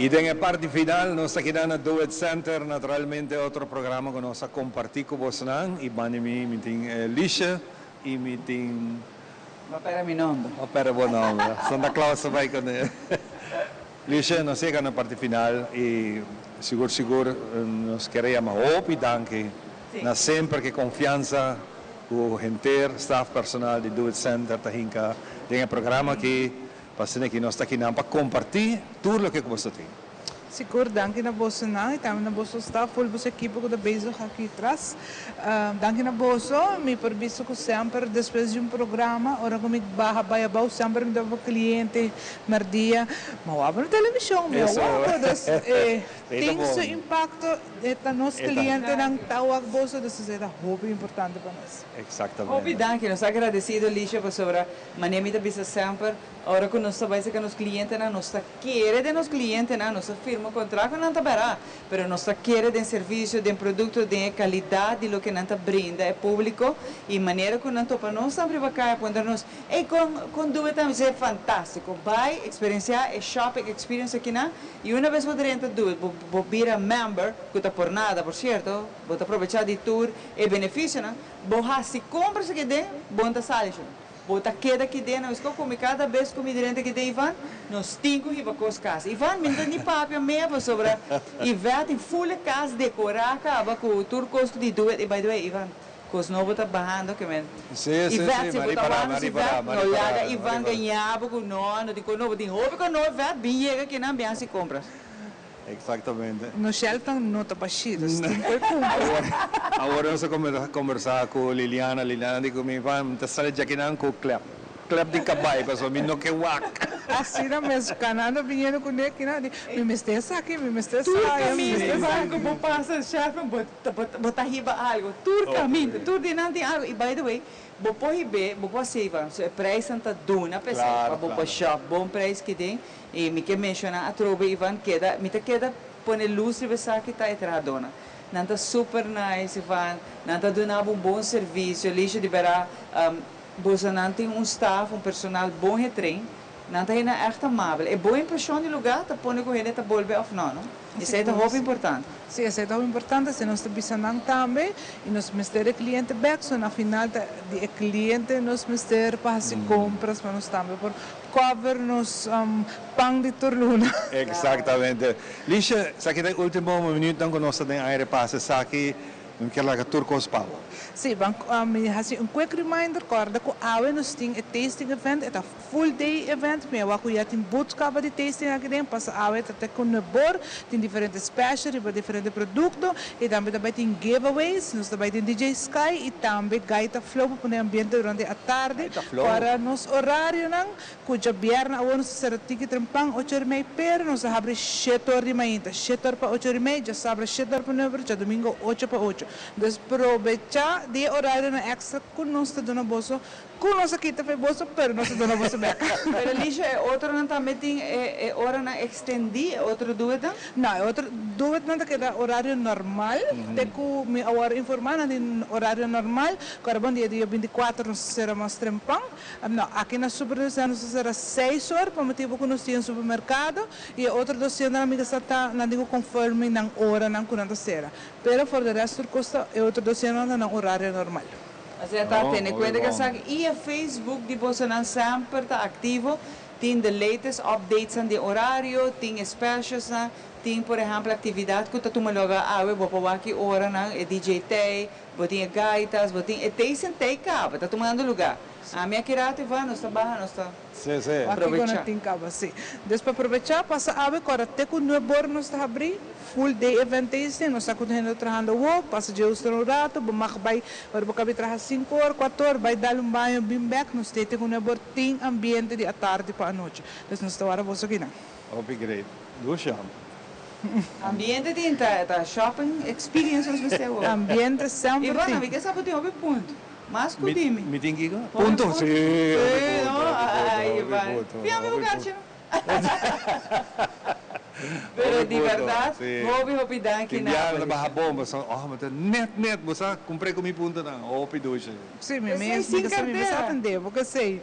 Y den e parti final nos ta keda na Do It Center, naturalmente otro programa cu nos a comparti cu bosnan y banda mi mi tin Lisha y mi tin. Bo perde mi nomber. Bo perde bo nomber. Santa Claus a bay cune. Lisha, nos yega na parti final y sigur sigur nos kier a yama hopi danki na semper ke confiansa cu henter staff personal di Do It Center ta hinca den e programa aki pa asina ki nos ta kinan pa comparti tur loke cu boso tin. Sigur, danki na bosonan y tambe na boso staff, full boso ekipo cu ta bezig aki tras. Danki na boso, mi por bisa cu semper despues di un programa, ora cu mi baha bay abao semper mi ta wak cliente merdia, mi a wak na television, mi a wak, dus e tin su impacto, e ta nos clientenan ta wak boso, dus esey ta hopi importante pa nos. Exactamente. Hopi danki, nos ta agradecido Licia pasobra manera mi ta bisa semper, Ora ku nos ta bai serka nos klientenan, nos ta kere den nos klientenan, nos ta firma kontrakt ku nan ta bèrá, pero nos ta kere den servisio, den produkto, den e kalidat di loke nan ta brinda e públiko i manera ku nan topa nos tambe riba kaya puntra nos, Ey, kon kon Doe ta? Mi sa e fantástiko. Bai eksperensiá e shopping experience akinan i una bes bo drenta Doe bo bo bira member, ku ta por nada por sierto, bo ta probechá di tur e benefisionan, bo hasi kompras aki den, bo no ta sali shon. Bo ta keda ki den nos ko ku mi kada bes ku mi drenta ki den Ivan, nos tin ku hiba kos kas. Ivan, mi no ta ni papia mea pasobra Ivette tin ful e kas dekorá kaba ku tur kos ku di doet. I by the way Ivan, kos nobo ta bahando ke men. Sí, sí, sí, Ivette, si mi a bo ta ripará, wak mi a nos ripará, Ivette, mi a no ripará, laga mi a Ivan ripará. gaña bo ku no, no tin kos nobo. Tin hopi kos nobo Ivette, bin yega kinan bin hasi kompras. Exactamente. Nos shelfnan no ta bashí, dus tin ku e kumpra. Awor nos a kombersá ku Liliana, Liliana di ku mi, Van, mi ta sali djakinan ku klep, klep di kabai, pasobra mi no ke wak. Asina mes, kanando biniendo ku ne kina di, mi mester esaki, mi mester Tur esaya, mi kaminda mester Ivan esaki. ku bo pasa shèf bo bo ta hiba algu. Tur kaminda, tur di nan tin algu. I by the way, bo por hib'é, bo por hasi Ivan, so e preisnan ta duna p'esei pa bo por shòp bon preis kiden. I mi ke menshoná atrobe Ivan, keda, mi ta keda pone lus riba esaki ta e trahadónan. Nan ta super nice Ivan, nan ta duna bo un bon servisio, Lisha di bèrda boso nan tin un staff, un personal bon getrain, nan ta hende ègt amabel. E bon impreshon di lugá ta pone ku hende ta bolbe òf nò, no? Esei ta hopi importante. Sí, esei ta hopi importante, esei nos ta bisa nan tambe i nos mester e kliente bèk, so na final ta di e kliente nos mester pa hasi kompras pa nos tambe por cover nos pan di tur luna. Exactamente. Lisha, esaki ta e ultimo minuutnan cu nos ta den aire pasa esaki, mi kier laga tur cos pa bo. Sí, ban mi haci un quick reminder, corda cu awe nos tin e tasting event, e ta full day event, mi a wak cu ya tin booths caba di tasting aki den, pasa awe ta te cu nuebor, tin diferente special riba diferente producto y tambe ta bay tin giveaways, nos ta bay tin DJ Sky y tambe Gaita Flow pa pone ambiente durante atardi, Gaita Flow. Ora nos orarionan cu djabièrnè awor nos ta cera tiki trempan ocho or y mei pero nos ta habri shete or di mainta, shete or pa ocho or y mei, djasabra shete or pa nuebe or, djadomingo ocho pa ocho. Dus probecha di e orarionan extra cu nos ta duna boso, cu nos a kita pa e boso pero nos ta duna boso bek. Pero Alicia e otronan tambe tin e oranan extendí, e otro doetnan? No, e otro doetnan ta keda orario normal, te cu mi awor informa nan tin orario normal, cu ora bon dia dia binticuater nos ta cera mas trempan. No, aki na Super Dosena nos ta cera seis or pa motibo cu nos tin un supermercado y e otro dosennan mi ta sa ta nan tin cu conforme nan oranan cu nan ta cera. Pero for de rest tur cos ta e otro dosennan ta nan orario normal. Asina ta, Oh, tene hopi cuenta cu bon. esaki y e Facebook di bosonan semper ta activo, tin the latest updatesnan di orario, tin e specialsnan, tin por ehempel actividad cu ta tuma lugar awe, bo por wak ki oranan e DJ tey, Bo tin e gaitas, bo tin e teis en tei caba, ta tumando lugar. Ami aki rato Ivan, nos ta baha, nos ta Sí, sí. Aki cu probecha. no tin caba, sí. Dus pa probecha, pasa awe cu ora te cu nuebor nos ta habri, full day event tasting, nos ta cu hende trahando awo, pasa dje ustra un rato, bo mag bay, ora bo cabi traha cinco or, cuatro or, bay dal un baño, bin bek, nos te te cu nuebor tin ambiente di atardi pa anochi. Dus nos ta wara boso akinan. Hopi great. Dusha. Ambiente tin ta ta shopping experience nos mester awor. Ambiente semper Ivana tin. mi ke sa bo tin hopi punto. Mas ku di mi. Mi tin kiko? Hopi Punto? punto. Si, Si hopi no? punto, hopi punto, Ay hopi Ivana. punto, Fia mi hopi bo karchi punto. no. Pero Hopi di punto, berdad si. hopi hopi danki Tin na biaha bo mi ta baha Alicia. bomba so oh mi ta net net bo sa kumpré ku mi puntonan. Hopi dushi. Si mi Esei mes sin mi ta sa mi mes kartera. atendé bo kesei.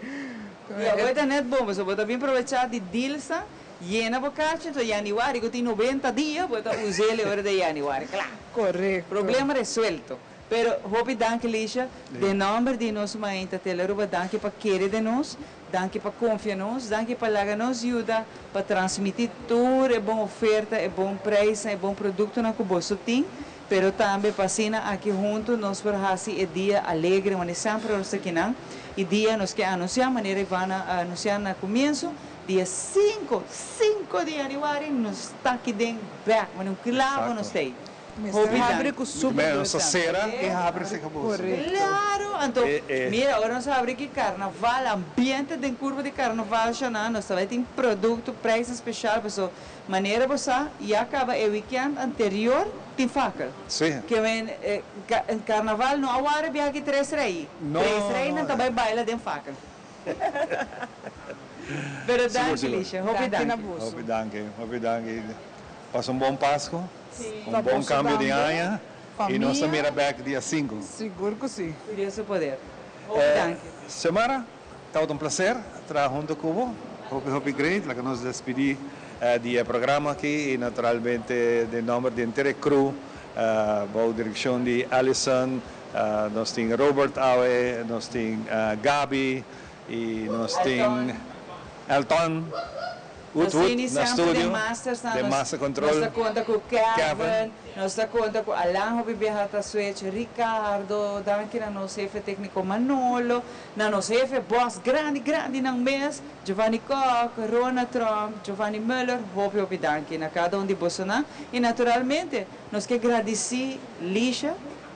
Ya bo ta net bomba so bo ta bin probechá di dealsnan. Yena bo kachi anto yanüari ku tin noventa dia bo ta us'el e ora di yanüari kla. Korekto. Problema resuelto. Pero hopi danki Lisha, den nomber di nos Mainta Telearuba danki pa kere den nos, danki pa konfia nos, danki pa laga nos yuda pa transmiti tur e bon oferta, e bon prijsnan, e bon produktonan ku boso tin, pero tambe pa asina aki hunto nos por hasi e dia alegre manera semper nos ta kinan y dia nos ke anunsia manera Ivana a anunsia na kumienso Dia sinku, sinku di januari nos ta aki den bek, manera un clavo nos ta ei. Mester Hopi habri danki. cu super Nos ta druk. cera y habri si cabos. Claro, anto mira ora nos habri ki carnaval, ambiente den curva di carnaval shana, nos ta bay tin producto, prijsnan special, paso manera bo sa ya caba e weekend anterior tin fakkel. Ke men carnaval no a wara biaha ki tres rey, tres reynan ta bay baila den fakkel. Pero danki Lisha, hopi danki. Hopi danki, hopi danki. Pasa un bon Pasco, un bon cambio di aña y nos ta mira bek dia sinku. Sigur cu si. Cu Dios su poder. Hopi danki. Xiomara, tabata un placer traha hunto cu bo. Hopi hopi great. Laga nos despidi di e programa aki y naturalmente den nomber di henter e crew bou direccion di Allison, Nos tin Robert awe, nos tin Gaby y nos tin Elton Wood Wood na studio den master control. Nos ta conta cu Kevin, nos ta conta cu Alan hopi biaha ta switch, Ricardo, danki na nos hefe tecnico Manolo, na nos hefe boss grandi grandi nan mes, Giovanni Kock, Rona Tromp, Giovanni Muller, hopi hopi danki na cada un di bosonan y naturalmente nos ke gradici Lisha,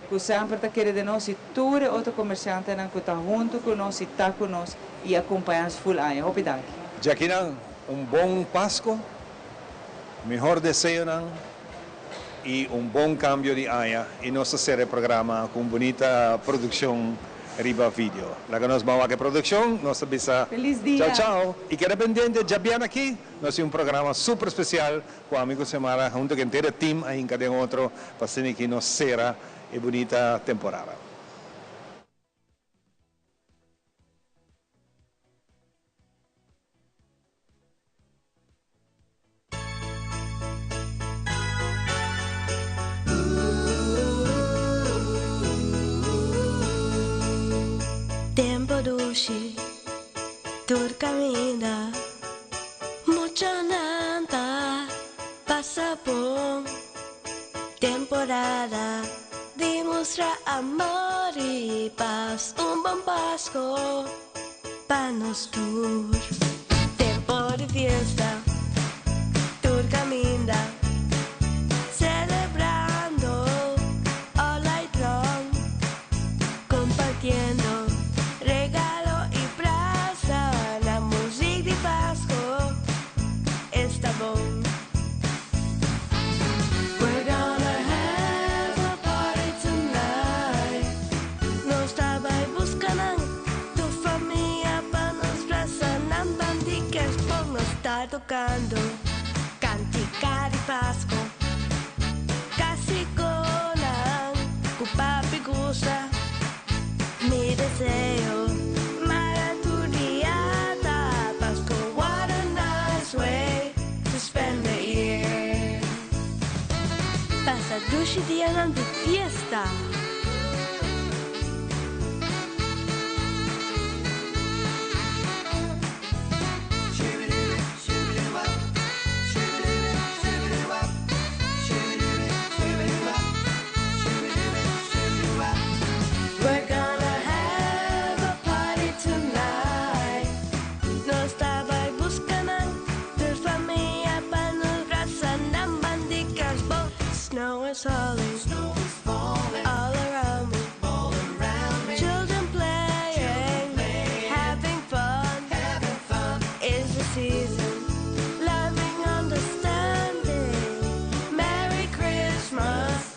ku semper ta kere den nos i tur e otro komersiantenan ku ta huntu ku nos i ta ku nos i a kompaña nos ful aña. Hopi danki. Djakinan un bon Pasco, mihor deseonan y un bon cambio di aña y nos ta cera e programa cu un bunita produccion riba video. Laga nos ban wak e produccion, nos ta bisa Feliz dia! chao chao y keda pendiente djabièrnè aki nos tin un programa super special cu ami cu Xiomara hunto cu henter e team a hinca den otro pa asina aki nos cera e bunita temporada. Tempo dushi, tur caminda, muchanan ta pasa bon. Temporada di mustra amor y paz, un bon Pasco pa nos tur. Tempo di fiesta, tur caminda, celebrando all night long, compartiendo regalo y brasa, na muziek di Pasco esta bon. We're gonna have a party tonight. Nos ta bay busca nan, tur famia pa nos brasa nan band'i kerstboom nos ta tocando cantica di Pasco. Clasiconan cu papi gusta. Mi deseo mara tur dia ta Pasco. What a nice way to spend the year. Pasa dushi dianan di fiesta. We're gonna have a party tonight. Nos ta bay busca nan, tur famia pa nos brasa nan band'i kerstboom. Snow is falling, snow is falling all around me. All around me. Children playing, having fun. Having fun. Is the season. Loving, understanding. Merry Christmas,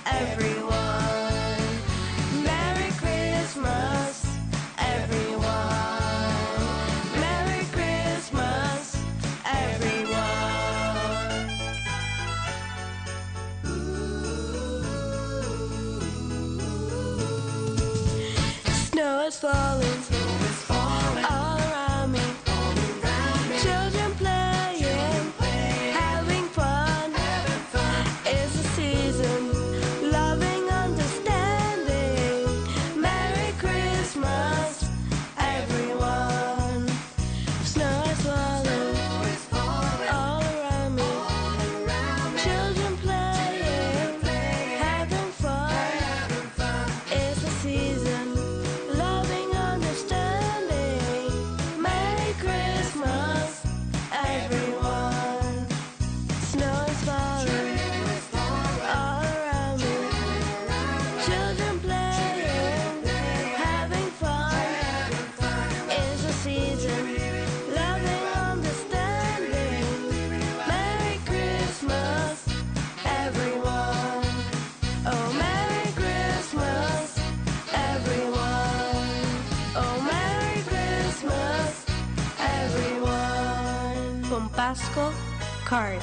everyone. Merry Christmas, everyone. Merry Christmas, everyone. Snow is falling, snow is falling all around me. All around me. Children playing, having fun. Having fun. It's the season, loving, understanding. Merry Christmas, everyone. Snow is falling, all around me. Children playing, having fun. It's the season, loving, understanding. Merry Christmas, everyone. Snow is falling, all around me. Children playing, having fun. It's the season, loving, understanding. Merry Christmas, everyone. Oh, Merry Christmas, everyone. Oh, Merry Christmas, everyone. Bon Pasco, Card.